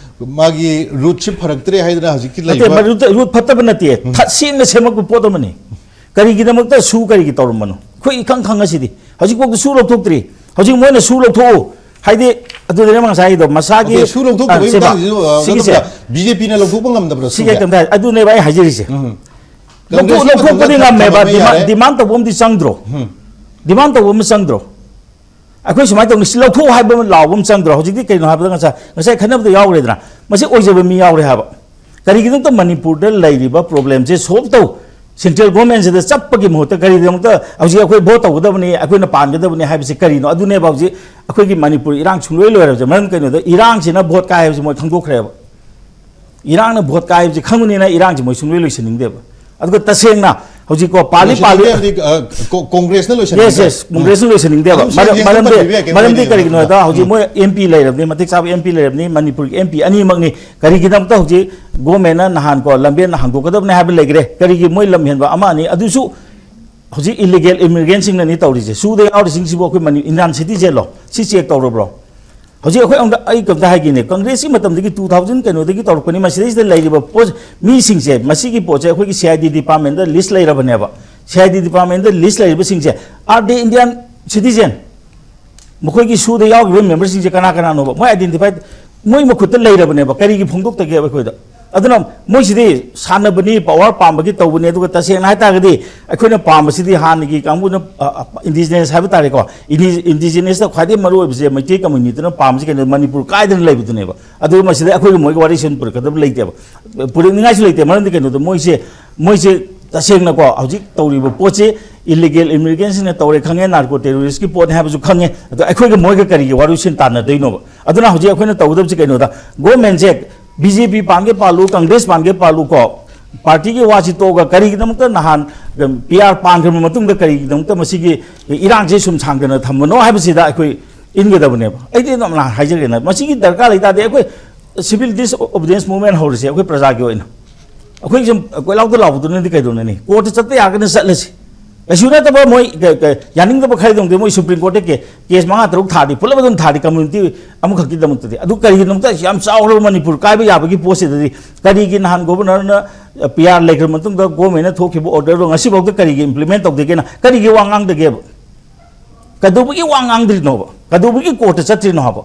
ꯃꯥꯒꯤ ꯔꯨꯠꯁꯤ ꯐꯔꯛꯇ꯭ꯔꯦ ꯍꯥꯏꯗꯅ ꯍꯧꯖꯤꯛꯀꯤ ꯅꯠꯇꯦ, ꯂꯩꯔꯤꯕ ꯃꯔꯨꯠ, ꯔꯨꯠ ꯐꯠꯇꯕ ꯅꯠꯇꯦ, ꯎꯝ꯫ ꯊꯠ ꯁꯦꯡꯅ ꯁꯦꯝꯃꯛꯄ ꯄꯣꯠ ꯑꯃꯅꯤ꯫ ꯀꯔꯤꯒꯤꯗꯃꯛꯇ ꯁꯨ ꯀꯔꯤꯒꯤ ꯇꯧꯔꯝꯕꯅꯣ? ꯑꯩꯈꯣꯏ ꯏꯈꯪ ꯈꯪꯉꯁꯤꯗꯤ꯫ ꯍꯧꯖꯤꯛꯐꯥꯎꯗ ꯁꯨ ꯂꯧꯊꯣꯛꯇ꯭ꯔꯤ꯫ ꯍꯧꯖꯤꯛ ꯃꯣꯏꯅ ꯁꯨ ꯂꯧꯊꯣꯛꯎ ꯍꯥꯏꯗꯤ, ꯑꯗꯨꯗꯅꯦ ꯉꯁꯥꯏꯒꯤꯗꯣ, ꯃꯁꯥꯒꯤ, ꯑꯣꯀꯦ, ꯁꯨ ꯂꯧꯊꯣꯛꯇꯕꯒꯤ ꯑ, ꯁꯤꯃ, ꯃꯇꯥꯡꯁꯤꯁꯨ, ꯑ, ꯁꯤꯒꯤꯁꯦ, ꯅꯠꯇꯕ, ꯕꯤ ꯖꯦ ꯄꯤꯅ ꯂꯧꯊꯣꯛꯄ ꯉꯝꯗꯕ꯭ꯔꯥ ꯁꯤꯒꯤ ꯁꯨꯁꯦ? ꯑꯩ ꯀꯩꯝꯇ ꯍꯥꯏ-, ꯑꯗꯨꯅꯦꯕ ꯑꯩ ꯍꯥꯏꯖꯔꯤꯁꯦ꯫ ꯎꯝ꯫ ꯂꯧꯊꯣꯛ-, ꯀꯪꯒ꯭ꯔꯦꯁꯀꯤ ꯂꯧꯊꯣꯛꯄꯗꯤ ꯃꯇꯝꯗ ꯉꯝꯃꯦꯕ, ꯊꯝꯃꯝꯕ ꯗꯤꯃꯥꯟ, ꯌꯥꯔꯦ꯫ ꯗꯤꯃꯥꯟ ꯇꯧꯕ ꯑꯃꯗꯤ ꯆꯪꯗ꯭ꯔꯣ? ꯎꯝ꯫ ꯗꯤꯃꯥꯟ ꯇꯧꯕ ꯑꯃ ꯆꯪꯗ꯭ꯔꯣ? ꯑꯩꯈꯣꯏ ꯁꯨꯃꯥꯏꯅ ꯇꯧꯅꯤ, ꯁꯤ ꯂꯧꯊꯣꯛꯑꯣ ꯍꯥꯏꯕ ꯑꯃ ꯂꯥꯎꯕ ꯑꯃ ꯆꯪꯗ꯭ꯔꯣ? ꯍꯧꯖꯤꯛꯇꯤ ꯀꯩꯅꯣ ꯍꯥꯏꯕꯗ ꯉꯁꯥꯏ, ꯉꯁꯥꯏ ꯈꯟꯅꯕꯗ ꯌꯥꯎꯈ꯭ꯔꯦꯗꯅ, ꯃꯁꯤ ꯑꯣꯏꯖꯕ ꯃꯤ ꯌꯥꯎꯔꯦ ꯍꯥꯏꯕ꯫ ꯀꯔꯤꯒꯤꯅꯣꯗ ꯃꯅꯤꯄꯨꯔꯗ ꯂꯩꯔꯤꯕ problemꯁꯦ solve ꯇꯧ, central governmentꯁꯤꯗ ꯆꯞꯄꯒꯤ ꯃꯍꯨꯠꯇ ꯀꯔꯤꯒꯤꯗꯃꯛꯇ ꯍꯧꯖꯤꯛ ꯑꯩꯈꯣꯏ vote ꯇꯧꯒꯗꯕꯅꯤ, ꯑꯩꯈꯣꯏꯅ ꯄꯥꯟꯒꯗꯕꯅꯤ ꯍꯥꯏꯕꯁꯤ ꯀꯔꯤꯅꯣ? ꯑꯗꯨꯅꯦꯕ ꯍꯧꯖꯤꯛ ꯑꯩꯈꯣꯏꯒꯤ ꯃꯅꯤꯄꯨꯔ ꯏꯔꯥꯡ ꯁꯨꯡꯂꯣꯏ ꯂꯣꯏꯔꯕꯁꯦ꯫ ꯃꯔꯝ ꯀꯩꯅꯣꯗ ꯏꯔꯥꯡꯁꯤꯅ vote ꯀꯥꯏ ꯍꯥꯏꯕꯁꯤ ꯃꯣꯏ ꯈꯪꯗꯣꯛꯈ꯭ꯔꯦꯕ꯫ ꯏꯔꯥꯡꯅ vote ꯀꯥꯏꯕꯁꯤ ꯈꯪꯕꯅꯤꯅ ꯏꯔꯥꯡꯁꯤ ꯃꯣꯏ ꯁꯨꯡꯂꯣꯏ ꯂꯣꯏꯁꯤꯟꯅꯤꯡꯗꯦꯕ꯫ ꯑꯗꯨꯒ ꯇꯁꯦꯡꯅ ꯍꯧꯖꯤꯛꯀꯣ ꯄꯥꯜꯂꯤ ꯄꯥꯜꯂꯤ ꯂꯣꯏꯁꯤꯟꯅꯤꯡꯗꯦ ꯍꯥꯏꯕꯗꯤ, ꯑ, ꯀꯣ- ꯀꯣꯡꯒ꯭ꯔꯦꯁꯅ ꯂꯣꯏꯁꯤꯟꯅꯤꯡꯗꯦ꯫ Yes yes ꯀꯣꯡꯒ꯭ꯔꯦꯁꯅ ꯂꯣꯏꯁꯤꯟꯅꯤꯡꯗꯦꯕ꯫ ꯑꯗꯨꯝ ꯃꯔꯝ- ꯁꯦꯡꯅ ꯃꯔꯝꯗꯤ ꯄꯟꯕꯤꯕ ꯌꯥꯏ, ꯀꯩꯝ ꯃꯔꯝꯗꯤ ꯀꯥꯏꯗꯦ꯫ ꯀꯔꯤꯒꯤꯅꯣ ꯍꯥꯏꯗ ꯍꯧꯖꯤꯛ ꯎꯝ꯫ ꯃꯣꯏ ꯑꯦꯝ ꯄꯤ ꯂꯩꯔꯕꯅꯤ, ꯃꯇꯤꯛ ꯆꯥꯕ ꯑꯦꯝ ꯄꯤ ꯂꯩꯔꯕꯅꯤ, ꯃꯅꯤꯄꯨꯔꯒꯤ ꯑꯦꯝ ꯄꯤ ꯑꯅꯤꯃꯛꯅꯤ꯫ ꯀꯔꯤꯒꯤꯗꯃꯛꯇ ꯍꯧꯖꯤꯛ ꯒꯣꯔꯃꯦꯟꯅ ꯅꯍꯥꯟ ꯀꯣ ꯂꯝꯕꯦꯟ ꯍꯥꯡꯗꯣꯛꯀꯗꯕꯅꯤ ꯍꯥꯏꯕ ꯂꯩꯈ꯭ꯔꯦ? ꯀꯔꯤꯒꯤ ꯃꯣꯏ ꯂꯝ ꯍꯦꯟꯕ ꯑꯃ ꯑꯅꯤ ꯑꯗꯨꯁꯨ ꯍꯧꯖꯤꯛ ꯏꯂꯤꯒꯦꯜ ꯏꯃꯤꯒ꯭ꯔꯦꯟꯁꯤꯡꯅꯅꯤ ꯇꯧꯔꯤꯁꯦ꯫ ꯁꯨꯗ ꯌꯥꯎꯔꯤꯁꯤꯡꯁꯤꯕꯨ ꯑꯩꯈꯣꯏ ꯃꯅꯤ- ꯏꯟꯗꯤꯌꯥꯟ ꯁꯤꯇꯤꯖꯦꯟꯂꯣ? ꯁꯤ ꯆꯦꯛ ꯇꯧꯔꯕ꯭ꯔꯣ? ꯍꯧꯖꯤꯛ ꯑꯩꯈꯣꯏ ꯑꯃꯨꯛꯇ ꯑꯩ ꯀꯝꯇ ꯍꯥꯏꯒꯦꯅꯦ, ꯀꯪꯒ꯭ꯔꯦꯁꯀꯤ ꯃꯇꯝꯗꯒꯤ ꯇꯨ ꯊꯥꯎꯖꯟ ꯀꯩꯅꯣꯗꯒꯤ ꯇꯧꯔꯛꯄꯅꯤ, ꯃꯁꯤꯗꯩꯁꯤꯗ ꯂꯩꯔꯤꯕ ꯄꯣꯠ ꯃꯤꯁꯤꯡꯁꯦ, ꯃꯁꯤꯒꯤ ꯄꯣꯠꯁꯦ ꯑꯩꯈꯣꯏꯒꯤ ꯁꯤ ꯑꯥꯏ ꯗꯤ ꯗꯤꯄꯥꯔꯠꯃꯦꯟꯗ ꯂꯤꯁ ꯂꯩꯔꯕꯅꯦꯕ꯫ ꯁꯤ ꯑꯥꯏ ꯗꯤ ꯗꯤꯄꯥꯔꯠꯃꯦꯟꯗ ꯂꯤꯁ ꯂꯩꯔꯤꯕꯁꯤꯡꯁꯦ ꯑꯥꯔ ꯗꯦ ꯏꯟꯗꯤꯌꯥꯟ ꯁꯤꯇꯤꯖꯦꯟ? ꯃꯈꯣꯏꯒꯤ ꯁꯨꯗ ꯌꯥꯎꯈꯤꯕ ꯃꯦꯝꯕꯔꯁꯤꯡꯁꯦ ꯀꯅꯥ ꯀꯅꯥꯅꯣꯕ? ꯃꯣꯏ ꯑꯥꯏꯗꯦꯟꯇꯤꯐꯥꯏ, ꯃꯣꯏ ꯃꯈꯨꯠꯇ ꯂꯩꯔꯕꯅꯦꯕ, ꯀꯔꯤꯒꯤ ꯐꯣꯡꯗꯣꯛꯇꯒꯦꯕ ꯑꯩꯈꯣꯏꯗ? ꯑꯗꯨꯅ ꯃꯣꯏꯁꯤꯗꯤ ꯁꯥꯟꯅꯕꯅꯤ, ꯄꯋꯥꯔ ꯄꯥꯝꯕꯒꯤ ꯇꯧꯕꯅꯤ꯫ ꯑꯗꯨꯒ ꯇꯁꯦꯡꯅ ꯍꯥꯏꯇꯥꯔꯒꯗꯤ ꯑꯩꯈꯣꯏꯅ ꯄꯥꯝꯕꯁꯤꯗꯤ ꯍꯥꯟꯅꯒꯤ ꯀꯥꯡꯕꯨꯅ, ꯑ, ꯑ, ꯏꯟꯗꯤꯖꯤꯅꯁ ꯍꯥꯏꯕ ꯇꯥꯔꯦꯀꯣ, ꯏꯟꯗꯤ- ꯏꯟꯗꯤꯖꯤꯅꯁꯇ ꯈ꯭ꯋꯥꯏꯗꯒꯤ ꯃꯔꯨ ꯑꯣꯏꯕꯁꯦ ꯃꯩꯇꯩ ꯀꯝꯃ꯭ꯌꯨꯅꯤꯇꯤꯅ ꯄꯥꯝꯕꯁꯤ ꯀꯩꯅꯣ? ꯃꯅꯤꯄꯨꯔ ꯀꯥꯏꯗꯅ ꯂꯩꯕꯗꯨꯅꯦꯕ꯫ ꯑꯗꯨꯒ ꯃꯁꯤꯗ ꯑꯩꯈꯣꯏꯒ ꯃꯣꯏꯒ ꯋꯥꯔꯤ ꯁꯨꯝ ꯄꯨꯔꯛꯀꯗꯕ ꯂꯩꯇꯦꯕ, ꯄꯨꯔꯛꯅꯤꯡꯉꯥꯏꯁꯨ ꯂꯩꯇꯦ꯫ ꯃꯔꯝꯗꯤ ꯀꯩꯅꯣꯗ ꯃꯣꯏꯁꯦ ꯃꯣꯏꯁꯦ ꯇꯁꯦꯡꯅꯀꯣ ꯍꯧꯖꯤꯛ ꯇꯧꯔꯤꯕ ꯄꯣꯠꯁꯤ ꯏꯂꯤꯒꯦꯜ ꯏꯃꯤꯒ꯭ꯔꯦꯟꯁꯤꯡꯅ ꯇꯧꯔꯦ ꯈꯪꯉꯦ, ꯅꯥꯔꯀꯣ ꯇꯦꯔꯣꯔꯤꯁꯀꯤ ꯄꯣꯠꯅꯤ ꯍꯥꯏꯕꯁꯨ ꯈꯪꯉꯦ꯫ ꯑꯗꯣ ꯑꯩꯈꯣꯏꯒ ꯃꯣꯏꯒ ꯀꯔꯤꯒꯤ ꯋꯥꯔꯨꯁꯤꯟ ꯇꯥꯟꯅꯗꯣꯏꯅꯣꯕ? ꯑꯗꯨꯅ ꯍꯧꯖꯤꯛ ꯑꯩꯈꯣꯏꯅ ꯇꯧꯒꯗꯕꯁꯤ ꯀꯩꯅꯣꯗ, ꯒꯣꯔꯃꯦꯟꯁꯦ, ꯕꯤ ꯖꯦ ꯄꯤ ꯄꯥꯟꯒꯦ ꯄꯥꯜꯂꯨ, ꯀꯪꯒ꯭ꯔꯦꯁ ꯄꯥꯟꯒꯦ ꯄꯥꯜꯂꯨ ꯀꯣ, ꯄꯥꯔꯇꯤꯒꯤ ꯋꯥꯁꯤ ꯇꯣꯛꯑꯒ ꯀꯔꯤꯒꯤꯗꯃꯛꯇ ꯅꯍꯥꯟ ꯄꯤ ꯑꯥꯔ ꯄꯥꯟꯈ꯭ꯔꯕ ꯃꯇꯨꯡꯗ ꯀꯔꯤꯒꯤꯗꯃꯛꯇ ꯃꯁꯤꯒꯤ ꯏꯔꯥꯡꯁꯦ ꯁꯨꯝ ꯁꯥꯡꯗꯅ ꯊꯝꯕꯅꯣ ꯍꯥꯏꯕꯁꯤꯗ ꯑꯩꯈꯣꯏ ꯏꯟꯒꯗꯕꯅꯦꯕ꯫ ꯑꯩꯗꯤ ꯑꯗꯨꯝ ꯅꯍꯥꯟ ꯍꯥꯏꯖꯒꯦꯅ, ꯃꯁꯤꯒꯤ ꯗꯔꯀꯥꯔ ꯂꯩꯇꯥꯔꯗꯤ ꯑꯩꯈꯣꯏ ꯁꯤꯚꯤꯜ ꯗꯤꯁꯑꯣꯕꯤꯗꯤꯌꯦꯟꯁ ꯃꯨꯚꯃꯦꯟ ꯍꯧꯔꯁꯦ ꯑꯩꯈꯣꯏ ꯄ꯭ꯔꯖꯥꯒꯤ ꯑꯣꯏꯅ꯫ ꯑꯩꯈꯣꯏ ꯁꯨꯝ ꯀꯣꯏꯂꯥꯎꯗ ꯂꯥꯎꯕꯗꯨꯅꯗꯤ ꯀꯩꯗꯧꯅꯅꯤ? ꯀꯣꯔꯠꯇ ꯆꯠꯄ ꯌꯥꯔꯒꯅ ꯆꯠꯂꯁꯤ꯫ ꯀꯩꯁꯨ ꯅꯠꯇꯕ ꯃꯣꯏ ꯀ- ꯀ- ꯌꯥꯅꯤꯡꯗꯕ ꯈꯔꯗꯣ ꯃꯣꯏ ꯁꯨꯄ꯭ꯔꯤꯝ ꯀꯣꯔꯠꯇ ꯀꯦ- ꯀꯦꯁ ꯃꯉꯥ ꯇꯔꯨꯛ ꯊꯥꯔꯗꯤ, ꯄꯨꯂꯞ ꯑꯗꯨꯝ ꯊꯥꯔꯗꯤ ꯀꯝꯃ꯭ꯌꯨꯅꯤꯇꯤ ꯑꯃꯈꯛꯀꯤꯗꯃꯛꯇꯗꯤ꯫ ꯑꯗꯨ ꯀꯔꯤꯒꯤꯅꯣꯝꯇ ꯌꯥꯝ ꯆꯥꯎꯈ꯭ꯔꯕ ꯃꯅꯤꯄꯨꯔ ꯀꯥꯏꯕ ꯌꯥꯕꯒꯤ ꯄꯣꯠꯁꯤꯗꯗꯤ ꯀꯔꯤꯒꯤ ꯅꯍꯥꯟ ꯒꯣꯕꯔꯅꯔꯅ ꯄꯤ ꯑꯥꯔ ꯂꯩꯈ꯭ꯔ ꯃꯇꯨꯡꯗ ꯒꯣꯔꯃꯦꯟꯅ ꯊꯣꯛꯈꯤꯕ ꯑꯣꯔꯗꯔꯗꯣ ꯉꯁꯤꯐꯥꯎꯗ ꯀꯔꯤꯒꯤ ꯏꯝꯄ꯭ꯂꯤꯃꯦꯟ ꯇꯧꯗꯦꯒꯦꯅ ꯀꯔꯤꯒꯤ ꯋꯥ ꯉꯥꯡꯗꯒꯦꯕ? ꯀꯩꯗꯧꯕꯒꯤ ꯋꯥ ꯉꯥꯡꯗ꯭ꯔꯤꯅꯣꯕ? ꯀꯩꯗꯧꯕꯒꯤ ꯀꯣꯔꯠꯇ ꯆꯠꯇ꯭ꯔꯤꯅꯣ ꯍꯥꯏꯕ?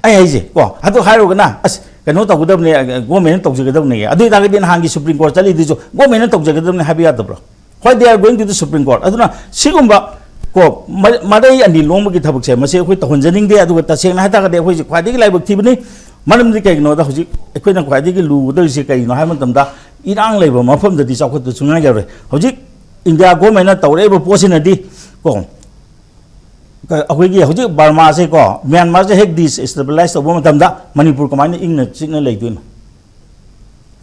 ꯑꯩ ꯍꯥꯏꯁꯦ ꯀꯣ, ꯑꯗꯨ ꯍꯥꯏꯔꯨꯔꯒꯅ ꯑꯁ ꯀꯩꯅꯣ ꯇꯧꯒꯗꯕꯅꯦ, ꯒꯣꯔꯃꯦꯟꯅ ꯇꯧꯖꯒꯗꯕꯅꯦ꯫ ꯑꯗꯨ ꯑꯣꯏꯇꯥꯔꯒꯗꯤ ꯅꯍꯥꯟꯒꯤ ꯁꯨꯄ꯭ꯔꯤꯝ ꯀꯣꯔꯠ ꯆꯠꯂꯤꯗꯨꯁꯨ ꯒꯣꯔꯃꯦꯟꯅ ꯇꯧꯖꯒꯗꯕꯅꯦ ꯍꯥꯏꯕ ꯌꯥꯗꯕ꯭ꯔꯣ? Why they are going to the Supreme Court? ꯑꯗꯨꯅ ꯁꯤꯒꯨꯝꯕ ꯀꯣ ꯃ- ꯃꯔꯩ ꯑꯅꯤ ꯂꯣꯡꯕꯒꯤ ꯊꯕꯛꯁꯦ ꯃꯁꯤ ꯑꯩꯈꯣꯏ ꯇꯧꯍꯟꯖꯅꯤꯡꯗꯦ꯫ ꯑꯗꯨꯒ ꯇꯁꯦꯡꯅ ꯍꯥꯏꯇꯥꯔꯒꯗꯤ ꯑꯩꯈꯣꯏꯁꯦ ꯈ꯭ꯋꯥꯏꯗꯒꯤ ꯂꯥꯏꯕꯛ ꯊꯤꯕꯅꯤ꯫ ꯃꯔꯝꯗꯤ ꯀꯩꯒꯤꯅꯣꯗ ꯍꯧꯖꯤꯛ ꯑꯩꯈꯣꯏꯅ ꯈ꯭ꯋꯥꯏꯗꯒꯤ ꯂꯨꯒꯗꯧꯔꯤꯁꯦ ꯀꯔꯤꯅꯣ ꯍꯥꯏꯕ ꯃꯇꯝꯗ ꯏꯔꯥꯡ ꯂꯩꯕ ꯃꯐꯝꯗꯗꯤ ꯆꯥꯎꯈꯠꯄ ꯁꯨꯡꯌꯥ ꯌꯥꯔꯣꯏ꯫ ꯍꯧꯖꯤꯛ ꯏꯟꯗꯤꯌꯥ ꯒꯣꯔꯃꯦꯟꯅ ꯇꯧꯔꯛꯏꯕ ꯄꯣꯠꯁꯤꯅꯗꯤ ꯀꯣ ꯀ- ꯑꯩꯈꯣꯏꯒꯤ ꯍꯧꯖꯤꯛ ꯕꯔꯃꯥꯁꯦꯀꯣ, ꯃ꯭ꯌꯥꯟꯃꯥꯔꯁꯦ ꯍꯦꯛ ꯗꯤꯁꯇꯦꯕꯤꯂꯥꯏꯁ ꯇꯧꯕ ꯃꯇꯝꯗ ꯃꯅꯤꯄꯨꯔ ꯀꯃꯥꯏꯅ ꯏꯪꯅ ꯆꯤꯛꯅ ꯂꯩꯗꯣꯏꯅꯣ?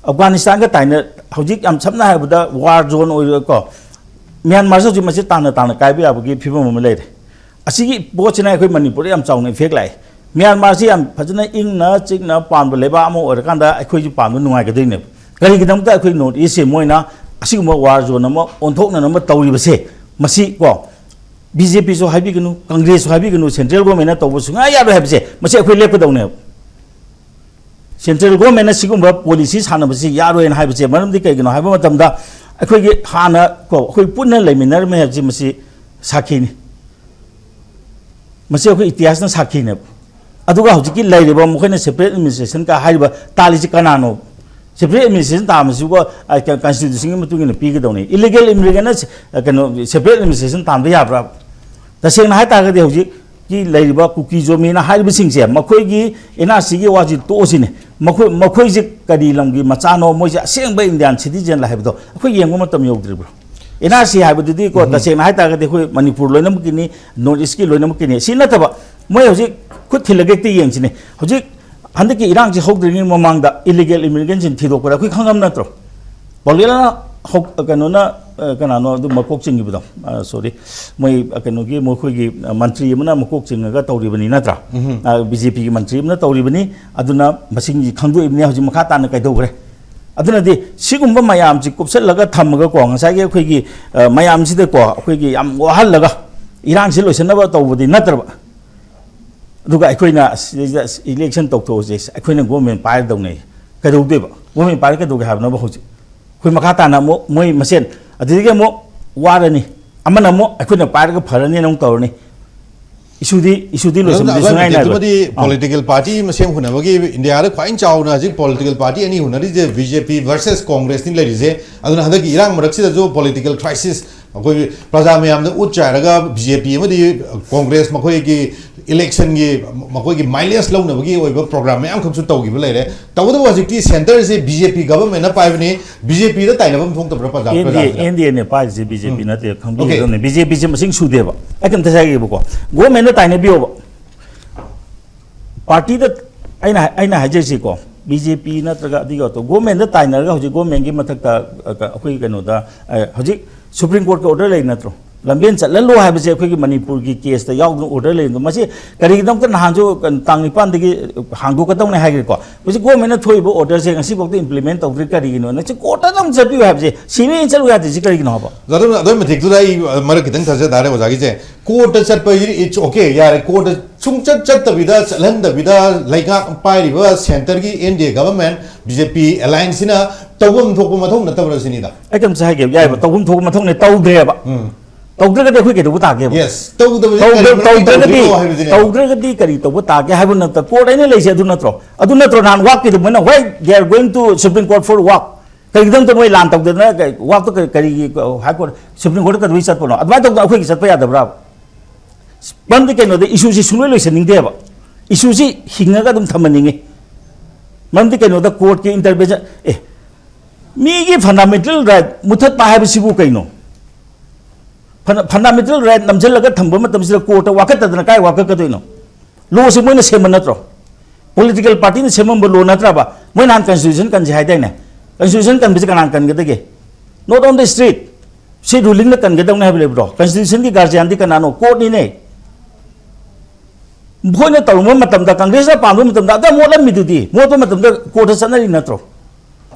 ꯑꯐꯒꯥꯅꯤꯁꯇꯥꯟꯒ ꯇꯥꯏꯅ ꯍꯧꯖꯤꯛ ꯌꯥꯝ ꯁꯝꯅ ꯍꯥꯏꯔꯕꯗ ꯋꯥꯔ ꯖꯣꯟ ꯑꯣꯏꯔꯣꯀꯣ, ꯃ꯭ꯌꯥꯟꯃꯥꯔꯁꯨ ꯍꯧꯖꯤꯛ ꯃꯁꯤ ꯇꯥꯅ ꯇꯥꯅ ꯀꯥꯏꯕ ꯌꯥꯕꯒꯤ ꯐꯤꯕꯝ ꯑꯃ ꯂꯩꯔꯦ꯫ ꯑꯁꯤꯒꯤ ꯄꯣꯠꯁꯤꯅ ꯑꯩꯈꯣꯏ ꯃꯅꯤꯄꯨꯔꯗ ꯌꯥꯝ ꯆꯥꯎꯅ ꯏꯐꯦꯛ ꯂꯥꯛꯑꯦ꯫ ꯃ꯭ꯌꯥꯟꯃꯥꯔꯁꯤ ꯌꯥꯝ ꯐꯖꯅ ꯏꯪꯅ ꯆꯤꯛꯅ ꯄꯥꯟꯕ ꯂꯩꯕꯥꯛ ꯑꯃ ꯑꯣꯏꯔꯀꯥꯟꯗ ꯑꯩꯈꯣꯏꯁꯨ ꯄꯥꯟꯕ ꯅꯨꯡꯉꯥꯏꯒꯗꯣꯏꯅꯦꯕ꯫ ꯀꯔꯤꯒꯤꯗꯃꯛꯇ ꯑꯩꯈꯣꯏ ꯅꯣꯔꯠ ꯏꯁꯁꯦ ꯃꯣꯏꯅ ꯑꯁꯤꯒꯨꯝꯕ ꯋꯥꯔ ꯖꯣꯟ ꯑꯃ ꯑꯣꯟꯊꯣꯛꯅꯅꯕ ꯇꯧꯔꯤꯕꯁꯦ? ꯃꯁꯤ ꯀꯣ, ꯕꯤ ꯖꯦ ꯄꯤꯁꯨ ꯍꯥꯏꯕꯤꯒꯅꯨ, ꯀꯪꯒ꯭ꯔꯦꯁꯁꯨ ꯍꯥꯏꯕꯤꯒꯅꯨ, ꯁꯦꯟꯇ꯭ꯔꯦꯜ ꯒꯣꯔꯃꯦꯟꯅ ꯇꯧꯕ ꯁꯨꯡꯌꯥ ꯌꯥꯔꯣꯏ ꯍꯥꯏꯕꯁꯦ, ꯃꯁꯤ ꯑꯩꯈꯣꯏ ꯂꯦꯞꯀꯗꯧꯅꯦꯕ꯫ ꯁꯦꯟꯇ꯭ꯔꯦꯜ ꯒꯣꯔꯃꯦꯟꯅ ꯁꯤꯒꯨꯝꯕ ꯄꯣꯂꯤꯁꯤ ꯁꯥꯟꯅꯕꯁꯤ ꯌꯥꯔꯣꯏꯅ ꯍꯥꯏꯕꯁꯦ ꯃꯔꯝꯗꯤ ꯀꯩꯒꯤꯅꯣ ꯍꯥꯏꯕ ꯃꯇꯝꯗ, ꯑꯩꯈꯣꯏꯒꯤ ꯍꯥꯟꯅ ꯀꯣ, ꯑꯩꯈꯣꯏ ꯄꯨꯟꯅ ꯂꯩꯃꯤꯟꯅꯔꯝꯃꯦ ꯍꯥꯏꯕꯁꯤ ꯃꯁꯤ ꯁꯥꯈꯤꯅꯤ꯫ ꯃꯁꯤ ꯑꯩꯈꯣꯏ ꯏꯇꯤꯍꯥꯁꯅ ꯁꯥꯈꯤꯅꯦꯕ꯫ ꯑꯗꯨꯒ ꯍꯧꯖꯤꯛꯀꯤ ꯂꯩꯔꯤꯕ ꯃꯈꯣꯏꯅ ꯁꯦꯄꯔꯦꯠ ꯑꯦꯗꯃꯤꯅꯤꯁꯇ꯭ꯔꯦꯁꯟꯒ ꯍꯥꯏꯔꯤꯕ ꯇꯥꯜꯂꯤꯁꯤ ꯀꯅꯥꯅꯣ? ꯁꯦꯄꯔꯦꯠ ꯑꯦꯗꯃꯤꯅꯤꯁꯇ꯭ꯔꯦꯁꯟ ꯇꯥꯕꯁꯤꯕꯨ, ꯑ, ꯀ-, ꯀꯟꯁꯇꯤꯇ꯭ꯌꯨꯁꯟꯒꯤ ꯃꯇꯨꯡ ꯏꯟꯅ ꯄꯤꯒꯗꯧꯅꯤ꯫ ꯏꯂꯤꯒꯦꯜ ꯏꯃꯤꯒ꯭ꯔꯦꯟꯅ ꯁ-, ꯑ, ꯀꯩꯅꯣ, ꯁꯦꯄꯔꯦꯠ ꯑꯦꯗꯃꯤꯅꯤꯁꯇ꯭ꯔꯦꯁꯟ ꯇꯥꯟꯕ ꯌꯥꯕ꯭ꯔꯥ? ꯇꯁꯦꯡꯅ ꯍꯥꯏ ꯇꯥꯔꯒꯗꯤ ꯍꯧꯖꯤꯛꯀꯤ ꯂꯩꯔꯤꯕ ꯀꯨꯀꯤ ꯖꯣꯃꯤꯅ ꯍꯥꯏꯔꯤꯕꯁꯤꯡꯁꯦ, ꯃꯈꯣꯏꯒꯤ ꯑꯦꯟ ꯑꯥꯔ ꯁꯤꯒꯤ ꯋꯥꯁꯤ ꯇꯣꯛꯑꯁꯤꯅꯦ꯫ ꯃꯈꯣꯏ, ꯃꯈꯣꯏꯁꯦ ꯀꯔꯤ ꯂꯝꯒꯤ ꯃꯆꯥꯅꯣ, ꯃꯣꯏꯁꯦ ꯑꯁꯦꯡꯕ ꯏꯟꯗꯤꯌꯥꯟ ꯁꯤꯇꯤꯖꯦꯟ ꯂ ꯍꯥꯏꯕꯗꯣ ꯑꯩꯈꯣꯏ ꯌꯦꯡꯕ ꯃꯇꯝ ꯌꯧꯗ꯭ꯔꯤꯕ꯭ꯔꯣ? ꯑꯦꯟ ꯑꯥꯔ ꯁꯤ ꯍꯥꯏꯕꯗꯨꯗꯤ ꯀꯣ, ꯎꯝ꯫ ꯇꯁꯦꯡꯅ ꯍꯥꯏ ꯇꯥꯔꯒꯗꯤ ꯑꯩꯈꯣꯏ ꯃꯅꯤꯄꯨꯔ ꯂꯣꯏꯅꯃꯛꯀꯤꯅꯤ, ꯅꯣꯔꯠ ꯏꯁꯀꯤ ꯂꯣꯏꯅꯃꯛꯀꯤꯅꯤ꯫ ꯁꯤ ꯅꯠꯇꯕ ꯃꯣꯏ ꯍꯧꯖꯤꯛ ꯈꯨꯠ ꯊꯤꯜꯂꯒ ꯍꯦꯛꯇ ꯌꯦꯡꯁꯤꯅꯦ꯫ ꯍꯧꯖꯤꯛ ꯍꯟꯗꯛꯀꯤ ꯏꯔꯥꯡꯁꯤ ꯍꯧꯗ꯭ꯔꯤꯉꯩ ꯃꯃꯥꯡꯗ ꯏꯂꯤꯒꯦꯜ ꯏꯃꯤꯒ꯭ꯔꯦꯟꯁꯤꯡ ꯊꯤꯗꯣꯛꯄꯗ ꯑꯩꯈꯣꯏ ꯈꯪꯉꯝ ꯅꯠꯇ꯭ꯔꯣ? ꯄꯥꯎꯂꯦꯅ ꯍꯧ-, ꯀꯩꯅꯣꯅ, ꯑ, ꯀꯅꯥꯅꯣ ꯑꯗꯨ ꯃꯀꯣꯛ ꯆꯤꯡꯈꯤꯕꯗꯣ? ꯑ, ꯁꯣꯔꯤ, ꯃꯣꯏ, ꯑ, ꯀꯩꯅꯣꯒꯤ ꯃꯈꯣꯏꯒꯤ, ꯑ, ꯃꯟꯇ꯭ꯔꯤ ꯑꯃꯅ ꯃꯀꯣꯛ ꯆꯤꯡꯉꯒ ꯇꯧꯔꯤꯕꯅꯤ ꯅꯠꯇ꯭ꯔꯥ? ꯎꯝ꯫ ꯑ, ꯕꯤ ꯖꯦ ꯄꯤꯒꯤ ꯃꯟꯇ꯭ꯔꯤ ꯑꯃꯅ ꯇꯧꯔꯤꯕꯅꯤ꯫ ꯑꯗꯨꯅ ꯃꯁꯤꯡꯁꯤ ꯈꯪꯗꯣꯛꯏꯕꯅꯤ꯫ ꯍꯧꯖꯤꯛ ꯃꯈꯥ ꯇꯥꯅ ꯀꯩꯗꯧꯈ꯭ꯔꯦ? ꯑꯗꯨꯅꯗꯤ ꯁꯤꯒꯨꯝꯕ ꯃꯌꯥꯝꯁꯤ ꯀꯨꯞꯁꯜꯂꯒ ꯊꯝꯃꯒꯀꯣ, ꯉꯁꯥꯏꯒꯤ ꯑꯩꯈꯣꯏꯒꯤ, ꯑ, ꯃꯌꯥꯝꯁꯤꯗꯀꯣ, ꯑꯩꯈꯣꯏꯒꯤ ꯌꯥꯝ ꯋꯥꯍꯜꯂꯒ ꯏꯔꯥꯡꯁꯤ ꯂꯣꯏꯁꯤꯟꯅꯕ ꯇꯧꯕꯗꯤ ꯅꯠꯇ꯭ꯔꯕ꯫ ꯑꯗꯨꯒ ꯑꯩꯈꯣꯏꯅ ꯁꯤꯗꯩꯗ ꯏꯂꯦꯛꯁꯟ ꯇꯧꯊꯣꯛꯑꯁꯦ, ꯑꯩꯈꯣꯏꯅ ꯒꯣꯔꯃꯦꯟ ꯄꯥꯏꯔꯗꯧꯅꯦ꯫ ꯀꯩꯗꯧꯗꯣꯏꯕ? ꯒꯣꯔꯃꯦꯟ ꯄꯥꯏꯔ ꯀꯩꯗꯧꯒꯦ ꯍꯥꯏꯕꯅꯣꯕ ꯍꯧꯖꯤꯛ? ꯑꯩꯈꯣꯏ ꯃꯈꯥ ꯇꯥꯅ ꯑꯃꯨꯛ ꯃꯣꯏ ꯃꯁꯦꯟ ꯑꯗꯨꯗꯒꯤ ꯑꯃꯨꯛ ꯋꯥꯔꯅꯤ, ꯑꯃꯅ ꯑꯃꯨꯛ ꯑꯩꯈꯣꯏꯅ ꯄꯥꯏꯔꯒ ꯐꯔꯅꯤꯅ ꯑꯃꯨꯛ ꯇꯧꯔꯅꯤ꯫ ꯏꯁꯨꯗꯤ, ꯏꯁꯨꯗꯤ ꯂꯣꯏꯁꯤꯟꯕꯗꯤ ꯁꯨꯡꯉꯥꯏ ꯅꯥꯏꯔꯣꯏ꯫ ꯑꯗꯨꯕꯨꯗꯤ ꯑꯥ꯫ ꯄꯣꯂꯤꯇꯤꯀꯦꯜ ꯄꯥꯔꯇꯤ ꯃꯁꯦꯟ ꯍꯨꯟꯅꯕꯒꯤ ꯏꯟꯗꯤꯌꯥꯗ ꯈ꯭ꯋꯥꯏ ꯆꯥꯎꯅ ꯍꯧꯖꯤꯛ ꯄꯣꯂꯤꯇꯤꯀꯦꯜ ꯄꯥꯔꯇꯤ ꯑꯅꯤ ꯍꯨꯟꯅꯔꯤꯁꯦ ꯕꯤ ꯖꯦ ꯄꯤ ꯚꯔꯁꯦꯁ ꯀꯣꯡꯒ꯭ꯔꯦꯁꯅꯤ ꯂꯩꯔꯤꯁꯦ꯫ ꯑꯗꯨꯅ ꯍꯟꯗꯛꯀꯤ ꯏꯔꯥꯡ ꯃꯔꯛꯁꯤꯗꯁꯨ ꯄꯣꯂꯤꯇꯤꯀꯦꯜ ꯀ꯭ꯔꯥꯏꯁꯤꯁ ꯑꯩꯈꯣꯏꯒꯤ ꯄ꯭ꯔꯖꯥ ꯃꯌꯥꯝꯗ ꯎꯠ ꯆꯥꯏꯔꯒ ꯕꯤ ꯖꯦ ꯄꯤ ꯑꯃꯗꯤ ꯀꯣꯡꯒ꯭ꯔꯦꯁ ꯃꯈꯣꯏꯒꯤ ꯏꯂꯦꯛꯁꯟꯒꯤ ꯃꯈꯣꯏꯒꯤ ꯃꯥꯏꯂꯦꯖ ꯂꯧꯅꯕꯒꯤ ꯑꯣꯏꯕ ꯄ꯭ꯔꯣꯒ꯭ꯔꯥꯝ ꯃꯌꯥꯝꯈꯛꯁꯨ ꯇꯧꯈꯤꯕ ꯂꯩꯔꯦ꯫ ꯇꯧꯕꯇꯕꯨ ꯍꯧꯖꯤꯛꯇꯤ ꯁꯦꯟꯇꯔꯁꯦ ꯕꯤ ꯖꯦ ꯄꯤ ꯒꯚꯔꯟꯃꯦꯟꯅ ꯄꯥꯏꯕꯅꯤ, ꯕꯤ ꯖꯦ ꯄꯤꯗ ꯇꯥꯏꯅꯐꯝ ꯊꯣꯛꯇꯕ꯭ꯔꯥ ꯄ꯭ꯔꯖꯥ, ꯑꯦꯟ ꯗꯤ ꯑꯦ, ꯄ꯭ꯔꯖꯥꯁꯤꯗ? ꯑꯦꯟ ꯗꯤ ꯑꯦꯅꯦ ꯄꯥꯏꯔꯤꯁꯦ, ꯕꯤ ꯖꯦ ꯄꯤ ꯎꯝ꯫ ꯅꯠꯇꯦ, ꯑꯣꯀꯦ꯫ ꯈꯪꯕꯤꯒꯗꯕꯅꯤ꯫ ꯕꯤ ꯖꯦ ꯄꯤꯁꯦ ꯃꯁꯤꯡ ꯁꯨꯗꯦꯕ꯫ ꯑꯩ ꯀꯩꯝꯇ ꯍꯥꯏꯒꯦꯕꯀꯣ, ꯒꯣꯔꯃꯦꯟꯗ ꯇꯥꯏꯅꯕꯤꯌꯣꯕ꯫ ꯄꯥꯔꯇꯤꯗ ꯑꯩꯅ, ꯑꯩꯅ ꯍꯥꯏꯖꯔꯤꯁꯤꯀꯣ, ꯕꯤ ꯖꯦ ꯄꯤ ꯅꯠꯇ꯭ꯔꯒ ꯑꯗꯨꯒꯤ ꯑꯣꯇꯣ ꯒꯣꯔꯃꯦꯟꯗ ꯇꯥꯏꯅꯔꯒ ꯍꯧꯖꯤꯛ ꯒꯣꯔꯃꯦꯟꯒꯤ ꯃꯊꯛꯇ, ꯑ, ꯀ-, ꯑꯩꯈꯣꯏ ꯀꯩꯅꯣꯗ, ꯑ, ꯍꯧꯖꯤꯛ ꯁꯨꯄ꯭ꯔꯤꯝ ꯀꯣꯔꯠꯀꯤ ꯑꯣꯔꯗꯔ ꯂꯩ ꯅꯠꯇ꯭ꯔꯣ? ꯂꯝꯕꯦꯟ ꯆꯠꯍꯜꯂꯣ ꯍꯥꯏꯕꯁꯦ ꯑꯩꯈꯣꯏꯒꯤ ꯃꯅꯤꯄꯨꯔꯒꯤ ꯀꯦꯁꯇ ꯌꯥꯎꯗꯅ ꯑꯣꯔꯗꯔ ꯂꯩꯕꯗꯣ, ꯃꯁꯤ ꯀꯔꯤꯒꯤꯗꯃꯛꯇ ꯅꯍꯥꯟꯁꯨ ꯀ-, ꯇꯥꯡ ꯅꯤꯄꯥꯟꯗꯒꯤ ꯍꯥꯡꯗꯣꯛꯀꯗꯧꯅꯦ ꯍꯥꯏꯈ꯭ꯔꯦꯀꯣ? ꯍꯧꯖꯤꯛ ꯒꯣꯔꯃꯦꯟꯅ ꯊꯣꯛꯏꯕ ꯑꯣꯔꯗꯔꯁꯦ ꯉꯁꯤꯐꯥꯎꯗ ꯏꯝꯄ꯭ꯂꯤꯃꯦꯟ ꯇꯧꯗ꯭ꯔꯤ ꯀꯔꯤꯒꯤꯅꯣ? ꯅ ꯁꯤ ꯀꯣꯔꯠꯇ ꯑꯗꯨꯝ ꯆꯠꯄꯤꯌꯨ ꯍꯥꯏꯕꯁꯦ, ꯁꯤꯕꯤꯑꯥꯏꯅ ꯆꯠꯂꯨ ꯌꯥꯗ꯭ꯔꯤꯁꯤ ꯀꯔꯤꯒꯤꯅꯣ ꯍꯥꯏꯕ? ꯑꯗꯨꯝ, ꯑꯗꯨꯒꯤ ꯃꯇꯤꯛꯇꯨꯗ ꯑꯩ ꯃꯔꯛ ꯈꯤꯇꯪ ꯊꯠꯖ ꯇꯥꯔꯦ ꯑꯣꯖꯥꯒꯤꯁꯦ꯫ ꯀꯣꯔꯠꯇ ꯆꯠꯄ, it's okay, ꯌꯥꯔꯦ, ꯀꯣꯔꯠꯇ ꯁꯨꯡꯆꯠ ꯆꯠꯇꯕꯤꯗ, ꯆꯠꯍꯟꯗꯕꯤꯗ, ꯂꯩꯉꯥꯛ ꯄꯥꯏꯔꯤꯕ ꯁꯦꯟꯇꯔꯒꯤ ꯑꯦꯟ ꯗꯤ ꯑꯦ ꯒꯚꯔꯟꯃꯦꯟ, ꯕꯤ ꯖꯦ ꯄꯤ ꯑꯦꯂꯥꯏꯟꯁꯁꯤꯅ ꯇꯧꯐꯝ ꯊꯣꯛꯄ ꯃꯊꯧ ꯅꯠꯇꯕ꯭ꯔꯥ ꯁꯤꯅꯤꯗ꯫ ꯑꯩ ꯀꯩꯝꯇ ꯍꯥꯏꯒꯦ, ꯌꯥꯏꯕ, ꯇꯧꯐꯝ ꯊꯣꯛꯄ ꯃꯊꯧꯅꯦ, ꯇꯧꯗ꯭ꯔꯦꯕ꯫ ꯎꯝ꯫ ꯇꯧꯗ꯭ꯔꯒꯗꯤ ꯑꯩꯈꯣꯏ ꯀꯩꯗꯧꯕ ꯇꯥꯒꯦꯕ? Yes, ꯇꯧꯗꯕꯁꯦ ꯇꯧꯗ-, ꯀꯔꯤ ꯃꯔꯝꯒꯤ ꯇꯧꯗ꯭ꯔꯒꯗꯤ, ꯇꯧꯗ꯭ꯔꯤꯅꯣ ꯍꯥꯏꯕꯁꯤꯅꯦ꯫ ꯇꯧꯗ꯭ꯔꯒꯗꯤ ꯀꯔꯤ ꯇꯧꯕ ꯇꯥꯒꯦ ꯍꯥꯏꯕ ꯅꯠꯇ, ꯀꯣꯔꯠ ꯑꯩꯅ ꯂꯩꯁꯦ ꯑꯗꯨ ꯅꯠꯇ꯭ꯔꯣ? ꯑꯗꯨ ꯅꯠꯇ꯭ꯔꯣ ꯅꯍꯥꯟ ꯋꯥꯛꯀꯤꯗꯣ ꯃꯣꯏꯅ, "Why they are going to Supreme Court for walk?" ꯀꯔꯤꯒꯤꯗꯃꯛꯇ ꯃꯣꯏ ꯂꯥꯟ ꯇꯧꯗꯅ ꯀ-, ꯋꯥꯛꯇꯣ ꯀ-, ꯀꯔꯤꯒꯤ, ꯑ, ꯍꯥꯏ ꯀꯣꯔꯠ, ꯁꯨꯄ꯭ꯔꯤꯝ ꯀꯣꯔꯠꯇ ꯀꯩꯗꯧꯕꯩ ꯆꯠꯄꯅꯣ? ꯑꯗꯨꯃꯥꯏꯅ ꯇꯧꯗꯅ ꯑꯩꯈꯣꯏꯒꯤ ꯆꯠꯄ ꯌꯥꯗꯕ꯭ꯔꯥꯕ? ꯃꯔꯝꯗꯤ ꯀꯩꯅꯣꯗ ꯏꯁꯨꯁꯤ ꯁꯨꯡꯂꯣꯏ ꯂꯣꯏꯁꯟꯅꯤꯡꯗꯦꯕ꯫ ꯏꯁꯨꯁꯤ ꯍꯤꯡꯉꯒ ꯑꯗꯨꯝ ꯊꯝꯍꯟꯅꯤꯡꯉꯤ꯫ ꯃꯔꯝꯗꯤ ꯀꯩꯅꯣꯗ ꯀꯣꯔꯠꯀꯤ ꯏꯟꯇꯔꯚꯦꯟꯁꯟ, ꯑꯦ, ꯃꯤꯒꯤ ꯐꯟꯗꯥꯃꯦꯟꯇꯦꯜ ꯔꯥꯏꯠ ꯃꯨꯊꯠꯄ ꯍꯥꯏꯕꯁꯤꯕꯨ ꯀꯩꯅꯣ? ꯐꯟꯗꯥ-, ꯐꯟꯗꯥꯃꯦꯟꯇꯦꯜ ꯔꯥꯏꯠ ꯅꯝꯁꯤꯜꯂꯒ ꯊꯝꯕ ꯃꯇꯝꯁꯤꯗ ꯀꯣꯔꯠꯇ ꯋꯥꯀꯠꯇꯗꯅ ꯀꯥꯏ ꯋꯥꯀꯠꯀꯗꯣꯏꯅꯣ? ꯂꯣꯁꯦ ꯃꯣꯏꯅ ꯁꯦꯝꯕ ꯅꯠꯇ꯭ꯔꯣ? ꯄꯣꯂꯤꯇꯤꯀꯦꯜ ꯄꯥꯔꯇꯤꯅ ꯁꯦꯝꯃꯝꯕ ꯂꯣ ꯅꯠꯇ꯭ꯔꯕ? ꯃꯣꯏ ꯅꯍꯥꯟ ꯀꯟꯁꯇꯤꯇ꯭ꯌꯨꯁꯟ ꯀꯟꯁꯦ ꯍꯥꯏꯗꯥꯏꯅꯦ? ꯀꯟꯁꯇꯤꯇ꯭ꯌꯨꯁꯟ ꯀꯟꯕꯁꯦ ꯀꯅꯥꯅ ꯀꯟꯒꯗꯒꯦ? Not on the street꯫ ꯁꯤ ꯔꯨꯂꯤꯡꯅ ꯀꯟꯒꯗꯧꯅꯦ ꯍꯥꯏꯕ ꯂꯩꯕ꯭ꯔꯣ? ꯀꯟꯁꯇꯤꯇ꯭ꯌꯨꯁꯟꯒꯤ ꯒꯥꯔꯖꯤꯌꯥꯟꯗꯤ ꯀꯅꯥꯅꯣ? ꯀꯣꯔꯠꯅꯤꯅꯦ꯫ ꯃꯈꯣꯏꯅ ꯇꯧꯔꯝꯕ ꯃꯇꯝꯗ, ꯀꯪꯒ꯭ꯔꯦꯁꯅ ꯄꯥꯝꯕ ꯃꯇꯝꯗ ꯑꯗ ꯃꯣꯠꯂꯝꯃꯤꯗꯨꯗꯤ, ꯃꯣꯠꯄ ꯃꯇꯝꯗ ꯀꯣꯔꯠꯇ ꯆꯠꯅꯔꯤ ꯅꯠꯇ꯭ꯔꯣ?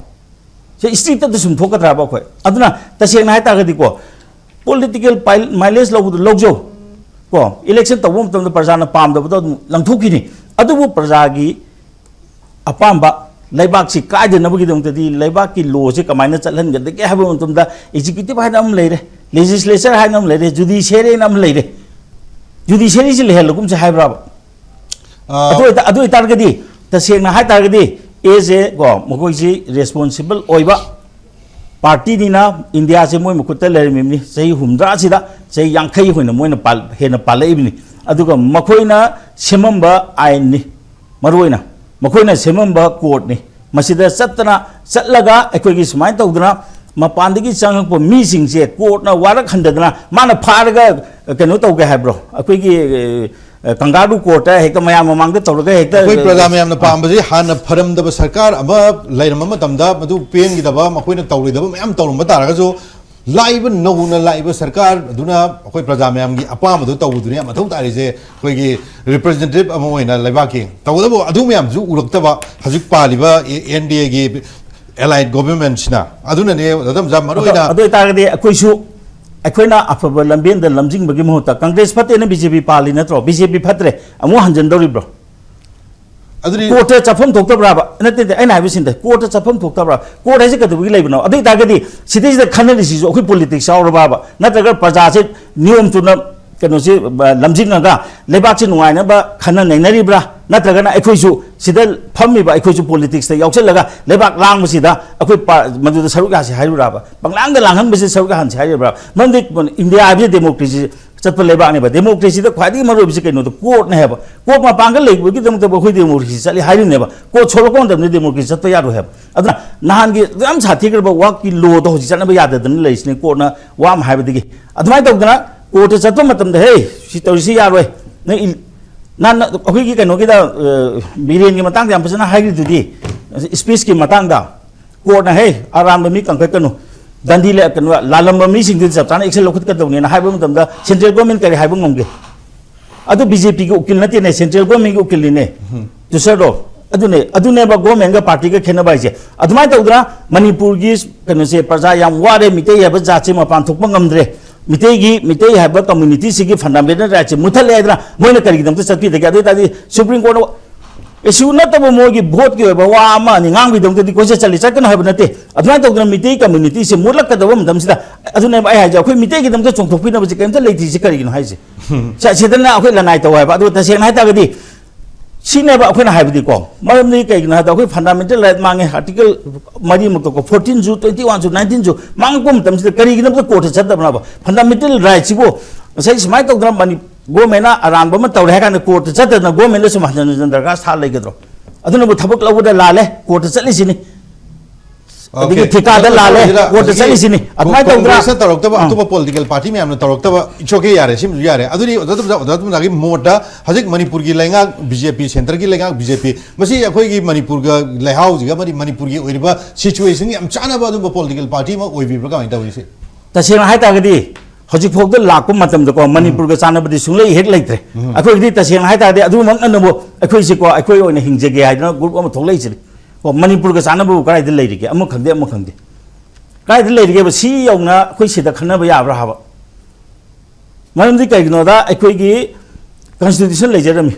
ꯁꯤ ꯁ꯭ꯇ꯭ꯔꯤꯠꯇ ꯁꯨꯝ ꯊꯣꯛꯀꯗ꯭ꯔꯕ ꯑꯩꯈꯣꯏ? ꯑꯗꯨꯅ ꯇꯁꯦꯡꯅ ꯍꯥꯏꯇꯥꯔꯒꯗꯤꯀꯣ, ꯄꯣꯂꯤꯇꯤꯀꯦꯜ ꯄꯥꯏ-, ꯃꯥꯏꯂꯦꯖ ꯂꯧꯕꯗꯣ ꯂꯧꯖꯧ꯫ ꯀꯣ, ꯏꯂꯦꯛꯁꯟ ꯇꯧꯕ ꯃꯇꯝꯗ ꯄ꯭ꯔꯖꯥꯅ ꯄꯥꯝꯗꯕꯗꯣ ꯑꯗꯨꯝ ꯂꯪꯊꯣꯛꯈꯤꯅꯤ꯫ ꯑꯗꯨꯕꯨ ꯄ꯭ꯔꯖꯥꯒꯤ ꯑꯄꯥꯝꯕ, ꯂꯩꯕꯥꯛꯁꯤ ꯀꯥꯏꯗꯅꯕꯒꯤꯗꯃꯛꯇꯗꯤ ꯂꯩꯕꯥꯛꯀꯤ ꯂꯣꯁꯤ ꯀꯃꯥꯏꯅ ꯆꯠꯍꯟꯒꯗꯒꯦ ꯍꯥꯏꯕ ꯃꯇꯝꯗ ꯑꯦꯛꯖꯤꯀ꯭ꯌꯨꯇꯤꯚ ꯍꯥꯏꯅ ꯑꯃ ꯂꯩꯔꯦ, ꯂꯦꯖꯤꯁꯂꯦꯆꯔ ꯍꯥꯏꯅ ꯑꯃ ꯂꯩꯔꯦ, ꯖꯨꯗꯤꯁꯤꯌꯔꯤ ꯍꯥꯏꯅ ꯑꯃ ꯂꯩꯔꯦ꯫ ꯖꯨꯗꯤꯁꯤꯌꯔꯤꯁꯤ ꯂꯩꯍꯜꯂꯒꯨꯝꯁꯦ ꯍꯥꯏꯕ꯭ꯔꯕ? ꯑꯥ, ꯑꯗꯨ ꯑꯣꯏꯇꯥ-, ꯑꯗꯨ ꯑꯣꯏꯇꯥꯔꯒꯗꯤ, ꯇꯁꯦꯡꯅ ꯍꯥꯏꯇꯥꯔꯒꯗꯤ, ꯑꯦꯁ ꯑꯦ ꯀꯣ, ꯃꯈꯣꯏꯁꯤ ꯔꯦꯁꯄꯣꯟꯁꯤꯕꯜ ꯑꯣꯏꯕ ꯄꯥꯔꯇꯤꯅꯤꯅ ꯏꯟꯗꯤꯌꯥꯁꯦ ꯃꯣꯏ ꯃꯈꯨꯠꯇ ꯂꯩꯔꯝꯃꯤꯕꯅꯤ꯫ ꯆꯍꯤ ꯍꯨꯝꯗ꯭ꯔꯥꯁꯤꯗ ꯆꯍꯤ ꯌꯥꯡꯈꯩ ꯑꯣꯏꯅ ꯃꯣꯏꯅ ꯄꯥꯜ-, ꯍꯦꯟꯅ ꯄꯥꯜꯂꯛꯏꯕꯅꯤ꯫ ꯑꯗꯨꯒ ꯃꯈꯣꯏꯅ ꯁꯦꯝꯃꯝꯕ ꯑꯥꯏꯟꯅꯤ, ꯃꯔꯨꯑꯣꯏꯅ ꯃꯈꯣꯏꯅ ꯁꯦꯝꯃꯝꯕ ꯀꯣꯔꯠꯅꯤ꯫ ꯃꯁꯤꯗ ꯆꯠꯇꯅ, ꯆꯠꯂꯒ ꯑꯩꯈꯣꯏꯒꯤ ꯁꯨꯃꯥꯏꯅ ꯇꯧꯗꯅ ꯃꯄꯥꯟꯗꯒꯤ ꯆꯪꯉꯛꯄ ꯃꯤꯁꯤꯡꯁꯦ ꯀꯣꯔꯠꯅ ꯋꯥꯔꯛ ꯍꯟꯗꯗꯅ ꯃꯥꯅ ꯐꯥꯔꯒ ꯀꯩꯅꯣ ꯇꯧꯒꯦ ꯍꯥꯏꯕ꯭ꯔꯣ? ꯑꯩꯈꯣꯏꯒꯤ, ꯑꯦ, ꯑ, ꯀꯪꯒꯥꯔꯨ ꯀꯣꯔꯠꯇ ꯍꯦꯛꯇ ꯃꯌꯥꯝ ꯃꯃꯥꯡꯗ ꯇꯧꯔꯒ ꯍꯦꯛꯇ, ꯑꯩꯈꯣꯏ ꯄ꯭ꯔꯖꯥ ꯃꯌꯥꯝꯅ ꯑ, ꯄꯥꯝꯕꯁꯤ ꯍꯥꯟꯅ ꯐꯔꯝꯗꯕ ꯁꯔꯀꯥꯔ ꯑꯃ ꯂꯩꯔꯝꯕ ꯃꯇꯝꯗ ꯃꯗꯨ ꯄꯦꯟꯈꯤꯗꯕ, ꯃꯈꯣꯏꯅ ꯇꯧꯔꯣꯏꯗꯕ ꯃꯌꯥꯝ ꯇꯧꯔꯝꯕ ꯇꯥꯔꯒꯁꯨ, ꯂꯥꯛꯏꯕ ꯅꯧꯅ ꯂꯥꯛꯏꯕ ꯁꯔꯀꯥꯔ ꯑꯗꯨꯅ ꯑꯩꯈꯣꯏ ꯄ꯭ꯔꯖꯥ ꯃꯌꯥꯝꯒꯤ ꯑꯄꯥꯝꯕꯗꯨ ꯇꯧꯕꯗꯨꯅꯤ ꯌꯥꯝ ꯃꯊꯧ ꯇꯥꯔꯤꯁꯦ꯫ ꯑꯩꯈꯣꯏꯒꯤ ꯔꯤꯄ꯭ꯔꯖꯦꯟꯇꯦꯇꯤꯚ ꯑꯃ ꯑꯣꯏꯅ ꯂꯩꯕꯥꯛꯀꯤ ꯇꯧꯕꯇꯕꯨ ꯑꯗꯨ ꯃꯌꯥꯝꯁꯨ ꯎꯔꯛꯇꯕ ꯍꯧꯖꯤꯛ ꯄꯥꯜꯂꯤꯕ ꯑꯦꯟ ꯗꯤ ꯑꯦꯒꯤ ꯑꯦꯂꯥꯏꯠ ꯒꯣꯚꯔꯟꯃꯦꯟꯠꯁꯤꯅ꯫ ꯑꯗꯨꯅꯅꯦ ꯃꯔꯨ ꯑꯗꯣ, ꯑꯣꯏꯅ ꯑꯗꯨ ꯑꯣꯏꯇꯥꯔꯒꯗꯤ ꯑꯩꯈꯣꯏꯁꯨ, ꯑꯩꯈꯣꯏꯅ ꯑꯐꯕ ꯂꯝꯕꯦꯟꯗ ꯂꯝꯖꯤꯡꯕꯒꯤ ꯃꯍꯨꯠꯇ, ꯀꯪꯒ꯭ꯔꯦꯁ ꯐꯠꯇꯦꯅ ꯕꯤ ꯖꯦ ꯄꯤ ꯄꯥꯜꯂꯤ ꯅꯠꯇ꯭ꯔꯣ? ꯕꯤ ꯖꯦ ꯄꯤ ꯐꯠꯇ꯭ꯔꯦ, ꯑꯃꯨꯛ ꯍꯟꯖꯤꯟꯗꯧꯔꯤꯕ꯭ꯔꯣ? ꯑꯗꯨꯗꯤ ꯀꯣꯔꯠꯇ ꯆꯠꯐꯝ ꯊꯣꯛꯇꯕ꯭ꯔꯥꯕ? ꯅꯠꯇꯦ, ꯅꯠꯇꯦ, ꯑꯩꯅ ꯍꯥꯏꯕꯁꯤꯗ, ꯀꯣꯔꯠꯇ ꯆꯠꯐꯝ ꯊꯣꯛꯇꯕ꯭ꯔꯥ? ꯀꯣꯔꯠ ꯍꯥꯏꯁꯦ ꯀꯩꯗꯧꯕꯒꯤ ꯂꯩꯕꯅꯣ? ꯑꯗꯨ ꯑꯣꯏꯇꯥꯔꯒꯗꯤ ꯁꯤꯗꯩꯁꯤꯗ ꯈꯟꯅꯔꯤꯁꯤꯁꯨ ꯑꯩꯈꯣꯏ ꯄꯣꯂꯤꯇꯤꯛꯁ ꯌꯥꯎꯔꯕꯕ? ꯅꯠꯇ꯭ꯔꯒ ꯄ꯭ꯔꯖꯥꯁꯦ ꯅꯤꯌꯣꯝ ꯆꯨꯝꯅ, ꯀꯩꯅꯣꯁꯤ, ꯑ, ꯂꯝꯖꯤꯡꯉꯒ ꯂꯩꯕꯥꯛꯁꯤ ꯅꯨꯡꯉꯥꯏꯅꯕ ꯈꯟꯅ ꯅꯩꯅꯔꯤꯕ꯭ꯔꯥ? ꯅꯠꯇ꯭ꯔꯒꯅ ꯑꯩꯈꯣꯏꯁꯨ, ꯁꯤꯗ ꯐꯝꯃꯤꯕ ꯑꯩꯈꯣꯏꯁꯨ ꯄꯣꯂꯤꯇꯤꯛꯁꯇ ꯌꯥꯎꯁꯜꯂꯒ ꯂꯩꯕꯥꯛ ꯂꯥꯡꯕꯁꯤꯗ ꯑꯩꯈꯣꯏ ꯄꯥ-, ꯃꯗꯨꯗ ꯁꯔꯨꯛ ꯌꯥꯁꯤ ꯍꯥꯏꯔꯤꯕ꯭ꯔꯥꯕ? ꯄꯪꯂꯥꯡꯗ ꯂꯥꯡꯍꯟꯕꯁꯤ ꯁꯔꯨꯛ ꯌꯥꯍꯟꯁꯤ ꯍꯥꯏꯔꯤꯕ꯭ꯔꯥ? ꯃꯔꯝꯗꯤ ꯏꯟꯗꯤꯌꯥ ꯍꯥꯏꯕꯁꯤ ꯗꯦꯃꯣꯀ꯭ꯔꯦꯁꯤ ꯆꯠꯄ ꯂꯩꯕꯥꯛꯅꯦꯕ꯫ ꯗꯦꯃꯣꯀ꯭ꯔꯦꯁꯤꯗ ꯈ꯭ꯋꯥꯏꯗꯒꯤ ꯃꯔꯨꯑꯣꯏꯕꯁꯤ ꯀꯩꯅꯣꯗ ꯀꯣꯔꯠꯅꯦ ꯍꯥꯏꯕ꯫ ꯀꯣꯔꯠ ꯃꯄꯥꯟꯒ ꯂꯩꯕꯒꯤꯗꯃꯛꯇ ꯑꯩꯈꯣꯏ ꯗꯦꯃꯣꯀ꯭ꯔꯦꯁꯤ ꯆꯠꯂꯤ ꯍꯥꯏꯔꯤꯅꯦꯕ꯫ ꯀꯣꯔꯠ ꯁꯣꯜꯂꯛꯄ ꯃꯇꯝꯗ ꯗꯦꯃꯣꯀ꯭ꯔꯦꯁꯤ ꯆꯠꯄ ꯌꯥꯔꯣꯏ ꯍꯥꯏꯕ꯫ ꯑꯗꯨꯅ ꯅꯍꯥꯟꯒꯤ ꯌꯥꯝ ꯁꯥꯊꯤꯈ꯭ꯔꯕ ꯋꯥꯛꯀꯤ ꯂꯣꯗꯣ ꯍꯧꯖꯤꯛ ꯆꯠꯅꯕ ꯌꯥꯗꯗꯅ ꯂꯩꯔꯤꯁꯤꯅꯦ, ꯀꯣꯔꯠꯅ ꯋꯥ ꯑꯃ ꯍꯥꯏꯕꯗꯒꯤ꯫ ꯑꯗꯨꯃꯥꯏꯅ ꯇꯧꯗꯅ ꯀꯣꯔꯠꯇ ꯆꯠꯄ ꯃꯇꯝꯗ, "ꯍꯦ, ꯁꯤ ꯇꯧꯔꯤꯁꯤ ꯌꯥꯔꯣꯏ, ꯅꯪ ꯏꯜ-," ꯅꯍꯥꯟ ꯑꯩꯈꯣꯏꯒꯤ ꯀꯩꯅꯣꯒꯤꯗ, ꯑ, ꯕꯤꯔꯦꯟꯒꯤ ꯃꯇꯥꯡꯗ ꯌꯥꯝ ꯐꯖꯅ ꯍꯥꯏꯈ꯭ꯔꯤꯗꯨꯗꯤ, ꯏꯁꯄꯤꯁꯀꯤ ꯃꯇꯥꯡꯗ꯫ ꯀꯣꯔꯠꯅ, "ꯍꯦ, ꯑꯔꯥꯟꯕ ꯃꯤ ꯀꯟꯈꯠꯀꯅꯨ, ꯗꯟꯗꯤ ꯂꯦ-, ꯀꯩꯅꯣ, ꯂꯥꯜꯂꯝꯕ ꯃꯤꯁꯤꯡꯗꯨ ꯆꯞ ꯆꯥꯅ ꯑꯦꯛꯁꯟ ꯂꯧꯈꯠꯀꯗꯧꯅꯦꯅ" ꯍꯥꯏꯕ ꯃꯇꯝꯗ ꯁꯦꯟꯇ꯭ꯔꯦꯜ ꯒꯣꯔꯃꯦꯟ ꯀꯔꯤ ꯍꯥꯏꯕ ꯉꯝꯒꯦ? ꯑꯗꯨ ꯕꯤ ꯖꯦ ꯄꯤꯒꯤ ꯎꯀꯤꯜ ꯅꯠꯇꯦꯅꯦ, ꯁꯦꯟꯇ꯭ꯔꯦꯜ ꯒꯣꯔꯃꯦꯟꯒꯤ ꯎꯀꯤꯜꯅꯤꯅꯦ, ꯇꯨꯁꯔꯗꯣ꯫ ꯑꯗꯨꯅꯦ, ꯑꯗꯨꯅꯦꯕ ꯒꯣꯔꯃꯦꯟꯒ ꯄꯥꯔꯇꯤꯒ ꯈꯦꯠꯅꯕ ꯍꯥꯏꯁꯦ꯫ ꯑꯗꯨꯃꯥꯏꯅ ꯇꯧꯗꯅ ꯃꯅꯤꯄꯨꯔꯒꯤ ꯀꯩꯅꯣꯁꯦ, ꯄ꯭ꯔꯖꯥ ꯌꯥꯝ ꯋꯥꯔꯦ, ꯃꯤꯇꯩ ꯍꯥꯏꯕ ꯖꯥꯠꯁꯦ ꯃꯄꯥꯟ ꯊꯣꯛꯄ ꯉꯝꯗ꯭ꯔꯦ, ꯃꯤꯇꯩꯒꯤ, ꯃꯤꯇꯩ ꯍꯥꯏꯕ ꯀꯝꯃ꯭ꯌꯨꯅꯤꯇꯤꯁꯤꯒꯤ ꯐꯟꯗꯥꯃꯦꯟꯇꯦꯜ ꯔꯥꯏꯠꯁꯦ ꯃꯨꯠꯊꯠꯂꯦ ꯍꯥꯏꯗꯅ ꯃꯣꯏꯅ ꯀꯔꯤꯒꯤꯗꯃꯛꯇ ꯆꯠꯄꯤꯗꯒꯦ? ꯑꯗꯨ ꯑꯣꯏ ꯇꯥꯔꯗꯤ ꯁꯨꯄ꯭ꯔꯤꯝ ꯀꯣꯔꯠꯅ ꯀꯩꯁꯨ ꯅꯠꯇꯕ ꯃꯣꯏꯒꯤ ꯚꯣꯠꯀꯤ ꯑꯣꯏꯕ ꯋꯥ ꯑꯃ ꯑꯅꯤ ꯉꯥꯡꯕꯒꯤꯗꯃꯛꯇꯗꯤ ꯀꯣꯏꯆꯠ ꯆꯠꯂꯤ, ꯆꯠꯀꯅꯨ ꯍꯥꯏꯕ ꯅꯠꯇꯦ꯫ ꯑꯗꯨꯃꯥꯏꯅ ꯇꯧꯗꯅ ꯃꯤꯇꯩ ꯀꯝꯃ꯭ꯌꯨꯅꯤꯇꯤꯁꯦ ꯃꯨꯠꯂꯛꯀꯗꯕ ꯃꯇꯝꯁꯤꯗ, ꯑꯗꯨꯅꯦꯕ ꯑꯩ ꯍꯥꯏꯁꯦ, ꯑꯩꯈꯣꯏ ꯃꯤꯇꯩꯒꯤꯗꯃꯛꯇ ꯆꯣꯡꯊꯣꯛꯄꯤꯅꯕꯁꯦ ꯀꯔꯤꯝꯇ ꯂꯩꯇ꯭ꯔꯤꯁꯦ ꯀꯔꯤꯒꯤꯅꯣ ꯍꯥꯏꯁꯦ? ꯁ-, ꯁꯤꯗꯅ ꯑꯩꯈꯣꯏ ꯂꯅꯥꯏ ꯇꯧ ꯍꯥꯏꯕ꯫ ꯑꯗꯨꯒ ꯇꯁꯦꯡꯅ ꯍꯥꯏ ꯇꯥꯔꯒꯗꯤ ꯁꯤꯅꯦꯕ ꯑꯩꯈꯣꯏꯅ ꯍꯥꯏꯕꯗꯤꯀꯣ, ꯃꯔꯝꯗꯤ ꯀꯩꯒꯤꯅꯣ ꯍꯥꯏꯕꯗ ꯑꯩꯈꯣꯏ ꯐꯟꯗꯥꯃꯦꯟꯇꯦꯜ ꯔꯥꯏꯠ ꯃꯥꯡꯉꯦ, ꯑꯥꯔꯇꯤꯀꯜ ꯃꯔꯤꯃꯛꯇꯀꯣ, ꯐꯣꯔꯇꯤꯟꯁꯨ, ꯇ꯭ꯋꯦꯟꯇꯤ ꯋꯥꯟꯁꯨ, ꯅꯥꯏꯟꯇꯤꯟꯁꯨ ꯃꯥꯡꯉꯛꯄ ꯃꯇꯝꯁꯤꯗ ꯀꯔꯤꯒꯤꯗꯃꯛꯇ ꯀꯣꯔꯠꯇ ꯆꯠꯇꯕꯅꯣꯕ? ꯐꯟꯗꯥꯃꯦꯟꯇꯦꯜ ꯔꯥꯏꯠꯁꯤꯕꯨ ꯉꯁꯥꯏ ꯁꯨꯃꯥꯏꯅ ꯇꯧꯗꯅ ꯃꯅꯤ-, ꯒꯣꯔꯃꯦꯟꯅ ꯑꯔꯥꯟꯕ ꯑꯃ ꯇꯧꯔꯦ ꯍꯥꯏ ꯀꯥꯟꯗ ꯀꯣꯔꯠꯇ ꯆꯠꯇꯗꯅ ꯒꯣꯔꯃꯦꯟꯗ ꯁꯨꯝ ꯍꯟꯖꯤꯟ ꯍꯟꯖꯤꯟ ꯗꯔꯀꯥꯔ ꯁꯥ ꯂꯩꯒꯗ꯭ꯔꯣ? ꯑꯗꯨꯅꯕꯨ ꯊꯕꯛ ꯂꯧꯕꯗ ꯂꯥꯜꯂꯦ, ꯀꯣꯔꯠꯇ ꯆꯠꯂꯤꯁꯤꯅꯤ꯫ ꯑꯗꯒꯤ Okay. ꯊꯤꯀꯥꯗ ꯑꯗꯨ ꯂꯥꯜꯂꯦ, ꯑꯣꯏꯔꯗꯤ ꯀꯣꯔꯠꯇ ꯍꯧꯖꯤꯛꯀꯤ ꯆꯠꯂꯤꯁꯤꯅꯤ꯫ ꯑꯗꯨꯃꯥꯏꯅ ꯇꯧꯗ꯭ꯔꯥ? ꯀꯣꯡꯒ꯭ꯔꯦꯁꯅ ꯇꯧꯔꯛꯇꯕ, ꯑꯥ꯫ ꯑꯇꯣꯞꯄ ꯄꯣꯂꯤꯇꯤꯀꯦꯜ ꯄꯥꯔꯇꯤ ꯃꯌꯥꯝꯅ ꯇꯧꯔꯛꯇꯕ, it's okay, ꯌꯥꯔꯦ, ꯁꯤꯃꯁꯨ ꯌꯥꯔꯦ꯫ ꯑꯗꯨꯗꯤ ꯑꯣꯖꯥ ꯇꯣꯝꯆꯥ, ꯑꯣꯖꯥ ꯇꯣꯝꯆꯥꯒꯤ ꯃꯣꯠꯇ ꯍꯧꯖꯤꯛ ꯃꯅꯤꯄꯨꯔꯒꯤ ꯂꯩꯉꯥꯛ ꯕꯤ ꯖꯦ ꯄꯤ, ꯁꯦꯟꯇꯔꯒꯤ ꯂꯩꯉꯥꯛ ꯕꯤ ꯖꯦ ꯄꯤ, ꯃꯁꯤ ꯑꯩꯈꯣꯏꯒꯤ ꯃꯅꯤꯄꯨꯔꯒ ꯂꯩꯍꯥꯎꯁꯤꯒ, ꯃꯅꯤ-, ꯃꯅꯤꯄꯨꯔꯒꯤ ꯑꯣꯏꯔꯤꯕ ꯁꯤꯆꯨꯋꯦꯁꯟꯒ ꯌꯥꯝ ꯆꯥꯟꯅꯕ ꯑꯗꯨꯝꯕ ꯄꯣꯂꯤꯇꯤꯀꯦꯜ ꯄꯥꯔꯇꯤ ꯑꯃ ꯑꯣꯏꯕꯤꯕ꯭ꯔꯥ, ꯀꯃꯥꯏꯅ ꯇꯧꯔꯤꯁꯦ? ꯇꯁꯦꯡꯅ ꯍꯥꯏꯇꯥꯔꯒꯗꯤ ꯍꯧꯖꯤꯛ ꯐꯥꯎꯗ ꯂꯥꯛꯄ ꯃꯇꯝꯗꯀꯣ, ꯃꯅꯤꯄꯨꯔꯒ ꯆꯥꯟꯅꯕꯗꯤ ꯁꯨꯡꯂꯩ ꯍꯦꯛ ꯂꯩꯇ꯭ꯔꯦ꯫ ꯑꯩꯈꯣꯏꯒꯤꯗꯤ ꯇꯁꯦꯡꯅ ꯍꯥꯏꯇꯥꯔꯗꯤ ꯑꯗꯨꯃꯛꯅꯕꯨ ꯑꯩꯈꯣꯏꯁꯤꯀꯣ, ꯑꯩꯈꯣꯏ ꯑꯣꯏꯅ ꯍꯤꯡꯖꯒꯦ ꯍꯥꯏꯗꯅ ꯒ꯭ꯔꯨꯞ ꯑꯃ ꯊꯣꯛꯂꯛꯏꯁꯤꯅꯤ꯫ ꯀꯣ, ꯃꯅꯤꯄꯨꯔꯒ ꯆꯥꯟꯅꯕꯕꯨ ꯀꯗꯥꯏꯗ ꯂꯩꯔꯤꯒꯦ? ꯑꯃ ꯈꯪꯗꯦ, ꯑꯃ ꯈꯪꯗꯦ꯫ ꯀꯗꯥꯏꯗ ꯂꯩꯔꯤꯒꯦꯕ? ꯁꯤ ꯌꯧꯅ ꯑꯩꯈꯣꯏ ꯁꯤꯗ ꯈꯟꯅꯕ ꯌꯥꯕ꯭ꯔꯥ ꯍꯥꯏꯕ? ꯃꯔꯝꯗꯤ ꯀꯩꯒꯤꯅꯣꯗ, ꯑꯩꯈꯣꯏꯒꯤ ꯀꯟꯁꯇꯤꯇ꯭ꯌꯨꯁꯟ ꯂꯩꯖꯔꯝꯃꯤ,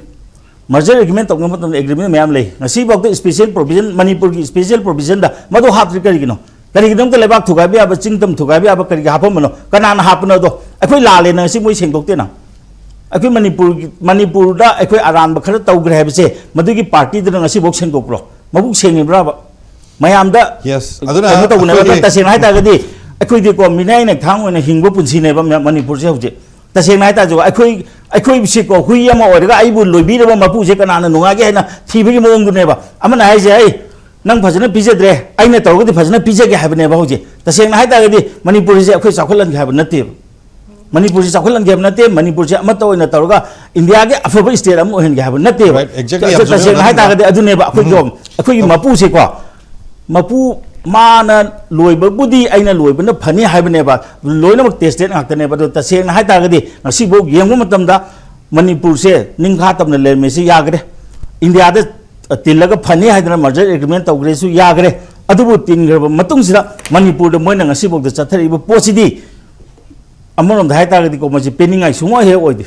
ꯃꯔꯖꯔ ꯑꯦꯒ꯭ꯔꯤꯃꯦꯟ ꯇꯧꯅꯕ ꯃꯇꯝꯗ ꯑꯦꯒ꯭ꯔꯤꯃꯦꯟ ꯃꯌꯥꯝ ꯂꯩ꯫ ꯉꯁꯤꯐꯥꯎꯗ ꯁ꯭ꯄꯦꯁꯤꯌꯦꯜ ꯄ꯭ꯔꯣꯚꯤꯖꯟ, ꯃꯅꯤꯄꯨꯔꯒꯤ ꯁ꯭ꯄꯦꯁꯤꯌꯦꯜ ꯄ꯭ꯔꯣꯚꯤꯖꯟꯗ ꯃꯗꯨ ꯍꯥꯞꯇ꯭ꯔꯤ ꯀꯔꯤꯒꯤꯅꯣ? ꯀꯔꯤꯒꯤꯗꯃꯛꯇ ꯂꯩꯕꯥꯛ ꯊꯨꯒꯥꯏꯕ ꯌꯥꯕ, ꯆꯤꯡ ꯇꯝ ꯊꯨꯒꯥꯏꯕ ꯌꯥꯕ ꯀꯔꯤꯒꯤ ꯍꯥꯞꯄꯝꯕꯅꯣ? ꯀꯅꯥꯅ ꯍꯥꯞꯄꯅꯣ? ꯑꯗꯣ ꯑꯩꯈꯣꯏ ꯂꯥꯜꯂꯦꯅ ꯉꯁꯤ ꯃꯣꯏ ꯁꯦꯡꯗꯣꯛꯇꯦꯅ꯫ ꯑꯩꯈꯣꯏ ꯃꯅꯤꯄꯨꯔꯒꯤ, ꯃꯅꯤꯄꯨꯔꯗ ꯑꯩꯈꯣꯏ ꯑꯔꯥꯟꯕ ꯈꯔ ꯇꯧꯈ꯭ꯔꯦ ꯍꯥꯏꯕꯁꯦ ꯃꯗꯨꯒꯤ ꯄꯥꯔꯇꯤꯗꯨꯅ ꯉꯁꯤꯐꯥꯎ ꯁꯦꯡꯗꯣꯛꯄ꯭ꯔꯣ? ꯃꯕꯨꯛ ꯁꯦꯡꯉꯤꯕ꯭ꯔꯥꯕ? ꯃꯌꯥꯝꯗ Yes, ꯑꯗꯨꯅ ꯀꯩꯅꯣ ꯇꯧꯕꯅꯦꯕ꯫ ꯑꯗꯣ ꯑꯩꯈꯣꯏꯒꯤ ꯇꯁꯦꯡꯅ ꯍꯥꯏꯇꯥꯔꯒꯗꯤ ꯑꯩꯈꯣꯏꯗꯤꯀꯣ, ꯃꯤꯅꯥꯏ ꯅꯊꯥꯡ ꯑꯣꯏꯅ ꯍꯤꯡꯕ ꯄꯨꯟꯁꯤꯅꯦꯕ ꯃ-, ꯃꯅꯤꯄꯨꯔꯁꯦ ꯍꯧꯖꯤꯛ꯫ ꯇꯁꯦꯡꯅ ꯍꯥꯏꯇꯥꯔꯁꯨ ꯑꯩꯈꯣꯏ, ꯑꯩꯈꯣꯏꯁꯤꯀꯣ, ꯍꯨꯏ ꯑꯃ ꯑꯣꯏꯔꯒ ꯑꯩꯕꯨ ꯂꯣꯏꯕꯤꯔꯕ ꯃꯄꯨꯁꯦ ꯀꯅꯥꯅ ꯅꯨꯡꯉꯥꯏꯒꯦ ꯍꯥꯏꯅ ꯊꯤꯕꯒꯤ ꯃꯑꯣꯡꯗꯨꯅꯦꯕ꯫ ꯑꯃꯅ ꯍꯥꯏꯁꯦ, "ꯑꯩ ꯅꯪ ꯐꯖꯅ ꯄꯤꯖꯗ꯭ꯔꯦ, ꯑꯩꯅ ꯇꯧꯔꯒꯗꯤ ꯐꯖꯅ ꯄꯤꯖꯒꯦ" ꯍꯥꯏꯕꯅꯦꯕ ꯍꯧꯖꯤꯛ꯫ ꯇꯁꯦꯡꯅ ꯍꯥꯏꯇꯥꯔꯒꯗꯤ ꯃꯅꯤꯄꯨꯔꯁꯦ ꯑꯩꯈꯣꯏ ꯆꯥꯎꯈꯠꯍꯟꯒꯦ ꯍꯥꯏꯕ ꯅꯠꯇꯦꯕ꯫ ꯃꯅꯤꯄꯨꯔꯁꯤ ꯆꯥꯎꯈꯠꯍꯟꯒꯦ ꯍꯥꯏꯕ ꯅꯠꯇꯦ, ꯃꯅꯤꯄꯨꯔꯁꯤ ꯑꯃꯠꯇ ꯑꯣꯏꯅ ꯇꯧꯔꯒ ꯏꯟꯗꯤꯌꯥꯒꯤ ꯑꯐꯕ ꯁ꯭ꯇꯦꯠ ꯑꯃ ꯑꯣꯏꯍꯟꯒꯦ ꯍꯥꯏꯕ ꯅꯠꯇꯦꯕ꯫ Right, exactly, ꯌꯥꯝ ꯆꯨꯝꯃꯦ, ꯇꯁꯦꯡꯅ ꯑꯣꯖꯥ ꯍꯥꯏꯇꯥꯔꯒꯗꯤ ꯇꯣꯝꯆꯥ꯫ ꯑꯗꯨꯅꯦꯕ ꯑꯩꯈꯣꯏꯒꯤ, ꯑꯩꯈꯣꯏꯒꯤ ꯃꯄꯨꯁꯦꯀꯣ, ꯃꯄꯨ ꯃꯥꯅ ꯂꯣꯏꯕꯕꯨꯗꯤ ꯑꯩꯅ ꯂꯣꯏꯕꯅ ꯐꯅꯤ ꯍꯥꯏꯕꯅꯦꯕ, ꯂꯣꯏꯅꯃꯛ ꯇꯦꯁꯇꯦꯠ ꯉꯥꯛꯇꯅꯦꯕ꯫ ꯑꯗꯣ ꯇꯁꯦꯡꯅ ꯍꯥꯏꯇꯥꯔꯒꯗꯤ ꯉꯁꯤꯐꯥꯎ ꯌꯦꯡꯕ ꯃꯇꯝꯗ ꯃꯅꯤꯄꯨꯔꯁꯦ ꯅꯤꯡꯈꯥ ꯇꯝꯅ ꯂꯩꯔꯝꯃꯤꯁꯤ ꯌꯥꯈ꯭ꯔꯦ꯫ ꯏꯟꯗꯤꯌꯥꯗ ꯇꯤꯜꯂꯒ ꯐꯅꯤ ꯍꯥꯏꯗꯅ ꯃꯔꯖꯔ ꯑꯦꯒ꯭ꯔꯤꯃꯦꯟ ꯇꯧꯈ꯭ꯔꯦꯁꯨ ꯌꯥꯈ꯭ꯔꯦ꯫ ꯑꯗꯨꯕꯨ ꯇꯤꯟꯈ꯭ꯔꯕ ꯃꯇꯨꯡꯁꯤꯗ ꯃꯅꯤꯄꯨꯔꯗ ꯃꯣꯏꯅ ꯉꯁꯤꯐꯥꯎꯗ ꯆꯠꯊꯔꯛꯏꯕ ꯄꯣꯠꯁꯤꯗꯤ ꯑꯃꯔꯣꯝꯗ ꯍꯥꯏꯇꯥꯔꯒꯗꯤꯀꯣ, ꯃꯁꯤ ꯄꯦꯟꯅꯤꯡꯉꯥꯏ ꯁꯨꯡꯑꯣꯏ ꯍꯦꯛ ꯑꯣꯏꯗꯦ꯫